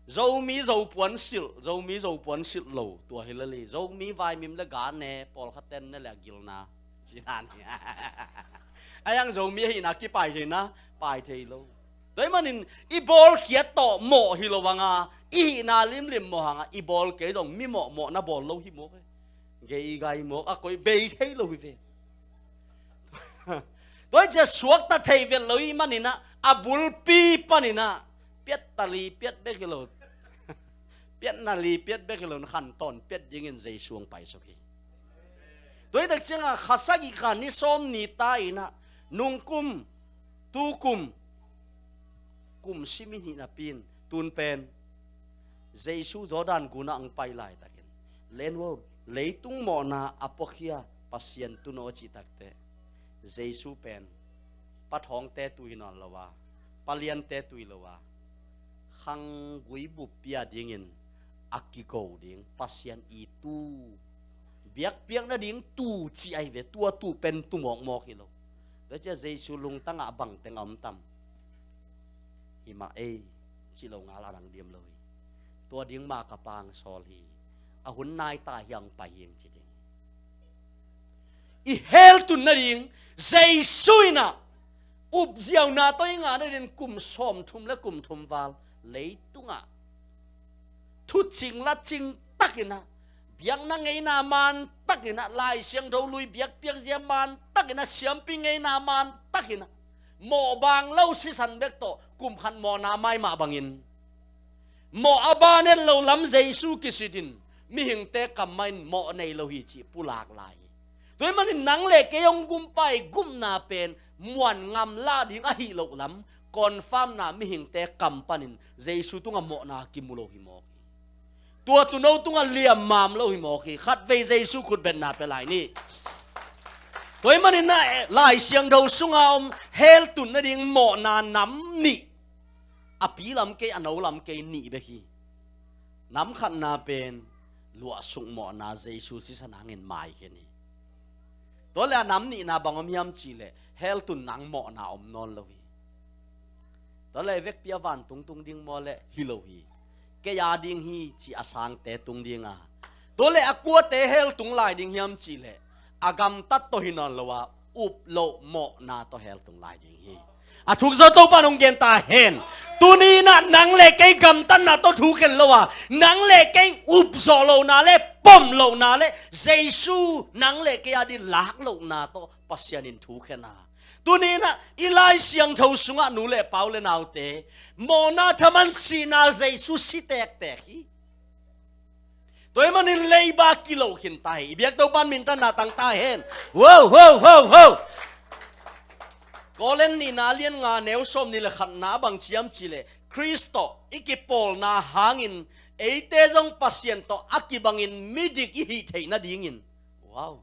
Zomi Zopuan silh, Zomi Zopuan silh lo tua hi lel hi. Zomi vaimim le ga ne, pawlkhat ten ne le a gilna. Ci dan hi. A hiang Zomi ahihna kipai theihna pai thei lo. Tua ahih manin i bawlkhiat tawh mawh hi lo hang a, i hihna limlim mawh hang a, i bawl kei zong mi mawh mawhna bawl lo hi mawk e. Gei gai mawk a koi bei thei lo hi ve. Tua hi ciah suakta thei vet lo i hih manin ah, a bulpi panin ah piattali piat bek hi lo. Piatnali piat bek hi lo, khantawn piat dingin Jesu hong paisuk hi. Tua hi tak ciangah kha sagih kha ni sawm ni ta in ah, nungkum, tukum, kum sim i hih napi in, tun pen Jesu Jordan gun ah hong pai laitakin, Len uh, leitung mawhna a puakhia Pasian tun aw a cih takteh, Jesu pen pa thawngte tui nawn lo a, pa liante tui lo a, khanggui buppi a dingin a kiko ding Pasian i tu, biakpiak nading tu ci ahi ve, tua tu pen tu mawkmawk hi lo. Tua ciah Jesu lungtangah bangteng a om tam? Hi mah ei, ci lo ngal a dang diam lo hi. Tua ding mah ka Pa hong sawl hi. A hun nai ta hi, hong pai hi ing ci ding. I hell tun nading Jesu in ah upziauna tawh i ngah nading kum sawmthum le kum thum val leitungah thucing lacing takin ah, biakna ngeina man takin ah, Lai Siangtho lui biakpiak zia man takin ah, siampi ngeina man takin ah, mawhbang lo sisan bek tawh kum khat mawhna mai mah bangin, mawh a ban et lo lam Jesu kisitin mihingte kam mah in mawh nei lo hi cih pulak lai hi. Tua ahih manin nang le kei hong gumpa i gupna pen muan ngam lah ding ahih loh lam, confirmna mihingte kam panin Jesu tungah mawhna kimu lo hi mawk hi. Tua tuuno tungah liammam lo hi mawk hi. Khatvei Jesu khutbetna pia lai ni. Tua ahih manin na, eh, Lai Siangtho sunga om hell tun nading mawhna nam nih, a pi lam kei, a no lam kei nih bek hi. Nam khatna pen luahsuk mawhna, Jesu sisan hangin maikhen hi. Tua leh a nam nihna bang om hiam cih leh hell tun nang mawhna om nawn lo hi. Tua leh vekpi a vantung tung ding maw leh hi lo hi. Kei a ding hi ci a sangte tung ding a. Tua leh a kuate hell tung lai ding hiam cih leh a gamtat tawh hi nawn lo a, up loh mawhna tawh hell tung lai ding hi. A thuk zaw Topa'n hong gen ta hen. Tuni-in ah nang le kei gamtatna tawh thukhen lo a, nang le kei up zawh lohna le pom lohna le Jesu nang le kei a ding lak lohna tawh Pasian in thukhen a. Tuni-in ah i Lai Siangtho sungah nu le pa, u le naute, mawhna thaman sihna Jesu si tektek hi. Tua ahih manin leiba kilo khin ta hi. I biak Topa'n minthanna tang ta hen. Wow, wow, wow, wow. Korin nihna lian nga neu sawmnih le khatna bang ci hiam cih leh, Khrist tawh i kipawlna hangin eite zong Pasian tawh a kibangin midik i hih theih nadingin. Wow.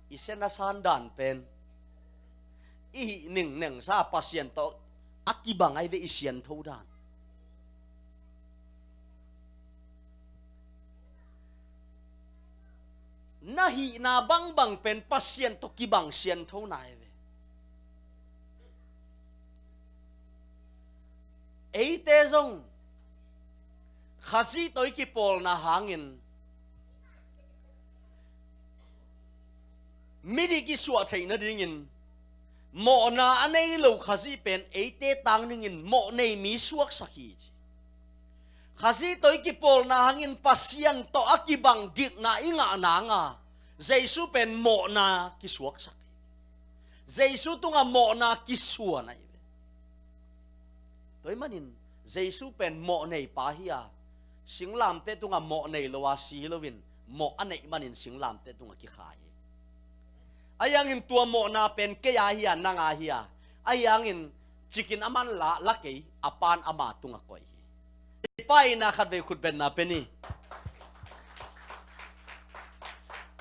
I sian a san dan pen i hih ningneng sa Pasian tawh a kibang ahi ve, i siantho dan. Na hihna bangbang pen Pasian tawh kibang sianthona ahi ve. Eite zong Khazih tawh i kipawlna hangin midik i suah theih nadingin mawhna a nei lo Khazih pen eite tang dingin mawhnei mi suaksak hi ci. Khazih tawh i kipawlna hangin Pasian tawh a kibang dikna i ngah nanga Jesu pen mawhna kisuaksak hi. Jesu tungah mawhna kisuan ahi ve. Tua ahih manin Jesu pen mawhnei pa hi a, singlamteh tungah mawh nei lo a si hi loin, mawh a neih manin singlamteh tungah kikhai hi. Ahi hangin tua mawhna pen kei a hi a, nang a hi a, ahi hangin cikin a man la, la kei, a Pa'n ama tungah koih hi. I Pa in a khatvei khutbetna pia ni.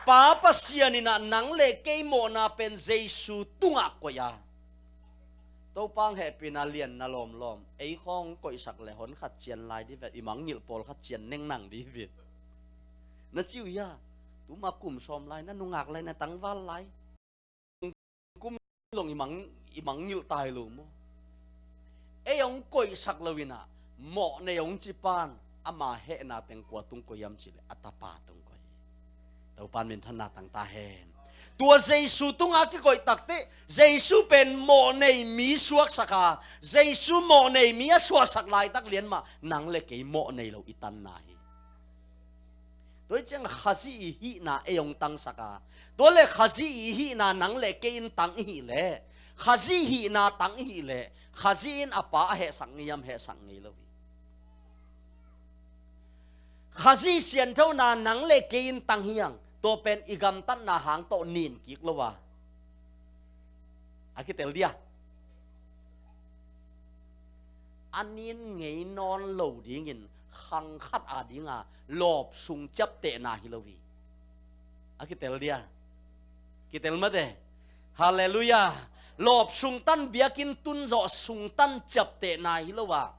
Pa Pasian in a nang le kei mawhna pen Jesu tungah koih a. Topa hong hehpihna lianna lawmlawm. Ei khawng koihsak le hon khat cian lai di ve, i mangngilh pawlkhat cian nengnang di ve. Na ci uh hia, tuma kum sawm lai, na nungak lai, na tangval lai. Kum zong i mang, i mangngilh tai lo maw? Ei hong koihsak lo in a, mawhnei hong ci Pa'n, ama hehna teng kua tung koih hiam cih leh, a Tapa tung koih hi. Topa'n minthanna tang ta hen. Tua Jesu tungah kikoih takteh, Jesu pen mawhnei mi suaksak a, Jesu mawhnei mi a suahsak laitak lian mah, nang le kei mawhnei lo i tanna hi. Tua hi ciang Khazih i hihna ei hong tangsak a, tua le Khazih i hihna nang le kei in tang i hih leh, Khazih hihna tang i hih leh, Khazih in a Pa a hehsak ngei hiam? Hehsak ngei lo hi. Khazih sianthona nang le kei in tang hi hang, tua pen i gamtatna hang tawh nin kik lo a, a kitel dia, a nin ngei nawn lo dingin khang khat a dinga lawp sung ciaptehna hi lo hi. A kitel dia, kitel mate. Halleluiah. Lawp sungtan, biakinn tun zawh sungtan ciaptehna hi lo a,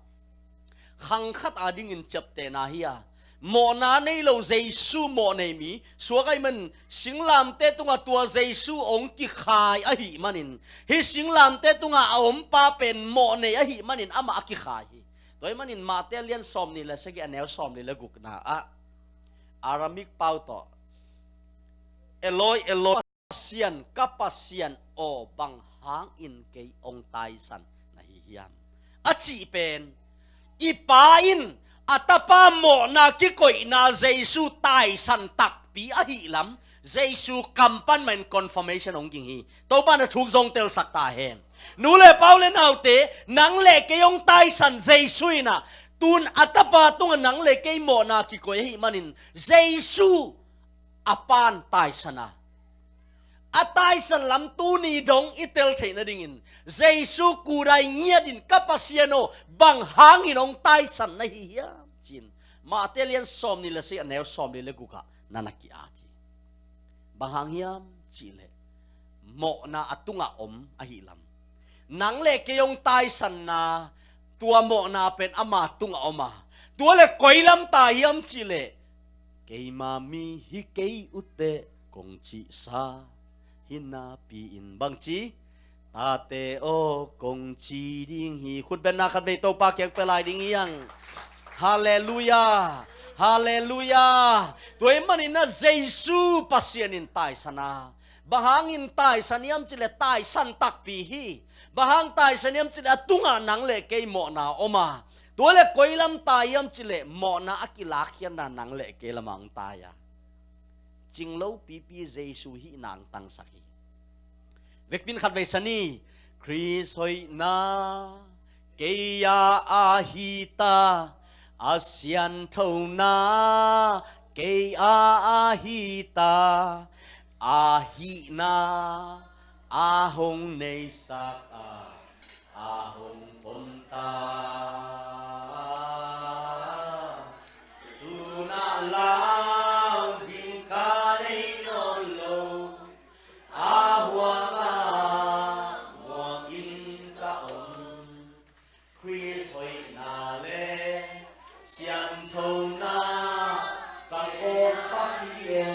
khang khat a dingin ciaptehna hi a, mawhna nei lo Jesu mawhnei mi suak ahih manin, singlamteh tungah tua Jesu hong kikhai ahih manin, hih singlamteh tungah a om pa pen mawhnei ahih manin amah a kikhai hi. Tua ahih manin Mate a lian sawmnih le sagih, a neu sawmli le gukna ah, Aramaic pau tawh, Eloi, Eloi, Pasian, ka Pasian aw, bang hangin kei hong taisan na hi hiam, a cih pen, i Pa in a Tapa mawhna kikoihna Jesu taisan takpi ahih lam, Jesu kam pan mah in confirmation hong ging hi. Topa'n a thuk zong telsak ta hen. Nu le pa, u le naute, nang le kei hong taisan Jesu in a, tun a Tapa tungah nang le kei mawhna kikoih ahih manin, Jesu a Pa'n taisan a, a taisan lam tuni dong i tel theih nadingin Jesu kudai ngiatin, "Ka Pasian aw, bang hangin hong taisan na hi hiam?" ci-in Mate lian sawmnih le sagih, a neu sawmli le gukah na na ki-at hi. Bang hang hiam cihleh mawhna a tungah om ahih lam, nang le kei hong taisanna, tua mawhna pen ama tungah om a, tua le koi lam tai hiam cihleh, "Keima mi hi kei uh teh," kong cihsa hi napi-in, bangci, "Tate aw," kong ci ding hi. Khutbetna khatvei Topa kiang pia lai ding hi hang. Halleluiah. Halleluiah. Tua ahih manin ah Jesu Pasian in taisan a, bang hangin taisan hiam cihleh taisan takpi hi. Bang hang taisan hiam cihleh a tungah nang le kei mawhna om a, tua le koi lam tai hiam cihleh mawhna a kilakkhiatna nang le kei lamah hong tai a, cinglo pipi Jesu hihna hong tangsak hi. Vekpi in khatvei sani, Khrist hoihna kei a ahi ta, a sianthona kei a ahi ta, a hihna a hong neisak a, a hong pom ta. Tunah lau ding ka nei nawn lo, a huangah muakin ka om. Khrist hoihna le sianthona ka kawm pak hi e.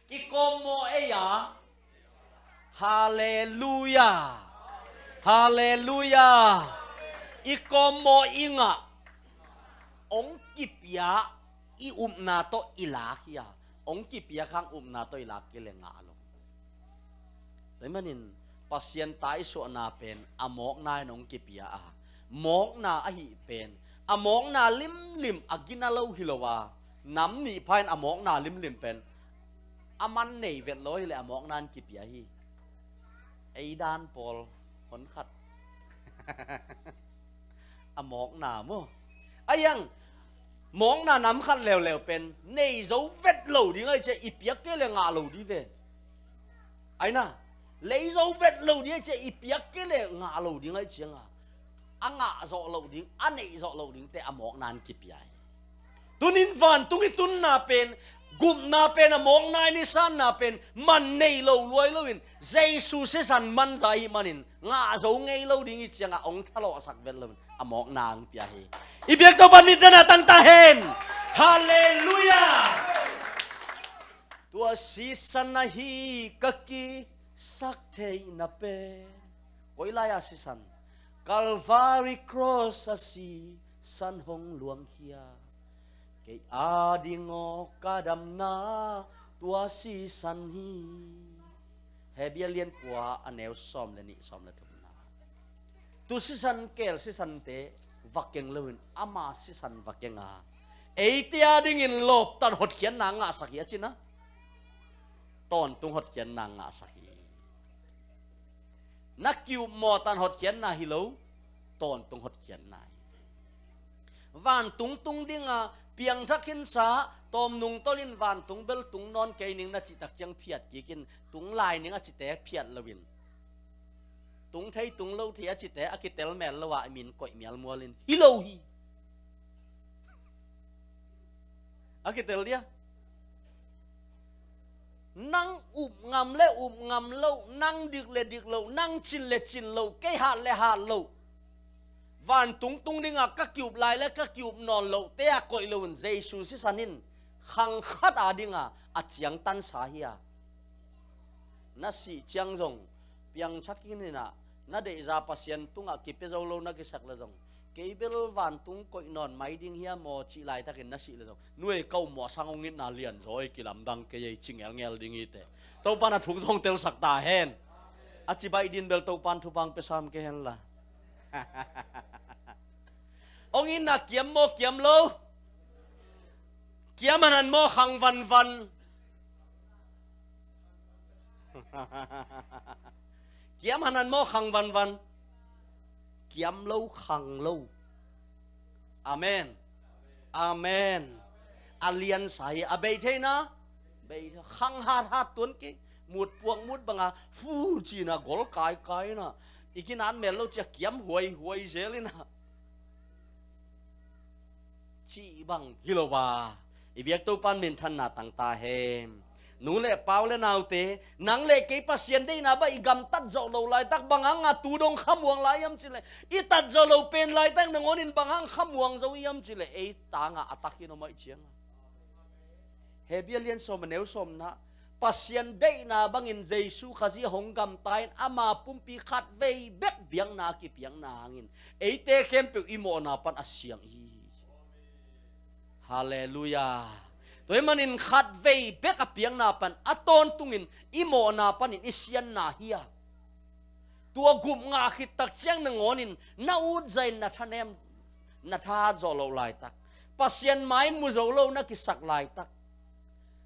I kawm maw ei a? Halleluiah. Halleluiah. I kawm maw i ngah? Hong kipia i upna tawh i lak hi a, hong kipia khang upna tawh i lak kei le ngah lo. Tua ahih manin Pasian ta i suahna pen a mawkna in hong kipia a, mawkna ahih pen, a mawkna limlim a gina lo hi lo a, nam nih pha in a mawkna limlim pen a man nei vet lo hileh a mawkna in kipia hi. Ei dan pawl hon khat a mawkna maw? A hiang, mawkna nam khat leuleu pen nei zo vet lo ding ahih ciang i piak kei le ngah lo ding ve. Ai na, lei zo vet lo ding ahih ciang i piak kei le ngah lo ding ahih cianga, a ngah zawh loh ding, a neih zawh loh dingte a mawkna in kipia hi. Tunin vantung i tunna pen, gupna pen, a mawkna in i sanna pen man nei lo luai loin Jesu sisan manza ahih manin ngah zo ngei lo ding i cianga hong thalawhsak vet loin a mawkna hong pia hi. I biak Topa min dan a tangta hen. Halleluiah. Tua sisan ahi ka kisak theihna pen, koi lai-a sisan? Calvary cross a sisan hong luangkhia, kei ading aw ka damna tua sisan hi. Hebru lian kua a neu sawm le nih, sawm le thumna. Tu sisan keel sisante va keng loin ama sisan va keng a, eite adingin lawptan hotkhiatna ngahsak hi a cina. Tawntung hotkhiatna ngahsak hi. Na ki-up mawhtan hotkhiatna hi lo, tawntung hotkhiatna hi. Vantung tung dinga piangthak khinsa, tawmnung tolin vantung bel tung nawn kei ning na cih tak ciang phiat kikin, tung lai ning a cite phiat loin, tung thei tung lo thei a cite a kitel mel lo a, i min koih mialmualin hi lo hi. A kitel dia. Nang up ngam le up ngam lo, nang dik le dik lo, nang cin le cin lo, kei hat le hat lo. Vantung tung dinga ka ki-up lai le ka ki-up nawn lote a koih loin Jesu sisan in khang khat adinga a ciangtansa hi a. Na sih ciang zong piangthak in inah, na deihza Pasian tungah kipia zo lo na kisak le zong, kei bel vantung koih nawn mai ding hiam aw cih laitakin na sih le zong, nuai ka um mawh sang hong itna lianzaw ei, kilamdang kei ei, ci ngelngel ding hi teh. Topan a thuk zong telsak ta hen. A cibai din bel Topan thupha hong pia sam kei hen la. Hong itna kiam maw kiam lo? Kiam hanan maw khang vanvan? Kiam hanan maw khang vanvan? Kiam lo khang lo. Amen. Amen. A liansa hi, a bei theihna Bei khang hat hat tuan kei, mut puak mut banga fu cina gol kaikai na, i kinat mel lo cia kiam huai huai zel ina. Cih bang hi lo ba, i biak Topan minthanna tang ta hen. Nu le pau le naute, nang le kei Pasian deihna bang i gamtat zawh lo laitak bang hanga tu dong khamuang lai hiam cileh, i tat zawh lo pen laitak nangawn in bang hang khamuang zo hiam cileh, ei tanga a tak hi no maih cianga. Hebia lian sawm a neu sawmna, Pasian deihna bangin Jesu Khazih hong gamta in ama pumpi khat vei bek biakna a kipiakna hangin eite khempeuh i mawhna pan a siang hi. Halleluia. Tua hi manin khat vei bek a piakna pan a tawntungin i mawhna panin i sianna hi a. Tua gup ngah khit tak ciang nangawnin na ut zahin na thanem, na thahat zawh loh laitak, Pasian mai mu zo lo na kisak laitak,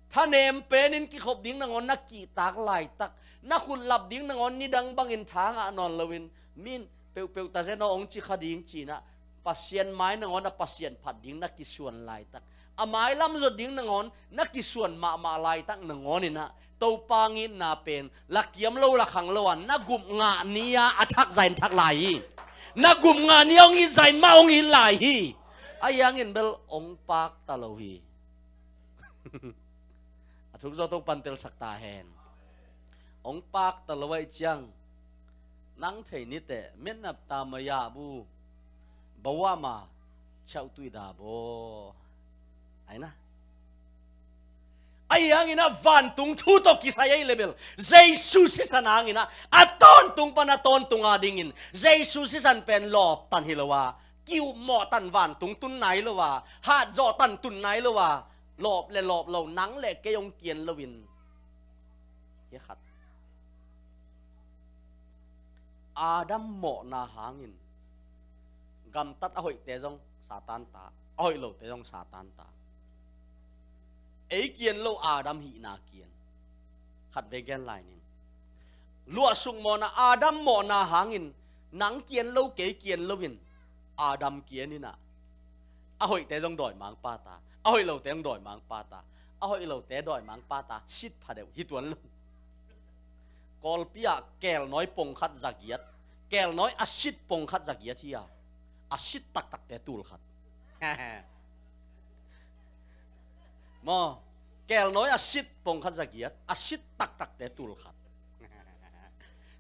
thanem penin kikhop ding nangawn na kihtak laitak, na khutlap ding nangawn nidang bangin tha ngah nawn loin, min peuhpeuh ta zen aw hong ci kha ding cinah, Pasian mai nangawn a Pasian phat ding na kisuan laitak, a mailam zot ding nangawn na kisuan mahmah laitak nangawninah, Topa ngitna pen lakiam lo lakhang lo a na gup ngah ni-a a thak zahin thak lai hi. Na gup ngah ni-a hong it zahin mah hong it lai hi. Ahi hangin bel hong pakta lo hi. A thuk zaw Topan telsak ta hen. Hong pakta lo ahih ciang, nang thei niteh, metnap ta maya bu, bawama chauh tuida baw. Aina. Ahi hanginah vantung thu tawh kisai ahi le bel, Jesu sisan hanginah a tawntung pan a tawntung a dingin Jesu sisan pen lawptan hi lo a, kiupmawhtan vantung tun nai lo a, hatzawhtan tun nai lo a, lawp le lawp lo, nang le kei hong kian loin. Hi khat. Adam mawhna hangin gamtat a hoihte zong Satan ta, a hoih lote zong Satan ta. Ei kian lo Adam hihna kian. Khat vei gen lai ning. Luahsuk mawhna Adam mawhna hangin nang kian lo kei kian loin Adam kian inah. A hoihte zong dawimangpa ta, a hoih lote zong dawimangpa ta, a hoih lote dawimangpa ta, sit phadeuh hi tuan lo. Kawlpi ah kelnawi pongkhat zagiat, kelnawi a sit pongkhat zagiat hi a, a sit taktakte tul khat. Maw, kelnawi a sit pongkhat zagiat, a sit taktakte tul khat.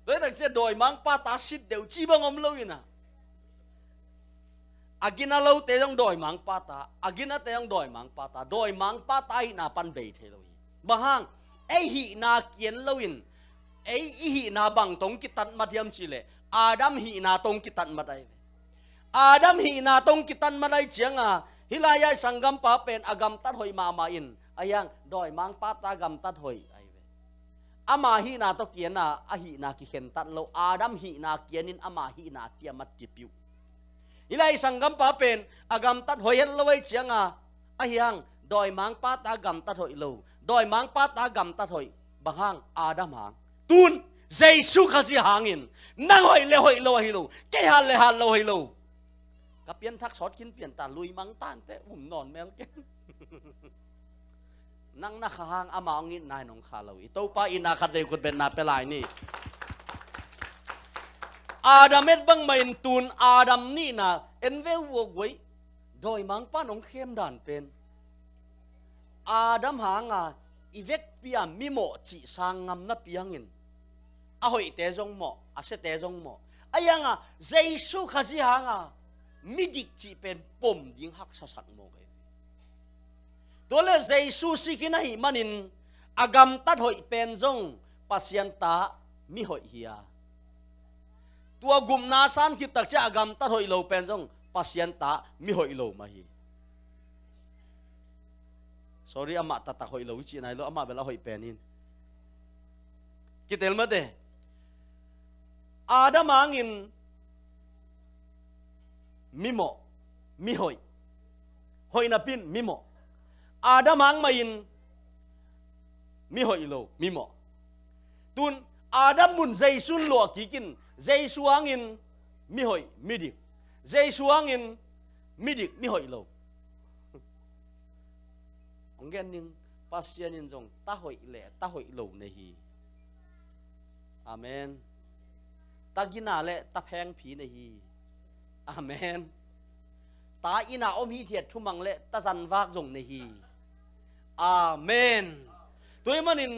Tua hi tak cia dawimangpa ta sit deuh ci bang om lo inah. A gina lote zong dawimangpa ta, a ginate zong dawimangpa ta, dawimangpa ta ahihna pan bei thei lo hi. Bang hang, ei hihna kian loin, ei i hihna bang tawh hong kitatmat hiam cihleh, Adam hihna tawh hong kitatmat ahi ve. Adam hihna tawh hong kitatmat ahi cianga, hih lai-ah i sanggampa pen a gamtat hoih mahmah in, ahi hang, dawimangpa ta gamtat hoih ahi ve. Ama hihna tawh kiana, a hihna kikhentat lo, Adam hihna kianin ama hihna a piamat kipiuh. Hih lai i sanggampa pen a gamtat hoih het lo ahi cianga, ahi hang, dawimangpa ta gamtat hoih lo, dawimangpa ta gamtat hoih, bang hang, Adam hang. Tun, Jesu Khazih hangin, nang hoih le hoih lo ahi lo, kei hat le hat lo ahi lo. Ka pianthak sawt khin pian ta, lui mang tante, um nawn mel ken. Nang na kha hang ama hong itna in hong kha lo hi. Topa itna khat vei khut betna pia lai ni. Adam et bangmah in tun Adam nihna en ve uh aw guai. Dawimangpa in hong khem dan pen Adam hanga i vekpi a mimawh cih sang ngam napi hangin a hoihte zong mawh, a siate zong mawh. Ahi hanga Jesu Khazih hanga midik cih pen pom ding haksasak mawk ei. Tua le Jesu si khin ahih manin a gamtat hoih pen zong Pasian ta mihoih hi a. Tua gupna san khit tak ciah a gamtat hoih lo pen zong Pasian ta mihoih lo mah hi. Sorry, amah taktak hoih lo i cih nai lo, amah bel a hoih pen in. Kitel mate. Adam hangin mimawh, mihoih. Hoih napin mimawh. Adam hang mahin mihoih lo, mimawh. Tun Adam mun Jesu in luah kikin, Jesu hangin mihoih, midik. Jesu hangin midik, mihoih lo. Hong gen ning, Pasian in zong ta hoih le ta hoih lo nei hi. Amen. Ta gina le ta phengphi nei hi. Amen. Ta inn a om hithiat thumang le ta zanvak zong nei hi. Amen. Tua ahih manin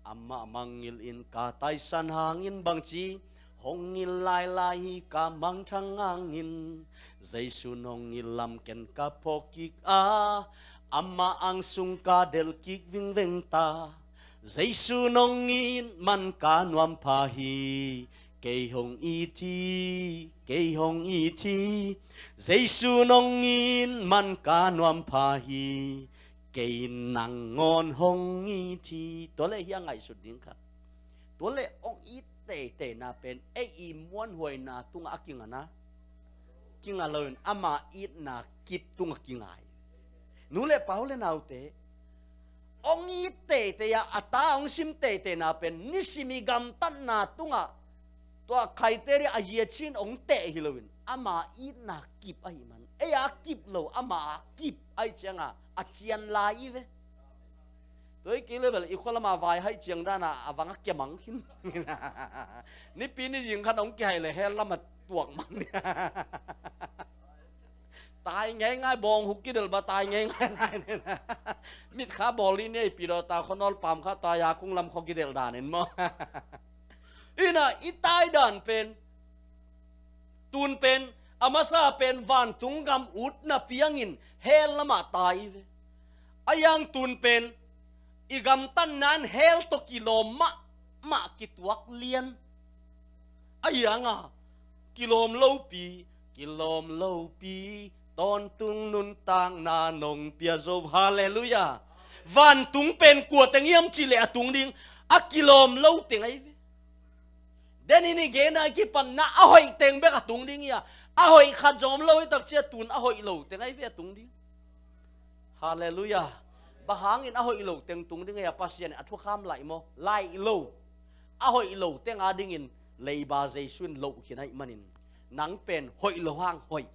amah mangngilh in ka taisan hangin bangci hong ngilh lailai hi ka mangthang hangin, Jesu nong ngilh lam ken ka phawk kik a, amah ang sung ka delh kik vingveng ta. Jesu nong it man ka nuam pha hi, kei hong it hi, kei hong it hi. Jesu nong it man ka nuam pha hi, kei nangawn hong it hi. Tua le hih a ngaihsut ding khat. Tua le hong it teiteina pen ei i muanhuaina tungah a kinga na, kinga loin ama itna kip tungah kinga hi. Nu le pa, u le naute, hong it teitei a, a ta hong sim teiteina pen nisim i gamtatna tungah tua criteria a yachin hong teh hi loin ama itna kip ahih man, ei a kip lo ama a kip ahih cianga a cian lai i ve. Tua hi kei le bel i khua lama vai haih ciang dana a vang a kiamang khin. Nipi ni zing khat hong kihaih le hell lama tuak mang ni. Tai ngeingai, bawng huk kidelh ba tai ngeingai nai ni. Mitkha bawl ni ni ei pi daw ta khuanawl pam kha ta ya kung lam khua kidelh danin maw? Ina i tai dan pen, tun pen, a masa pen vantung gam utna piangin hell lamah tai i ve. A yang tun pen i gamtatna in hell tawh kilawm mahmah kituak lian. A yanga kilawm lopi, kilawm lopi, tawntung nuntakna nong pia zo. Halleluiah. Vantung pen kua teng hiam cih leh a tung ding a kilawm lo teng ahi ve. Denin i gena i kipatna a hoih teng bek a tung ding hi a, a hoih khat zong om lo hi takcia tun a hoih lo teng ahi ve a tung ding. Halleluiah. Bang hangin a hoih lo teng tung ding hi a, Pasian in a thukham laih maw? Laih lo. A hoih lo teng a dingin leiba Jesu in loh khin ahih manin nang pen hoih lo hang hoih.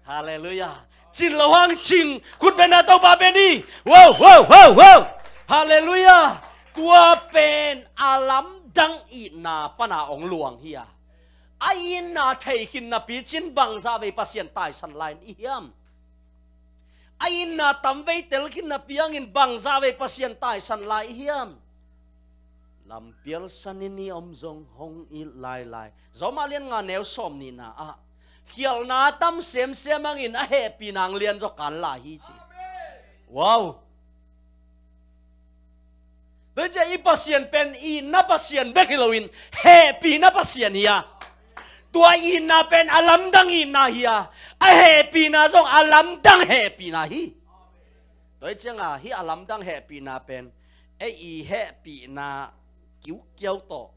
Halleluiah. Cin lo hang cin. Khut beng na, Topa beng ni. Wow, wow, wow, wow. Halleluiah. Tua pen a lamdang itna pana hong luang hi a, a itna thei khin napi cin bangzah vei Pasian taisan lai in i hiam? A itna tamvei tel khin napi hangin bangzah vei Pasian taisan lai i hiam? Lampial sanin i om zong hong it lailai. Zawmah lian nga neu sawm nihna ah, khialhna a tam semsem hangin a hehpihna hong lian zaw kan lai hi ci. Wow. Tua hi ciah i Pasian pen itna Pasian bek hi loin hehpihna Pasian hi a, tua itna pen a lamdang itna hi a, a hehpihna zong a lamdang hehpihna hi. Tua hi cianga hih a lamdang hehpihna pen ei i hehpihna kiukiau tawh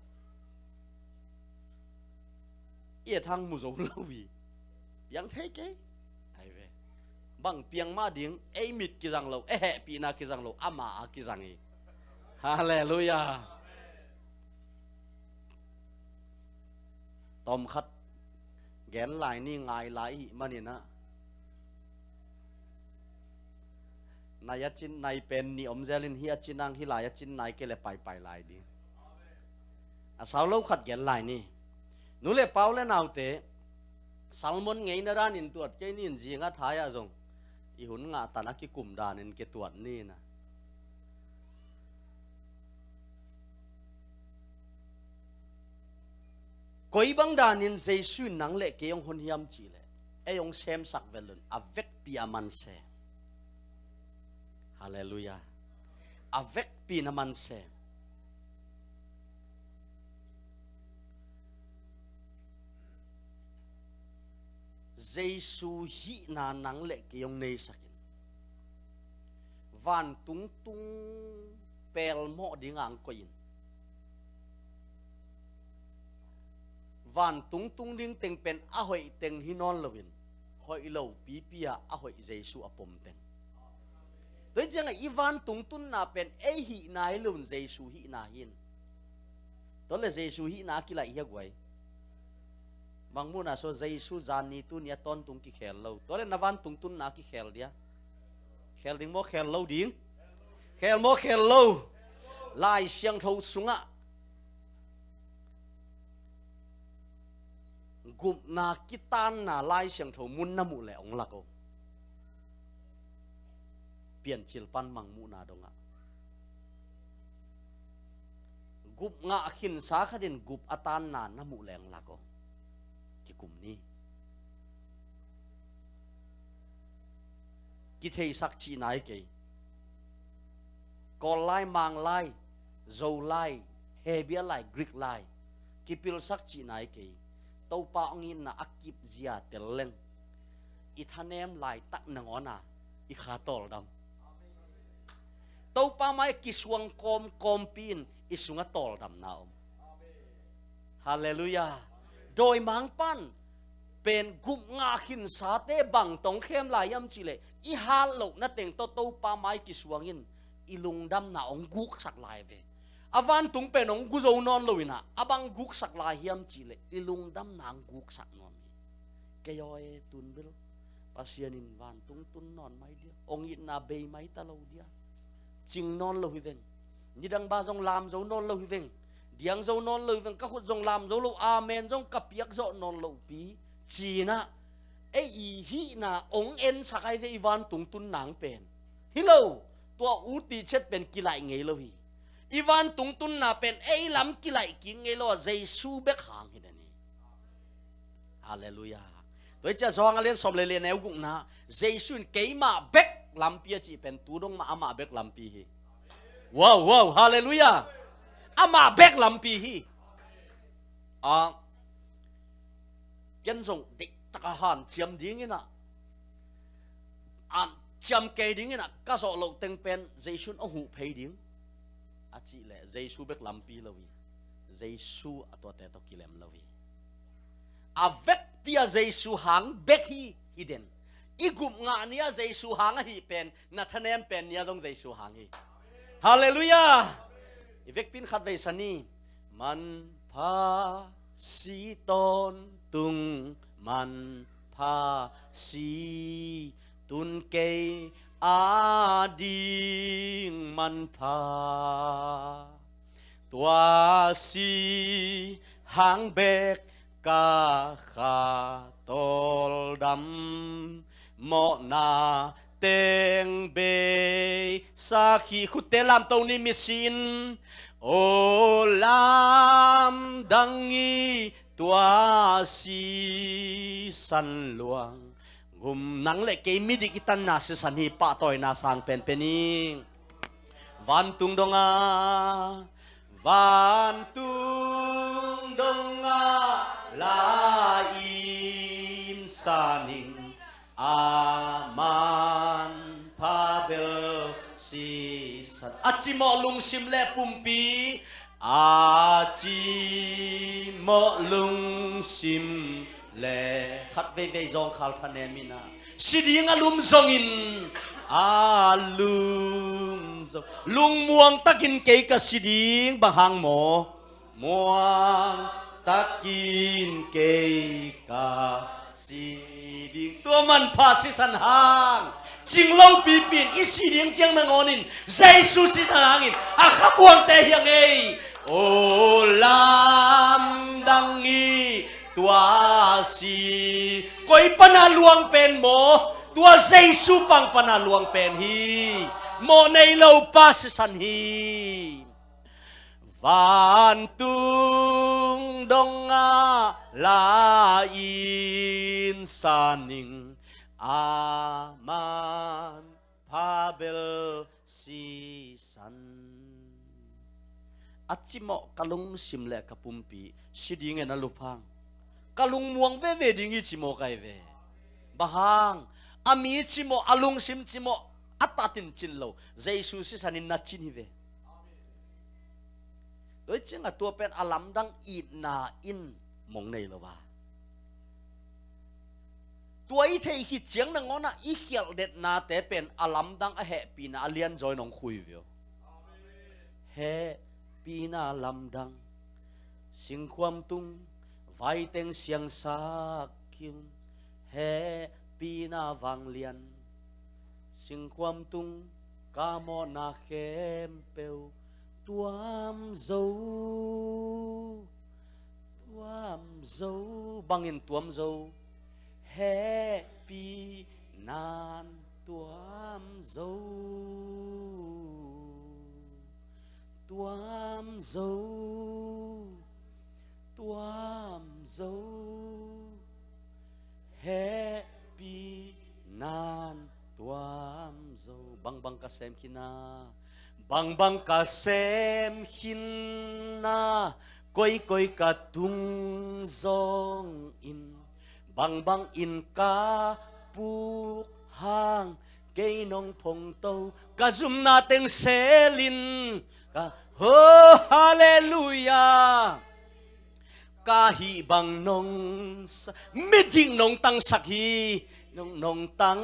i et hang mu zo lo hi. Piang thei kei. Ai ve. Bang piang mah ding, ei mit kizang lo, ei hehpihna kizang lo, ama a kizang hi. Halleluiah. Tawm khat gen lai ni, ngai lai ihih manin ah, nai a cin, nai pen nih om zelin, hih a cin ang, hih lai a cin nai kei le paipai lai ding. A sau lo khat gen lai ni. Nu le pa, u le naute, sermon ngeina danin tuat kei nin, zinga thai ah zong i hun ngah tan a kikum danin kituat ni na. Koi bang danin Jesu in nang le kei hong hon hiam cih leh, ei hong semsak vet loin a vekpi a man se. Halleluiah. A vekpi na man se. Jesu hihna nang le kei hong neisakin, vantung tung pelmawh dingah hong koihin, vantung tung ding teng pen a hoih teng hi nawn loin, hoih lo pipi ah a hoih Jesu a pom teng. Tua hi ciangah i vantung tunna pen ei hihna hi loin Jesu hihna hi in. Tua le Jesu hihna a kilaih hi a guai. Bang munah so Jesu zanni tuni a tawntung kikhel lo. Tua le na vantung tunna a kikhel dia. Khel ding maw, khel lo ding? Khel maw, khel lo? Lai Siangtho sungah gupna kitaanna Lai Siangtho mun na muh leh hong lak o. Piancil pan Mangmuhna dongah gup ngah khinsa khatin gup a taanna na muh leh hong lak o. Kikum ni. Kitheisak cihna hi kei. Kawl lai, Mang lai, Zo lai, Hebia lai, Greek lai, kipilsak cihna hi kei. Topa hong itna a kip zia tel leng i thanem laitak nangawna i kha tawldam. Topa mai kisuang kawmkawmpi in i sungah tawldamna om. Halleluiah. Dawimangpa'n pen gup ngah khinsate bang tawh hong khem lai hiam cihleh, i hat lohna teng tawh Topa mai kisuang in i lungdamna hong guksak lai ve. A vantung pen hong gu zo nawn lo inah, a bang guksak lai hiam cihleh, i lungdamna hong guksak nawn hi. Kei aw e, tun bel Pasian in vantung tun nawn mai dia, hong itna bei mai ta lo dia, cing nawn lo hi veng. Nidang ba zong lam zo nawn lo hi veng. Diang zo nawn lo hi veng. Ka khut zong lam zo lo, amen zong ka piak zawh nawn lo pi, ci-inah ei i hihna hong ensak ahi ve, i vantung tun nang pen. Hi lo, tua ut i ciat pen kilaih ngei lo hi. I vantung tunna pen ei lam kilaih kik ngei lo a, Jesu bek hang hi den hi. Halleluiah. Tua hi ciah Johan a lian sawm le li, a neu gukna, Jesu in keimah bek lampi a cih pen tu dong mah amah bek lampi hi. Wow, wow, halleluiah. Amah bek lampi hi. A, ken zong deihtaka hanciam dinginah, hanciam kei dinginah ka zawh loh teng pen Jesu in hong huh phei ding a cihleh, Jesu bek lampi lo hi. Jesu a tuate tawh kilem lo hi. A vekpi a Jesu hang bek hi, hi den. I gup ngah ni-a Jesu hang ahi pen, na thanem pen ni-a zong Jesu hang hi. Halleluiah. I vekpi in khatvei sa ni. Manpha si tawntung, manpha si tun kei ading manpha. Tua si hang bek ka kha tawldam, mawhna teng bei sakhi. Khutte lamto ni, misi in. Aw lamdang i tua sisan luang, gum nang le kei midik i tanna sisan hi, pahtawina sang penpen i. Vantung dongah, vantung dongah la-in saning, a manpha bel sisan. A cimawh lungsim le pumpi, a cimawh lungsim le, khat veivei zawngkhal thanem inah, si ding a lum zongin, a lum zong, lungmuang takin kei ka si ding, bang hang maw? Muang takin kei ka si ding. Tua manpha sisan hang, cing lopipi in i si ding ciang nangawnin Jesu sisan hangin a khamuangte hi a ngei. Aw lamdang i tua si, koi pana luang pen maw? Tua Jesu pang pana luang pen hi. Mawh nei lo pa sisan hi. Vantung dongah la-in saning, a manpha bel sisan. A cimawh ka lungsim le ka pumpi, si dingin a luphang. Ka lungmuang veve ding i cimawh kai ve. Bang hang? A mi cimawh, a lungsim cimawh a tatin cin lo, Jesu sisanin na cin hi ve. Tua hi ciangah tua pen a lamdang itna in mong nei lo a, tua i theih khit ciang nangawnah i khialh detnate pen a lamdang a hehpihna a lianzaw in hong khui ve aw. Hehpihna lamdang, singkhuam tung vaiteng siangsak kim, hehpihna vanglian, singkhuam tung Ka mawhna khempeuh tuam zo, tuam zo. Bangin tuam zo? Hehpihnan tuam zo, tuam zo, tuam zo. Hehpihnan tuam zo. Bangbang ka sem khin a, bangbang ka sem khin a, koikoi ka tung zongin, bangbangin ka puk hang, kei nong phongto, ka zumna teng selin ka, oh, halleluiah. Ka hih bang nong sa, midik nong tangsak hi, nong, nong tang,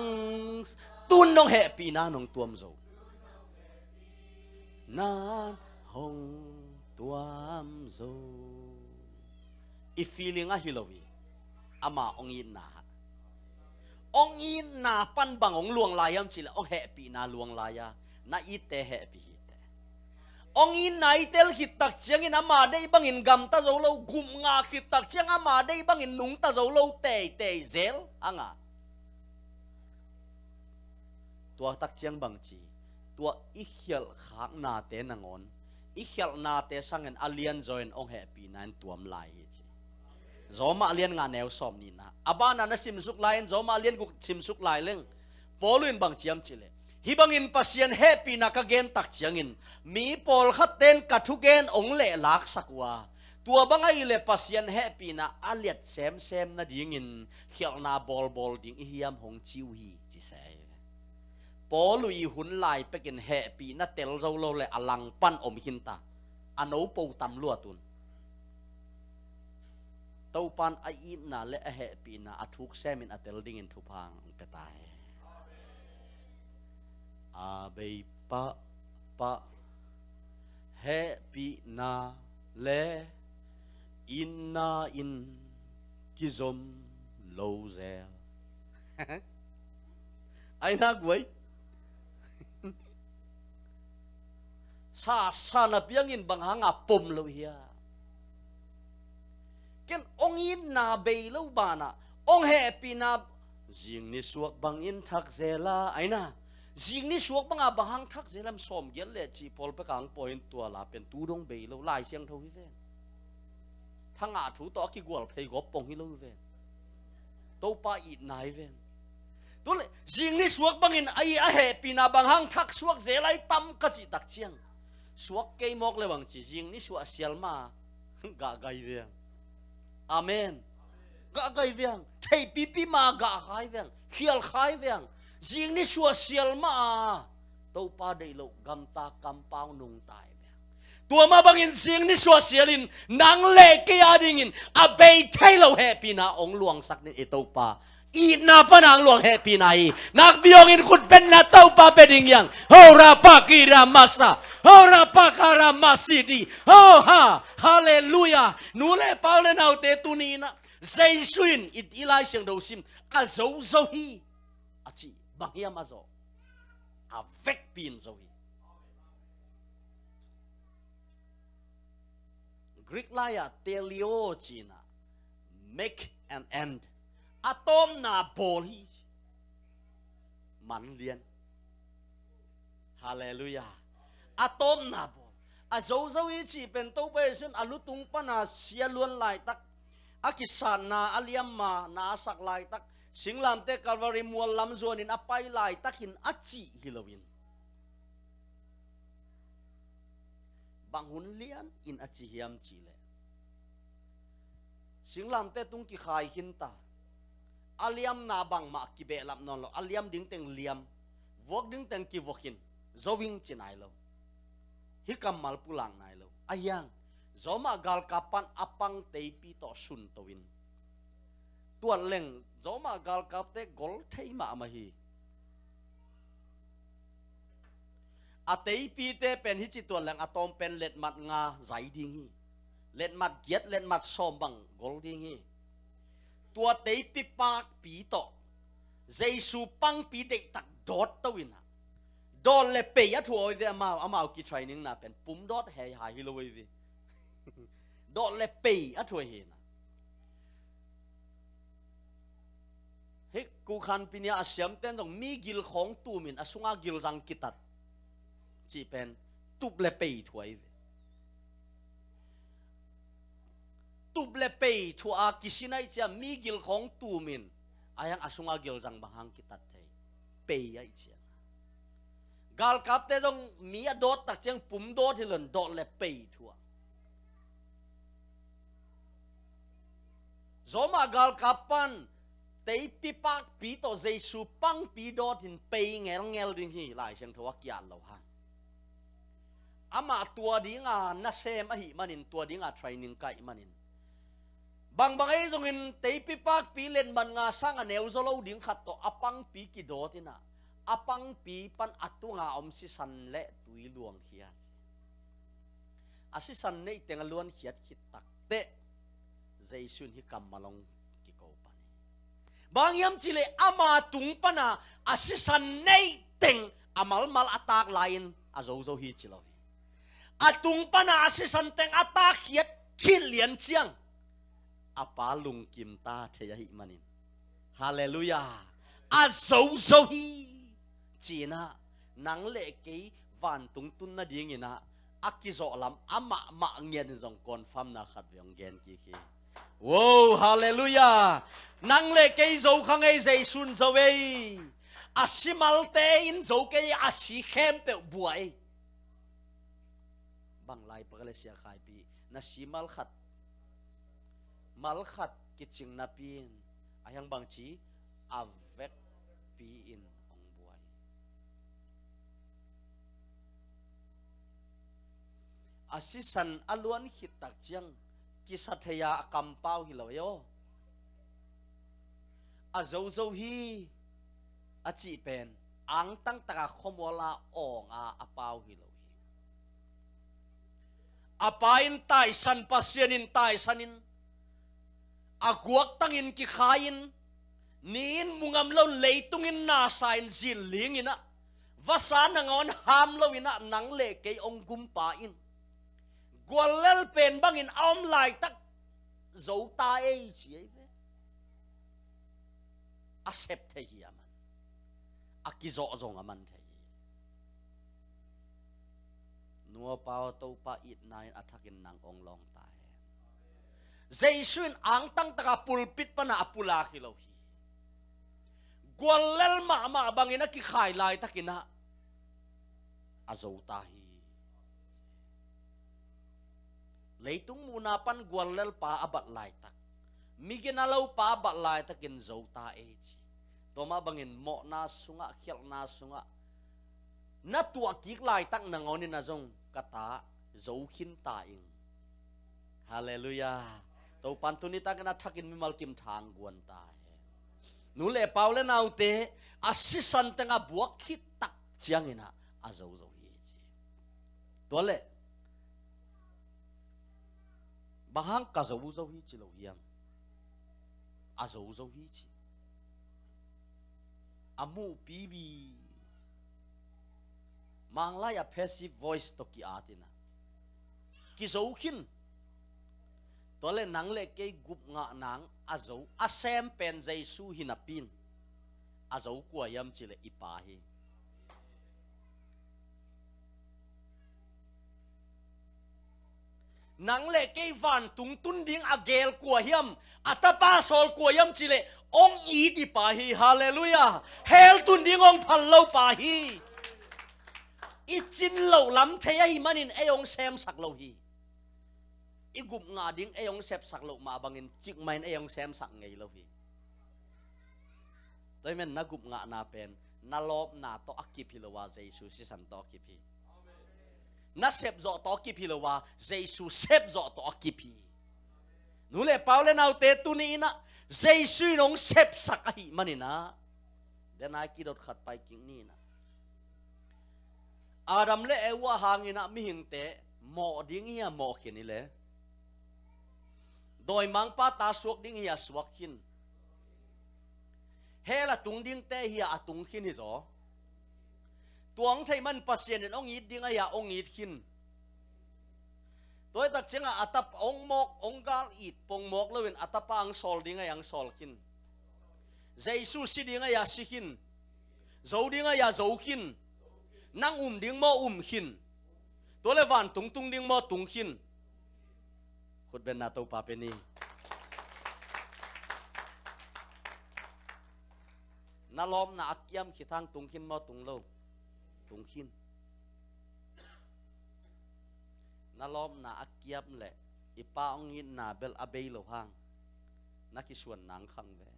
tun nong hehpihna nong tuam zo. Nan hong tuam zo. I feeling ah hi lo hi. Ama hong itna, hong itna pan bang hong luang lai hiam cih leh hong hehpihna luang lai a, na itte hehpih hi teh. Hong itna i tel khit tak ciangin ama deih bangin gamta zo lo, gupngah khit tak ciang ama deih bangin nungta zo lo teitei zel hang a. Tua tak ciang bangci, tua i khialh khaknate nangawn, i khialhnate sangin a lianzaw in hong hehpihna in tuam lai hi ci. Roma a lian nga neu sawm nihna. A banah na simsuk lai in, Roma a lian guk simsuk lai leng, Paul in bangci hiam cih leh, hih bangin Pasian hehpihna ka gen tak ciangin, mi pawlkhatte in ka thugen hong lehlaksak uh a, tua bang ahih leh Pasian hehpihna a liat semsem nadingin khialhna bawlbawl ding i hiam hong ci uh hi, ci se hi. Paul uh i hun lai pekin hehpihna tel zo lo leh a langpan om khinta, a nopo tam luat un. Topa'n a itna le a hehpihna a thuk semin a tel dingin thupha hong pia ta hen. A bei pahpah hehpihna le itna in kizom lo zel. Ai na guai. Sa, sa na piangin bang hanga pom lo hia? Ken hong itna bei lo banah hong hehpihna, zing nisuak bangin thak zel a, ai na, zing nisuak banga bang hang thak zel a, sawm giat le cih pawl pek a hang pawh in tua la pen tu dong bei lo, Lai Siangtho hi ven. Thangah thu tawh a kigual phei gawp pong hi lo hi ven. Topa itna hi ven. Tu le, zing nisuak bangin a i a hehpihna bang hang thak suak zel a i tam ka cih tak ciang, suak kei mawk le bangci, zing nisuah sial ma, gah gai veng. Amen. Gah gai veng. Theipipi ma gah khai veng. Khial khai veng. Zing nisuah sial ma a, Topa deih loh gamta kampau nungta hi veng. Tua mah bangin zing nisuah sialin nang le kei a dingin a bei thei lo hehpihna hong luangsak ning i Topa. Itna pan hong luang hehpihna hi. Nakpi hong in khut beng na, Topa pia ding hiang. Ho ra pa ki ra masa. Ho ra pa ka ra masidi. Ho ha. Halleluiah. Nu le pa u le naute, tuni in ah Jesu in i, i Lai Siangtho sim a zo zo hi a ci. Bang hiam a zo? A vekpi in zo hi. Greek lai-ah teleo ci-in ah, make an end. A tawpna bawl hi. Man lian. Halleluiah. A tawpna bawl. A zo zo hi cih pen Topa Jesu in a lutung pana sia luan laitak, a kisatna a liamma na a sak laitak, singlamteh Calvary mual lam zuanin a pai laitakin a cih hi loin, bang hun lianin a ci hiam cih leh, singlamteh tung kikhai khinta, a liamna bangmah kibehlap nawn lo, a liam ding teng liam, vuak ding teng kivuak khin, zo ing ci nai lo. Hih kammal pulak nai lo. A hiang, Roma galkap pan a pang teipi tawh sunto in, tuat leng Roma galkapte gol thei mahmah hi. A teipite pen hih ci tuat leng a tawm pen letmat nga zai ding hi. Letmat giat, letmat sawm bang gol ding hi. Tua teipi pakpi tawh Jesu pangpi deihtak dawt to in ah, Dawt le pei a thuah uh hi ve amau, amau kitraining na pen pum dawt hei hai hi lo uh hi ve. Dawt le pei a thuah hi na. Hih kukhan pinia a siamten zong mi gil khawng tumin a sunga gilzang kitat cih pen tup le pei thuah hi ve. Tup le pei thuah a kisin aih ciang mi gil khawng tumin a hiang a sunga gilzang bang hang kitat thei. Pei aih ciang galkapte zong mi a dawt tak ciang pum dawt hi lon dawt le pei thuah. Zawmah galkap pan teipi pakpi tawh Jesu pangpi dawt in pei ngelngel ding hi Lai Siangtho a kiat lo hang. Amah tua dinga nasem ahih manin tua dinga training kaih manin bangbang ei zongin teipi pakpi letman nga sang a neu zaw lo ding khat tawh a pangpi kidawt inah a pangpi pan a tunga om sisan le tui luangkhia ci. A sisan neih teng a luankhiat khit takteh Jesu in hih kammal hong kiko pan hi. Bang hiam cihleh ama tung pana a sisan neih teng a malmal a tak lai-in a zozo hi ci lo hi. A tung pana a sisan teng a takkhiat khit lian ciang a pa lungkim ta thei ahih manin Halleluiah. A zozo hi. Cinah nang le kei vantung tun nadinginah a kizawh lam amah mah ngiat in zong confirm na khat ve hong gen kik hi. Wo, halleluiah. Nang le kei zo kha ngei, Jesu in zo ei. A si malte in zo kei, a si khempeuh bua ei. Bang lai pak le sia khaipi na si mal khat, mal khat kicing napi in a hiang bangci a vekpi in hong buai. A sisan a luan khit tak ciang kisa thei a, a kampau hi lo ei aw. A zozo hi a cih pen angtang taka khuamuala awng a a pau hi lo hi. A pa in taisan, Pasian in taisan in a guaktangin kikhai in ni in mu ngam lo in leitung in nasa in zin ling inah vasa nangawn ham lo inah nang le kei hong gumpa in guallel pen bangin a om laitak zo ta ei ci ei ve. A sep thei hi a man. A kizawh zong a man thei hi. Nuapa aw, Topa itna in a thakin nang hong lawng ta hen. Jesu in angtang taka pulpit pana a pulak hi lo hi. Guallel mahmah bangin a kikhai laitakinah a zo ta hi. Leitung muhna pan guallel pa a bat laitak, migina lo pa a bat laitakin zo ta ei ci. Tua mah bangin mawhna sungah, khialhna sungah na tuah kik laitak nangawnin a zong ka ta zo khin ta ing. Halleluiah. Topan tuni takin a thakin mimal kim thang guan ta hen. Nu le pau le naute, a sisan teng a buak khit tak cianginah a zozo hi ci. Tua le bang hang ka zozo hi ci lo hiam? A zozo hi ci. A muhpi bi. Manglai a passive voice tawh ki-atina kizo khin. Tua le nang le kei gup ngah nang a zo a sem pen Jesu hi napi in a zo kua hiam cihleh i pa hi. Nang le kei vantung tun ding a geel kua hiam, a tapa sawl kua hiam cihleh hong it i pa hi. Halleluiah. Hell tun ding hong phal lo pa hi. I cin loh lam thei ahih manin ei hong semsak lo hi. I gup ngah ding ei hong sepsak loh mah bangin cikmah in ei hong semsak ngei lo hi. Tua hi men na gup ngahna pen na lawpna tawh a kip hi lo a, Jesu sisan tawh a kip hi. Na sepzawh tawh a kip hi lo a, Jesu sepzawh tawh a kip hi. Nu le pau le naute, tuni inah Jesu in hong sepsak ahih maninah denai kidot khat pai kik ni inah Adam le Eva hanginah mihingte mawh ding hi a, mawh khin hi le dawimangpa ta suak ding hi a, suak khin. Hell a tung dingte hi a, a tung khin hi zaw. Tua hong theih man Pasian in hong it ding ahi a, hong it khin. Tua hi tak ciangah a tapa hong mawk, hong gal it pongmawk loin a tapa hong sawl ding ahi a, hong sawl khin. Jesu si ding ahi a, si khin. Zo ding ahi a, zo khin. Nang um ding maw, um khin. Tua le vantung tung ding maw, tung khin. Khutbenna Topa pe ni. Na lawpna a kiam khit hang tung khin maw, tung lo? Tung khin. Na lawpna a kiam le i Pa hong itna bel a bei lo hang, na kisuan nang khang ve.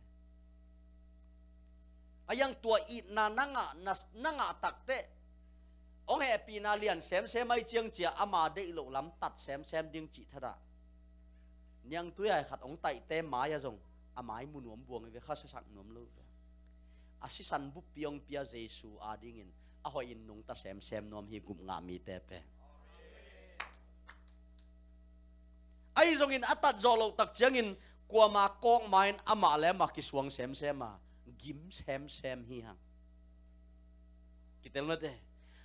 A yang tua itna na ngah, na, na ngah takteh, hong hehpihna lian semsem ahi ciang cia ama deih loh lam tat semsem ding cih thadah. Niangtui ai khat hong taihte mai ah zong a mai mu nuam buang hi ve, kha siasak nuam lo ve. A sisan buppi hong pia Jesu adingin a hoihin nungta semsem nuam hi, gupngah mite pen. Ahi zongin a tat zawh loh tak ciangin kuama kawkma in amah le amah kisuang semsem a, gim semsem hi hang. Kitel mate.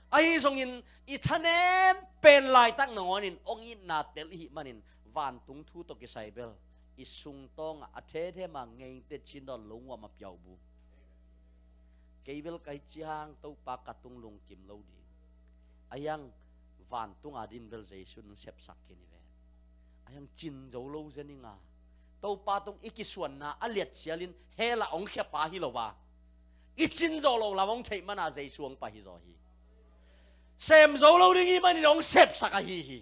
Ahi zongin i thanem pen laitak nangawnin hong itna tel i hih manin vantung thu tawh kisai bel i sungtawngah a thethema ngeite cindawn lo nguam a piaubu. Kei bel kai ciang Topa ka tung lungkim lo ding. A yang vantung adin bel Jesu in sepsak khin hi ve. A yang cin zo lo zen inga, Topa tung i kisuanna a liat cialin hell ah hong khiapa hi lo a, i cin zawh loh lam hong theih mana Jesu hong pai hi zaw hi. Sem zo lo ding hi manin hong sepsak ahi hi.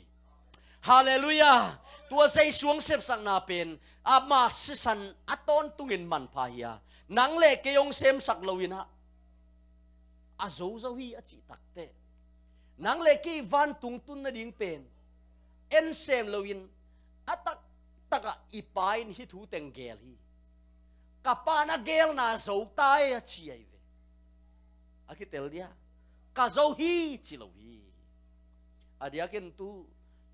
Halleluiah. Tua Jesu hong sepsakna pen ama sisan a tawntungin manpha hi a, nang le kei hong semsak loin ah a zozo hi a cih takteh, nang le kei vantung tun nading pen en sem loin a taktakah i Pa in hih thu teng geel hi. Ka Pa na geelna zo tai a ci ahi ve. A kitel dia, ka zo hi ci lo hi. A diakin tu,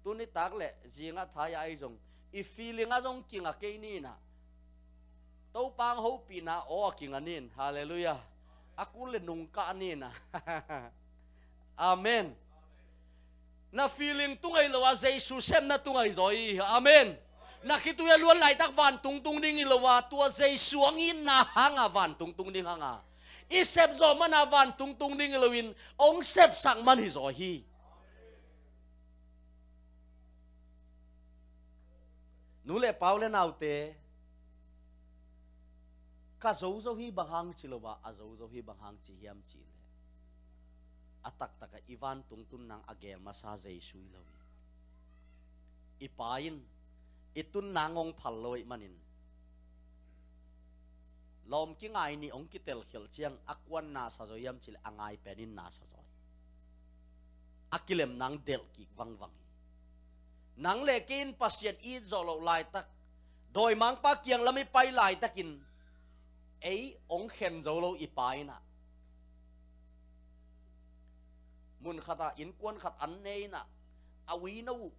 tu nitak le zingah thai ahi zong i feeling ah zong kinga kei nina. Topa hong hopihna aw a kinga nin. Halleluiah. A kul le nungkah nina. Amen. Na feeling tung ahi lo a, Jesu sepna tung ahi zaw hi. Amen. Na khitui a luan laitak vantung tung ding hi lo a, tua Jesu hong itna hanga vantung tung ding hanga i sep zawh mana vantung tung ding hi loin hong sepsak man hi zaw hi. Nu le pa u le naute, ka zozo hi bang hang ci lo a, a zozo hi bang hang ci hiam cih leh, a taktakah i vantung tun nang a geel masa Jesu hi lo hi. I Pa in i tun nang hong phal lo ahih manin, lawm kingai nih hong kitelkhialh ciang a kuan nasa zaw hiam cih leh a ngai pen in nasa zaw hi. A kilem nang delh kik vangvang hi. Nang le kei in Pasian it zawh loh laitak, dawimangpa kiang lam i pai laitakin ei hong khen zo lo i Pa in ah, mun khatah innkuan khat an ne in ah, a uino uh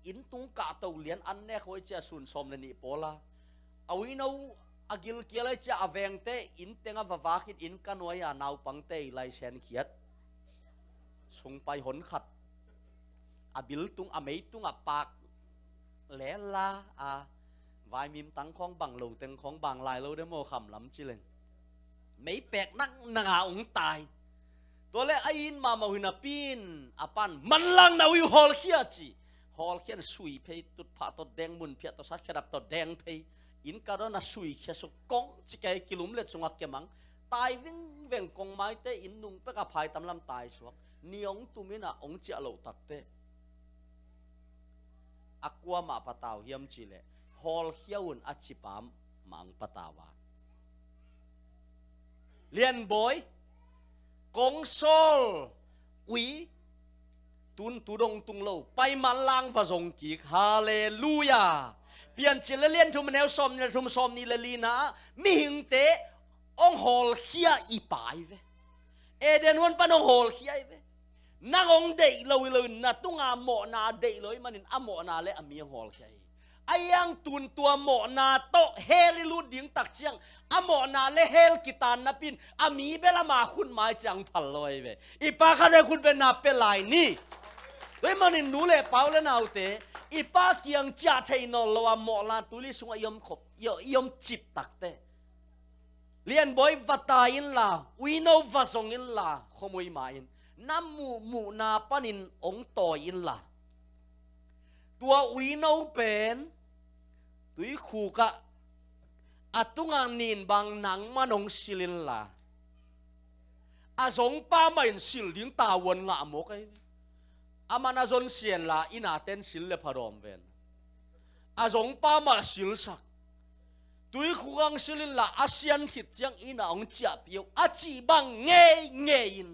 inn tung kahto lian an nek huai cia sun sawm le nih pawla, a uino uh a gilkial ai cia a vengte inn tengah va vakin inn ka nuai a naupangte i laisen khiat sungpai hon khat, a bil tung a mei tungah pak lella a, vaimim tang khawng bang lo teng khawng bang lai lo de maw kham lam ci leng, mei pek nak nanga ung tai. Tua le a in mahmah uh hi napi in a pan manlang na uh hawlkhia ci. Hawlkhia in sui phei, tutphah tawh deng, munphiah tawh sat, khedap tawh deng phei. Inn ka dawn a sui khia suk kong ci kei kilum let sungah kemang. Tai vingveng kong maite inn nung pek a phai tamlam tai suak. Ni hong tum in ah hong ciah loh takte a kuamah patau hiam cih leh, hawlkhia un a cipa mah hong patau a. Lianbawi, kong sawl ui, tun tu dong tung lo, pai manlang va zong kik. Halleluiah. Piancil le lian thum a neu sawm nih le thum, sawm nih le lina ah mihingte hong hawlkhia i Pa hi ve. Eden huan pan hong hawlkhia hi ve. Nang hong deih lo hi loin na tunga mawhna a deih lo ahih manin a mawhna le a mi hong hawlkhia hi. A iang tun tua mawhna tawh hell i lut ding tak ciang, a mawhna le hell kitan napi-in a mi bel ama khut mai ciang phal lo ahi ve. I Pa khat ve khut bena pe lai ni. Tua ahih manin nu le pa u le naute, i Pa kiang ciah thei nawn lo a mawhna tuli sungah i om khop, i, i om cip takte. Lianbawi va tai inla, uino va zong inla, khuamui ma-in na muh, muhna panin ong tawi inla. Tua uino pen tuikhuk ah a tungah nin bang nangman ong sil inla. A zongpa mah in sil ding tavuan ngah mawk ahi ve. Aman a zon sianla, inn a ten sil le phadawm ven. A zongpa mah silsak. Tuikhuk ah ong sil inla, a sian khit ciang inn ah ong ciahpih o, a cih bang ngeingei in,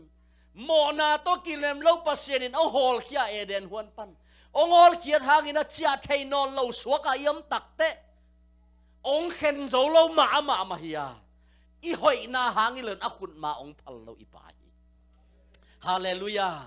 mawhna tawh kilem lo Pasian in ong hawlkhia Eden huan pan. Ong hawlkhiat hangin a ciah thei nawn lo suak a i om takte, ong khen zo lo mah amah mah hi a, i hoihna hang hi lo in a khut ma ong phal lo i Pa hi. Halleluiah.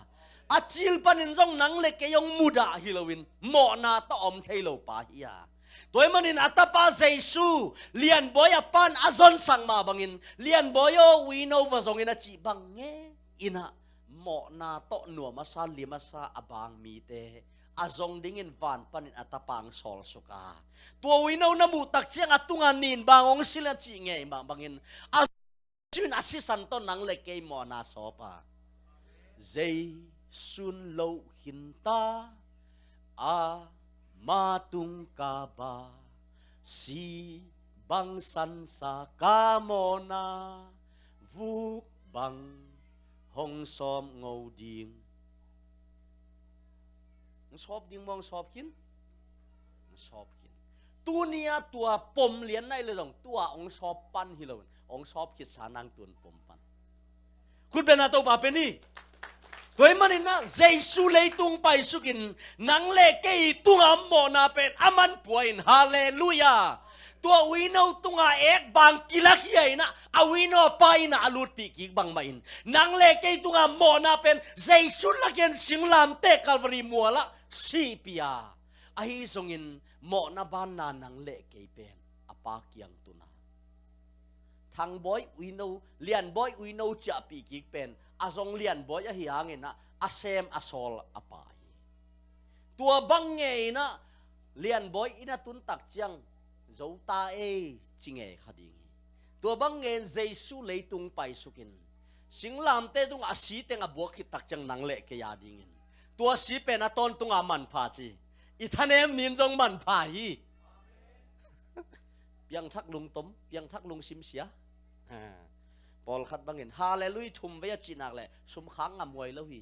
A cil panin zong nang le kei ong mudah hi lo in, mawhna tawh om thei lo Pa hi a. Tua ahih manin a Tapa Jesu, Lianbawi a Pa'n a zonsak mah bangin, Lianbawi aw, uino va zong in a cih bang ngei in a, mawhna tawh nuam a sa, lim a sa a bang mite a zong dingin van panin a Tapa ong sawlsuk a. Tua uino na muh tak ciang a tungah nin bang ong sil a cih ngei mah bangin, a Jesu in a sisan tawh nang le kei mawhna sawp a. Jesu in lo khin ta, ama tung ka ba, si bang sansa ka mawhna, vuk bang hong sawp ngo ding. Hong sawp ding maw, hong sawp khin? Hong sawp khin. Tuni a tua pom lian nai le zong, tua hong sawp pan hi lo in, hong sawp khitsa nang tun pom pan. Khut bena Topa pe ni. Tua ahih manin a, Jesu leitung paisuk in, nang le kei tungah mawhna pen aman pua in, halleluiah. Tua uino tungah ek bang kilakhia in a, a uino a Pa inn ah a lutpih kik bangmah in, nang le kei tungah mawhna pen Jesu lakin singlamteh Calvary mual ah sihpih a. Ahi zongin mawhna banna nang le kei pen a Pa kiang tun a. Thangbawi uino, Lianbawi uino ciahpih kik pen a zong Lianbawi ahi hangin a, a sem a sawl a pa hi. Tua bang ngei in a, Lianbawi inn a tun tak ciang, zo ta ei, ci ngei kha ding hi. Tua bang ngei in Jesu leitung paisuk in, singlamteh tungah a si teng a buak khit tak ciang nang le kei a dingin, tua si pen a tawntung a manpha ci. I thanem ni in zong manpha hi. Piangthak lungtom, piangthak lungsim sia. Ha. Pawlkhat bangin, halleluiah thum vei a cih nak leh, sum khak ngamhuai lo hi.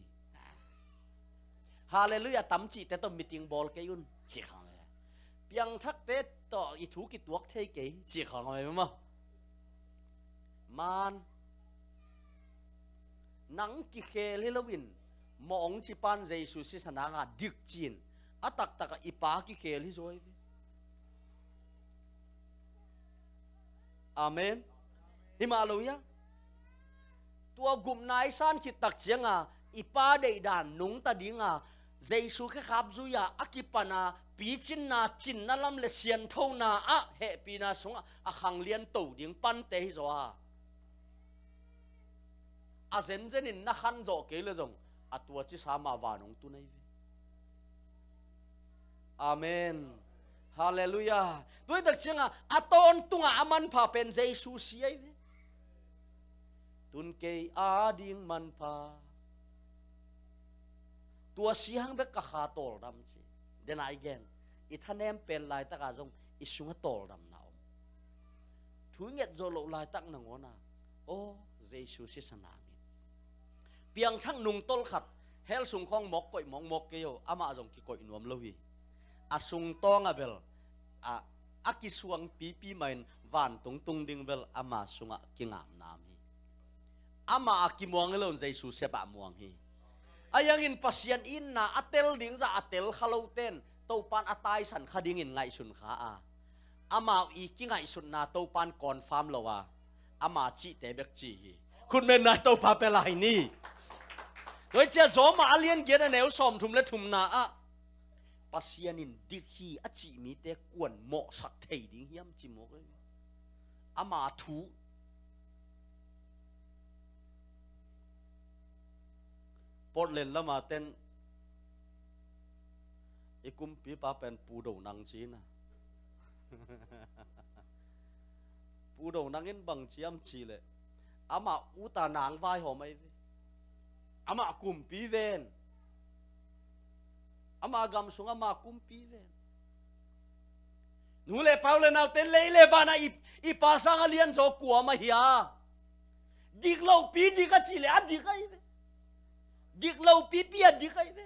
Halleluiah tam cihte tawh meeting bawl kei un, ci khang le. Piangthakte tawh i thu kituak thei kei, ci khang le maw. Man, nang kikhel hi lo in, mawh ong ci pan Jesu sisan hang a dik ci in, a taktak ah i Pa kikhel hi zaw hi ve. Amen. Hi mah lo hia? Tua gupna i san khit tak ciang a, i Pa deihdan nungta ding a, Jesu khekhap zui a, a kipan a, picinna, cinna lam le sianthona ah, hehpihna sungah a khanglian to ding pante hi zaw a. A zenzen in na khan zawh kei le zong, a tua cisa mah van hong tun ahi ve. Amen. Halleluiah. Tua hi tak ciang a, a tawntung a a manpha pen Jesu si ahi ve. Tun kei a ding manpha. Tua si hang bek ka kha tawldam ci. Dena i gen, i thanem pen laitak a zong i sungah tawldamna om. Thu i nget zawh loh laitak nangawn a, aw, Jesu sisan hangin. Piangthak nungtolh khat, hell sung khawng mawk koih mawkmawk kei o, amah zong kikoih nuam lo hi. A sungtawng a bel, a, a kisuang pipi mah in vantung tung ding bel ama sungah kingapna om hi. Amah a kimuang hi lo in Jesu sepah muang hi. Ahi hangin Pasian itna a tel ding zah a tel kha lote in Topan a taisan kha dingin ngaihsun kha a, amau i kingaihsutna Topan confirm lo a, ama cihte bek ci hi. Khutmenna Topa pe lai ni. Tua hi ciah Rom a lian giat a neu sawmthum le thumna ah, Pasian in dik hi a cih mite kuan mawhsak thei ding hiam ci mawk ei. Ama thu. Portland lama ten i kumpipa pen Pu Do Nang ci na. Pu Do Nang in bang ciam cih leh ama uta nang vaihawm ahi ve. Ama kumpi ven. Ama gam sung ama kumpi ven. Nu le pa u le naute, lei le van ah i, i pa sang a lianzaw kua mah hiam? Dik lopi dik a cih leh a dik ahi ve. Dik lopipi a dik ahi ve.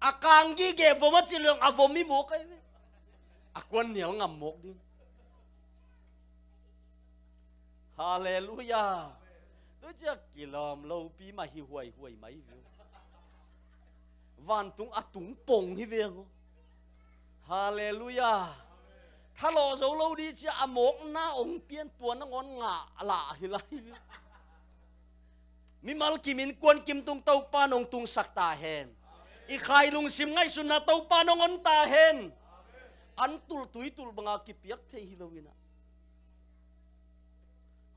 A kang gige vom a cih leh a vom i mawk ahi ve. A kuan nial ngam mawk ding. Halleluiah. Tu ciang kilawm lopi mah hi huaihuai mah hi ve. Vantung a tung pong hi ve aw. Halleluiah. Thalawh zo lo ding ciang a mawkna hong pian, tua nangawn ngah lah hi lai hi ve. Mimal kimin kuan kim tung Topa nong tungsak ta hen. I khai lungsim ngaihsutna Topa nong hon ta hen. An tulh tui tulh banga kipiak thei hi lo in ah.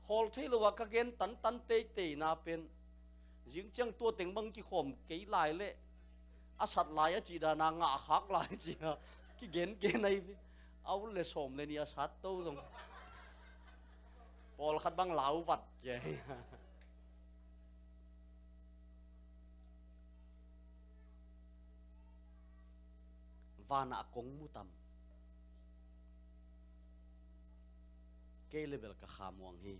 Khawl thei lo a ka gen tantan teitei na pen, zing ciang tua teng bang kikhawm kei lai leh a sat lai a cih dan a ngah khak lai ci a kigen gen ahi ve. A ut le sawm le ni a sat to zong pawlkhat bang lau vat kia hi. Van ah kong mu tam. Kei le bel ka khamuang hi.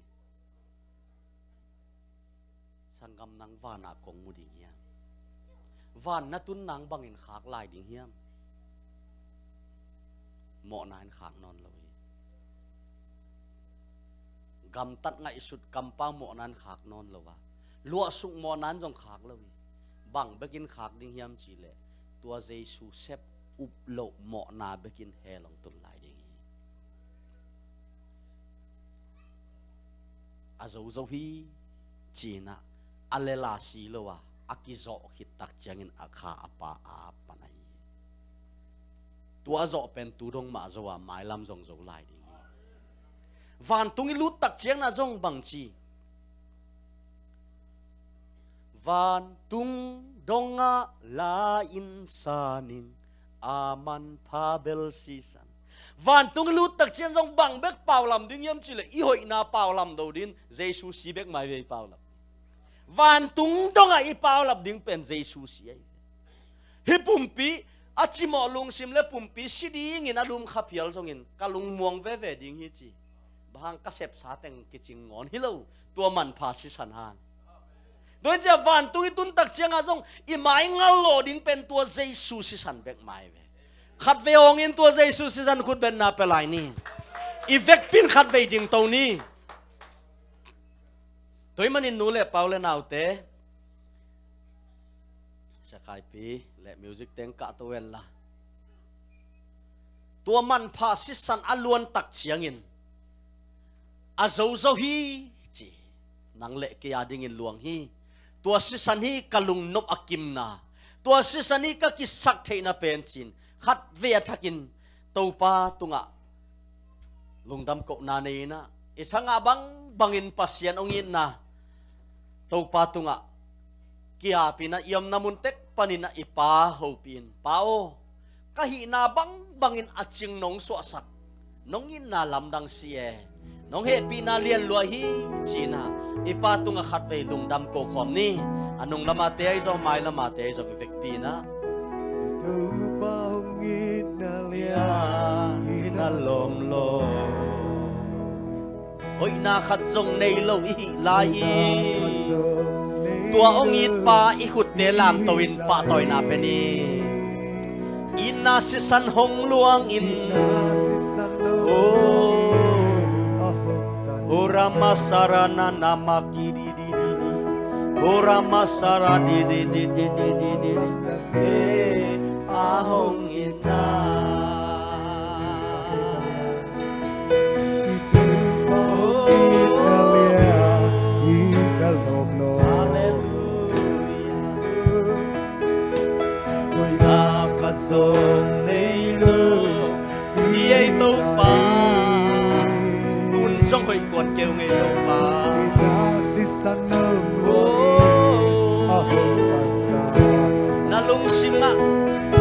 Sanggam, nang van ah kong mu ding hiam? Van na tun nang bangin khak lai ding hiam? Mawhna in khak nawn lo hi. Gamtat ngaihsut kampau mawhna in khak nawn lo a, luahsuk mawhna in zong khak lo hi. Bang bekin khak ding hiam cih leh tua Jesu sep up loh mawhna bekin hell hong tun lai ding hi. A zo zo hi ci-in ah a lela si lo a, a kizawh khit tak ciangin a kha a pa a pan ahi hi. Tua a zawh pen tu dong mah zo a, mailam zong zo lai ding hi. Vantung i lut tak ciangin ah zong bang ci? Vantung dongah la in sa ning, a manpha bel sisan. Vantung i lut tak ciang zong bang bek paulam ding hiam cih leh i hoihna paulam do ding, Jesu si bek mai ve i paulam. Vantung dongah i paulap ding pen Jesu si ahi. Hih pumpi a cimawh lungsim le pumpi si dingin a lum kha phial zongin ka lungmuang veve ding hi ci. Bang hang, ka sepsa teng kicing ngawn hi lo, tua manpha sisan hang. Tua hi ciah vantung i tun tak ciangah zong i mai ngal lawh ding pen tua Jesu sisan bek mai ve. Khatvei hong in tua Jesu sisan khut bengna pia lai ni. I vekpi in khatvei dingto ni. Tua ahih manin nu le pa u le naute, sakaipi le music teng kahto hen la. Tua manpha sisan a luan tak ciangin a zozo hi ci. Nang le kei a dingin luang hi. Tua sisan hi ka lungnop a kimna. Tua sisan hi ka kisaktheihna pen ci-in khatvei a thakin Topa tungah lungdam kohna nei in ah, i sangah bangbangin Pasian hong itna Topa tungah ki-ap in ah, i omna mun tek panin ah i Pa hopih in, Pa aw, ka hihna bangbangin a cing nong suahsak, nong itna lamdang si e, nong hehpihna lianluai hi ci-in ah i Pa tungah khatvei lungdam ko khawm ni. A nung lamate ahi zong, mai lamate ahi zong i vekpi in ah. Topa hong itna lian hi na lawmlawm. Hoihna khat zong nei lo i hih lai hi. Tua hong itpa i khutte lamto in pahtawina pia ni. Itna sisan hong luang in. Oh. Ora masara na namaki di di di di. Ora masara di di di di di di di. Eh, a hong itna. Oh. Hallelujah. Zong nei lo hi ei Topa. Tun zong hoih tuan kei ung ei Topa. Oh. Na lungsim ah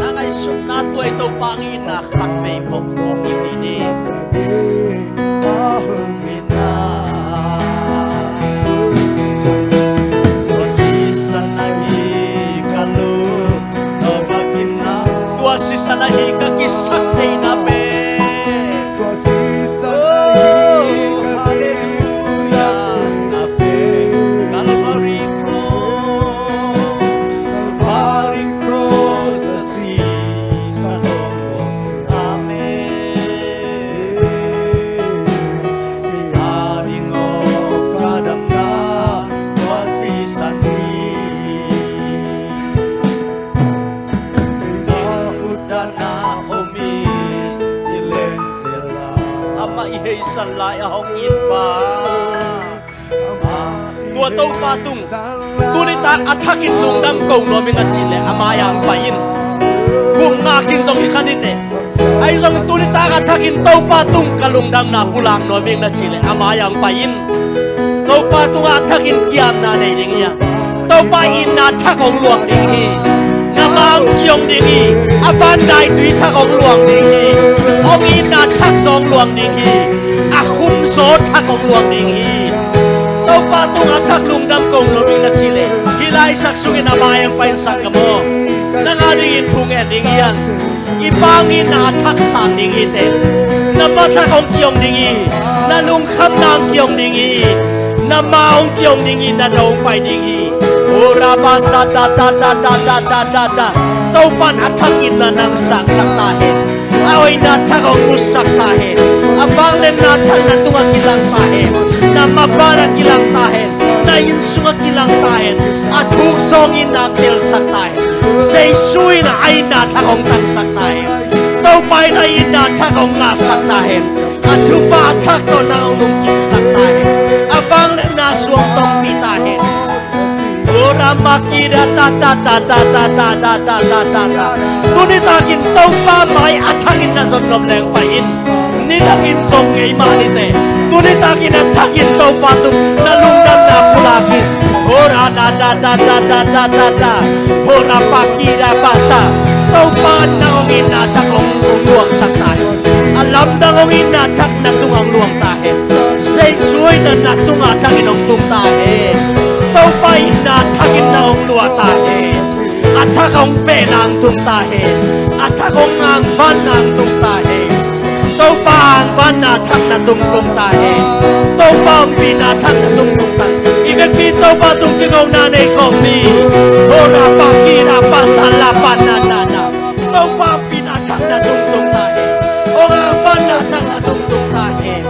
na ngaihsutna tua ei Topa ngina khat vei bawk bawk i hi ni. Tua sisan ahi ka kisaktheihna pen. Oh, hallelujah. Calvary Cross, Calvary Cross, sisan. Amen. Kei a ding aw ka damna tua sisan hi. Keima utana om in i lensela. Amah i heisan lai a hong it pa. Tua Topa tung tuni tak a thakin lungdam ko nuam ing a cih leh a mai-ah hong pai in. Kum nga khin zong hi kha ni teh. Ahi zongin tuni tak a thakin Topa tung ka lungdamna pulak nuam ing na cih leh a mai-ah hong pai in. Topa tungah a thakin kiamna nei ding hi a, Topa itna thak hong luang ding hi. Na ma hong ki-ong ding hi. A vandaitui thak hong luang ding hi. Hong itna thak zong luang ding hi. A khumzaw thak hong luang ding hi. Topa tungah thak lungdam ko nuam ing na cih leh hih laisak sungin a mai-ah hong pai in, sang ka maw. Nang a dingin thu ngen ding hi hang. I Pa hong itna thak sang ding hi teh. Na ma thak hong ki-ong ding hi. Na lungkhamna hong ki-ong ding hi. Na ma hong ki-ong ding hi. Na da hong pai ding hi. Ora ba sa da da da da da da da da. Topa'n a thakin na nang sangsak ta hen. A hoihna thak hong musak ta hen. A vangliatna thak na tungah kilang ta hen. Na mapan ah kilang ta hen. Na inn sungah kilang ta hen. A thuk zawng in na telsak ta hen. Jesu in a itna thak hong tangsak ta hen. Topa in a itna thak hong ngahsak ta hen. A thupha thak tawh nang hong lungkimsak ta hen. A vangliatna suang tongpi ta hen. Ora makida ta ta ta ta ta ta ta ta ta ta ta. Tuni takin Topa mai a thakin na zon nuam leng pai in. Nidangin zong ngei mah ni teh. Tuni takin a thakin Topa tung na lungdamna pulak in. Ora da da da da da da da da. Ora pakida pasa. Topa na hong itna thak hong luangsak ta hen. A lamdang hong itna thak na tungah hong luang ta hen. Jesu in na tungah thakin hong tung ta hen. Topa itna thakin na hong lua ta hen. A thak hong vehna hong tung ta hen. A thak hong angvanna hong tung ta hen. Topa angvanna thak na tung tung ta hen. Topa ompihna thak na tung tung ta hen. I vekpi Topa tung kikona nei kawm ni. Ora pakida pasa la pa na na na. Topa ompihna thak na tung tung ta hen. Hong angvanna thak na tung tung ta hen.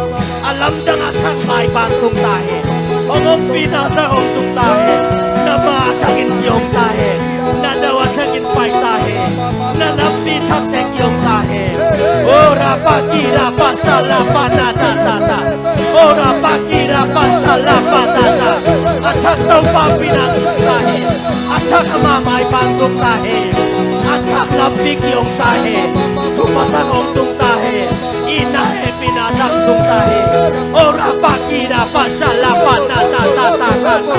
A lamdang a thak maipang tung ta hen. Hong ompihna thak hong tung ta hen. Na ma a thakin ki-ong ta hen. Na dau a thakin pai ta hen. Na lampi thakte ki-ong ta hen. Ora pakida pasa la pa na ta ta ta. Ora pakida pasa la pa ta ta. A thak Topa ompihna tung ta hen. A thak ama maipang tung ta hen. A thak lampi ki-ong ta hen. Thupha thak hong tung ta hen. Itna hehpihna thak tung ta hen. Ora pakida pasa la pa na ta ta ta ta ta.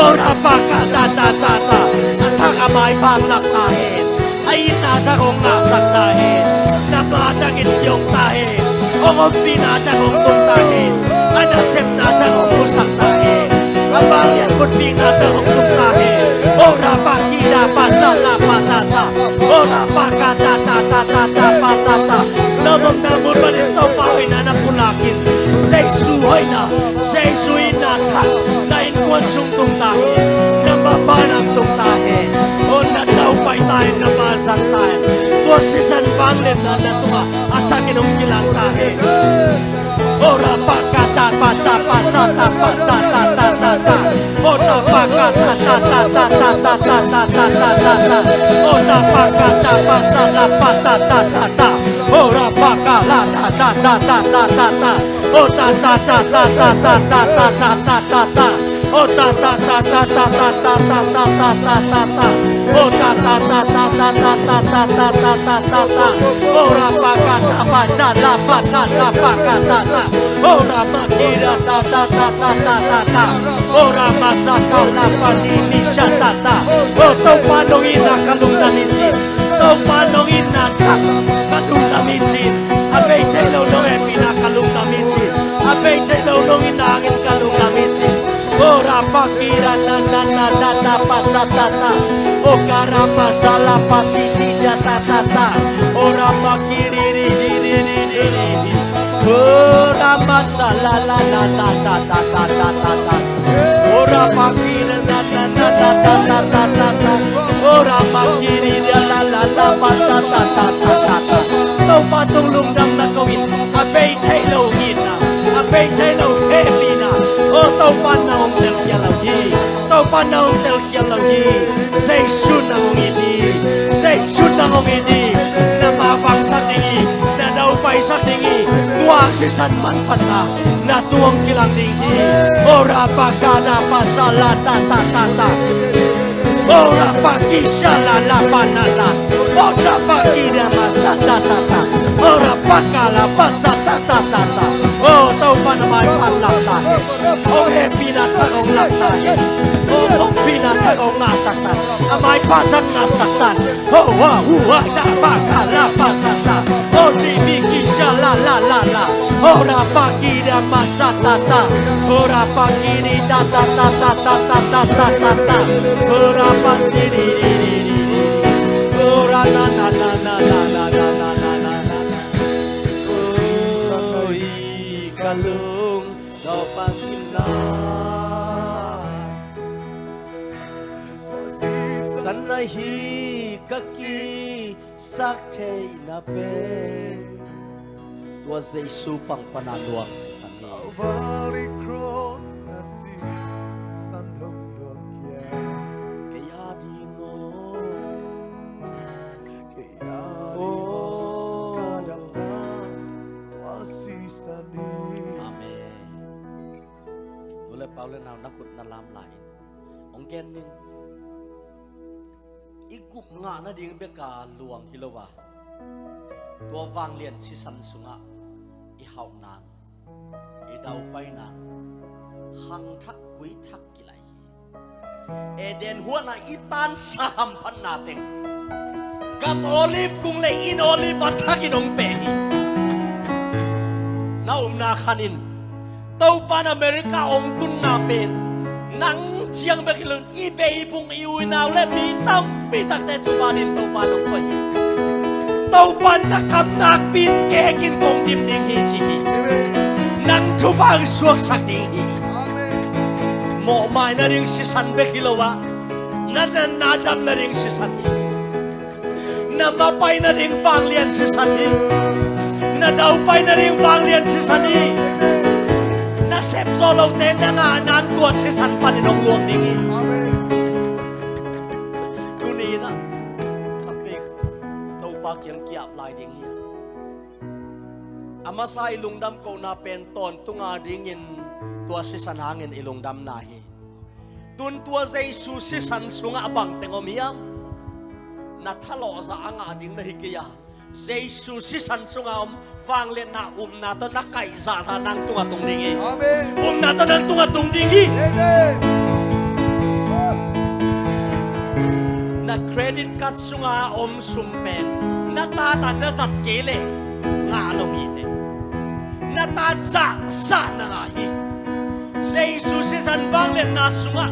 Ora paka ta ta ta ta. A thak a maipang lak ta hen. A itna thak hong ngahsak ta hen. Na ma thakin ki-ong ta hen. Hong ompihna thak hong tung ta hen. A nasepna thak hong musak ta hen. A vanglian khutpikna thak hong tung ta hen. Ora pakida pasa la pa ta ta. Ora paka ta ta ta ta ta pa ta ta. Na mawhna mun panin Topa hoihna na pulak in. Jesu hoihna, Jesu itna thak na innkuan sung tung ta hen. Na mapan ah tung ta hen. Oh, na dau pai ta hen, na ma zang ta hen. Tua sisan vangliatna na tungah a thakin hong kilang ta hen. Ora paka ta pa ta pasa ta pa ta ta ta ta ta. Ora paka ta ta ta ta ta ta ta ta ta ta ta ta. Ora paka ta pasa la pa ta ta ta ta ta. Ora paka la ta ta ta ta ta ta ta. Ora ta ta ta ta ta ta ta ta ta ta ta. Oh ta ta ta ta ta ta ta ta ta ta ta ta ta. Oh ta ta ta ta ta ta ta ta ta ta ta ta ta. Oh ra pa ka ta pa sha la pa ta ta pa ka ta ta. Oh ra ma ki ra ta ta ta ta ta ta ta. Oh ra ma sa ka la pa ni ni sha ta ta. Oh Topa nong itna ka lungdam hi ci. Topa nong itna thak ka lungdam hi ci. A bei thei lo nong hehpihna ka lungdam hi ci. A bei thei lo nong itna hangin ka lungdam hi ci. Ora pakira na na na na na pasatata. Okara masala patiti da ta ta ta. Ora makiri ri ri ri ri ri ri. Ora masala la la la ta ta ta ta ta ta. Ora pakira na na na na na na na na. Ora makiri da la la la pasatata ta ta ta. Topa tung lungdam na ko in. A bei thei lo ngitna, a bei thei lo hehpihna. O Topa na hong telkhial lo hi. Topa na hong telkhial lo hi. Jesu na hong it hi. Jesu na hong it hi. Na mavangsak ding hi. Na daupaisak ding hi. Tua sisan manphatna na tung hong kilang ding hi. Ora pakada pasala ta ta ta ta. Ora pakisha la la panata. Ora pakida masata ta ta. Ora pakala pasata ta ta ta. O Topa na maiphat lak ta hi. Hong hehpihna thak hong lak ta hi. Hong hehpihna thak hong ngahsak ta. A maiphat thak ngahsak ta. Ho wa hu wa da pakala pasata. O ti mi kisha la la la la. Ora pakida masatata. Ora pakidi ta ta ta ta ta ta ta ta ta ta. Ora pasidi di di di di. Ora na na na na na na na na na na. Oi ka lung do pakila. Sana hi ka ki sak theihna pen tua Jesu pang pana luang sisan hi. Calvary cross na sisan dong dong kia. Kei a ding aw. Kei a ding aw. Ka dam na tua sisan hi. Amen. Nu le pa u le nau na khut na lam lai in hong gen ning. I gup ngah nading bek a luang hi lo a, tua vanglian sisan sungah i hauh nang, i daupai nang, khang thak gui thak kilai hi. Eden huan ah i tansa hamphatna teng gam olive kung le inn olive a thak in hong peh hi. Na umna khan in Topa'n America hong tunna pen nang ciang bek hi lo in, i beibung, i u i nau le mi tampi takte thupha dingin Topa'n hong koih hi. Topa'n na kam nakpi in kekin kong dim ding hi ci hi. Amen. Nang thupha hong suaksak ding hi. Amen. Mawhmai nading sisan bek hi lo a, na natna dam nading sisan hi. Na mapai nading vanglian sisan hi. Na daupai nading vanglian sisan hi. Na sepzawh lote na ngah nang tua sisan panin hong luang ding hi. Amen. Tuni in ah ka pek Topa kiang ki-ap lai ding hi. A masa i lungdam kohna pen tawntung a dingin tua sisan hangin i lungdamna hi. Tun tua Jesu sisan sungah bangteng om hiam? Na thalawhzah a ngah ding na hi kei a, Jesu sisan sungah om vangliatna upna tawh na kaihzahzah nang tungah tung ding hi. Amen. Upna tawh nang tungah tung ding hi. Amen. Na credit card sungah om sum pen na tat ah na zat kei leh ngah lo hi teh. Na tat zahzah na ngah hi. Jesu sisan vangliatna sungah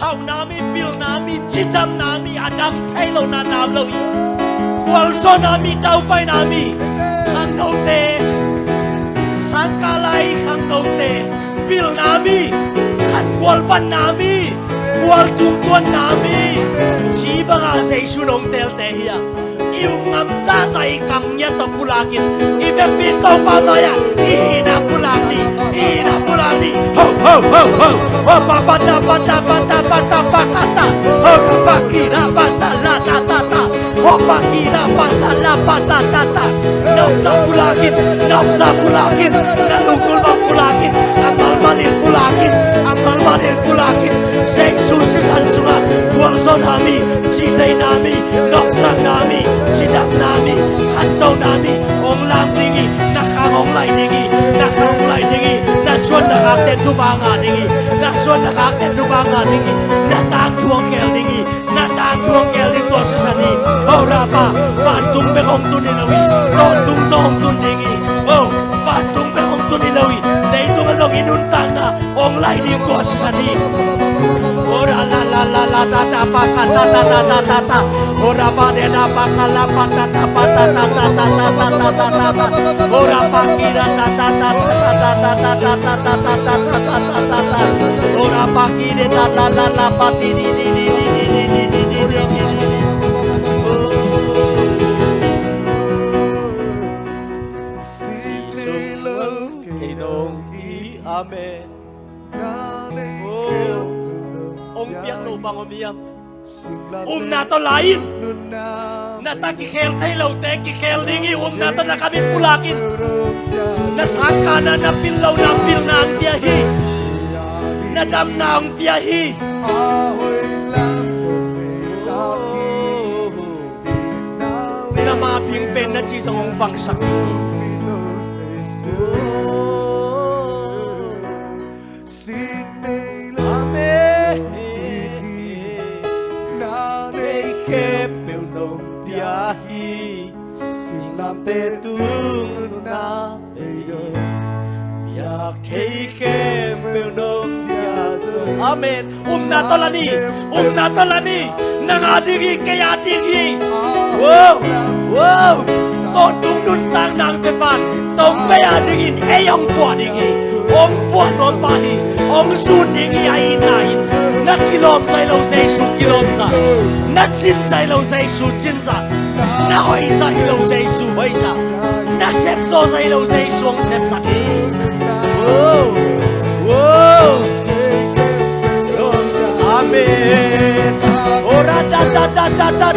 hauhna mi, pilna mi, cidamna mi, a dam thei lo na nam lo hi. Gualzawhna mi, daupaina mi, khangnote, sangkah lai khangnote, pilna mi, khangual panna mi, gual tungtuanna mi, ci bangah Jesu nong telte hi a. I um ngam zahzah i kam ngiat tawh pulakin, i vekpi Topa mai-ah i hihna pulak ni, i hihna pulak ni. Ho, ho, ho, ho. Ho, pa, pa, ta, pa, ta, pa, ta, pa, ta, pa, ka, ta. Ho, ra, pa, ki, ra, pa, sa, la, ta, ta, ta. Ho, pa, ki, ra, pa, sa, la, pa, ta, ta, ta. Na upzah pulakin, na upzah pulakin, na lungkul bang pulakin, a malmal in pulakin, Panin pulak in, Jesu sisan sungah gualzawhna mi, citheihna mi, nopsakna mi, cidamna mi, khantohna mi hong lam ding hi. Na khang hong lai ding hi. Na khang hong lai ding hi. Na suan na khakte thupha ngah ding hi. Na suan na khakte thupha ngah ding hi. Na tangthu hong khel ding hi. Na tangthu hong khel ding tua sisan hi. O Rapa, vantung bek hong tun hi lo hi. Tawntung zong hong tun ding hi. O, vantung bek hong tun hi lo hi. Leitung ah zong i nuntakna hong lai ding tua sisan hi. O ra la la la la ta ta pa ka ta ta ta ta ta ta. O ra pa de da pa ka la pa ta ta pa ta ta ta ta ta ta ta ta ta. O ra pa ki ra ta ta ta ta ta ta ta ta ta ta ta ta ta ta ta. O ra pa ki de da la la la pa ti di di di di di di di di di di di di. Amen. Oh, hong piak lo bang om hiam? Upna tawh la in. Na ta kikhel thei lote kikhel ding hi. Upna tawh na kam in pulak in. Na sangkahna, na pil lohna, pilna hong pia hi. Na damna hong pia hi. Na maping pen na ci zong hong vangsak hi. Amen. Na nei khempeuh nong pia hi. Singlamteh tung nunna bei dong. Piak thei khempeuh nong pia zo. Amen. Upna tawh la ni. Upna tawh la ni. Nang a ding hi, kei a ding hi. Wow, wow. Tawntung nuntakna hong pia pan, tawmvei a dingin ei hong puah ding hi. Hong puah nuam pah hi. Hong zun ding hi. A itna in na kilawm zai lo Jesu kilawm zah. Na cin zai lo Jesu cin zah. Na hoih zah hi lo Jesu hoih zah. Na sep zaw zai lo Jesu hong sep zah hi. Wow, wow. Amen. Ora da da da da.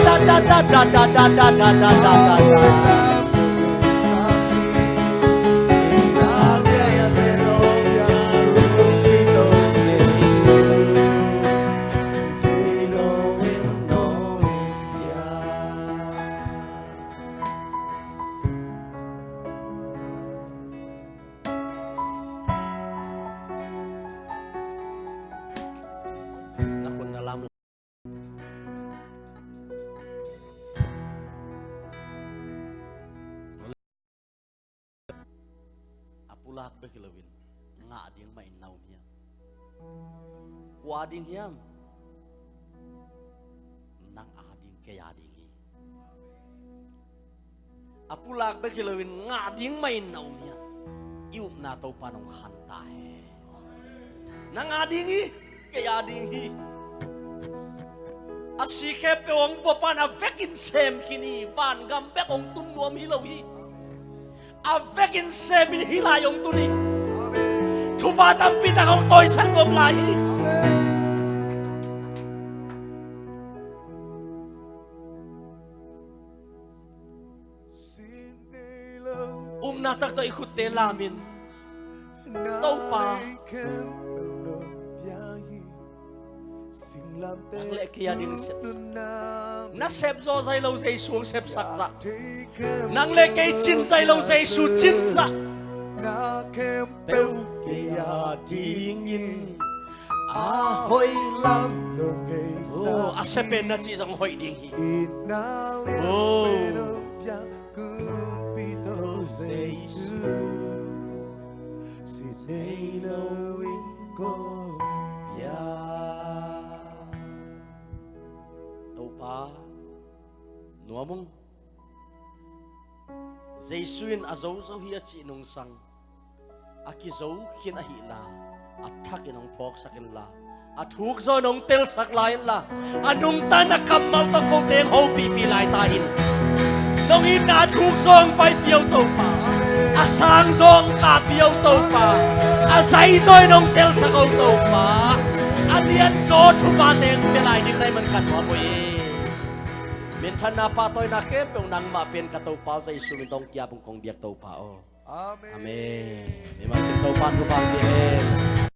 Na khut na lam. A pulak bek hi loin ngah ding mah in na om hiam? Kua ding hiam? Nang a ding, kei a ding hi. A pulak bek hi loin ngah ding mah in na om hiam? I upna Topa nong khan ta hen. Nang a ding hi, kei a ding hi. A si khempeuh hong pua pan a vekin sem khin hi. Vangam bek hong tum nuam hi lo hi. A vekin semin hih lai hong tun hi. Thupha tampi tak hong tawisak nuam lai hi. Upna tak tawh i khutte lamin, Topa, nang le kei a ding sep. Na sep zaw zai lo Jesu hong sepsak zah. Nang le kei cin zai lo Jesu cin zah. Peuh kei a dingin a hoih lam nong ngeisa. Oh, a sia pen na cih zong hoih ding hi. Oh. Topa, nuam ung. Jesu in a zo zo hi a cih nungsang a kizo khin ahihla, a thakin hong phawksak inla, a thuk zaw in hong telsak lai inla, a nungta na kammal tawh kote hong hopihpih lai ta in. Nong itna a thuk zaw hong paipih o Topa. A sang zaw hong kahpih o Topa. A zai zaw in hong telsak o Topa. A lian zaw thuphate hong pia lai ding na hih man ka nuam uh hi. Minthanna pahtawina khempeuh nangmah pen ka Topa Jesu min tawh hong ki-ap ung kong biak Topa aw. Amen. Amen. Topa thupha pia hen.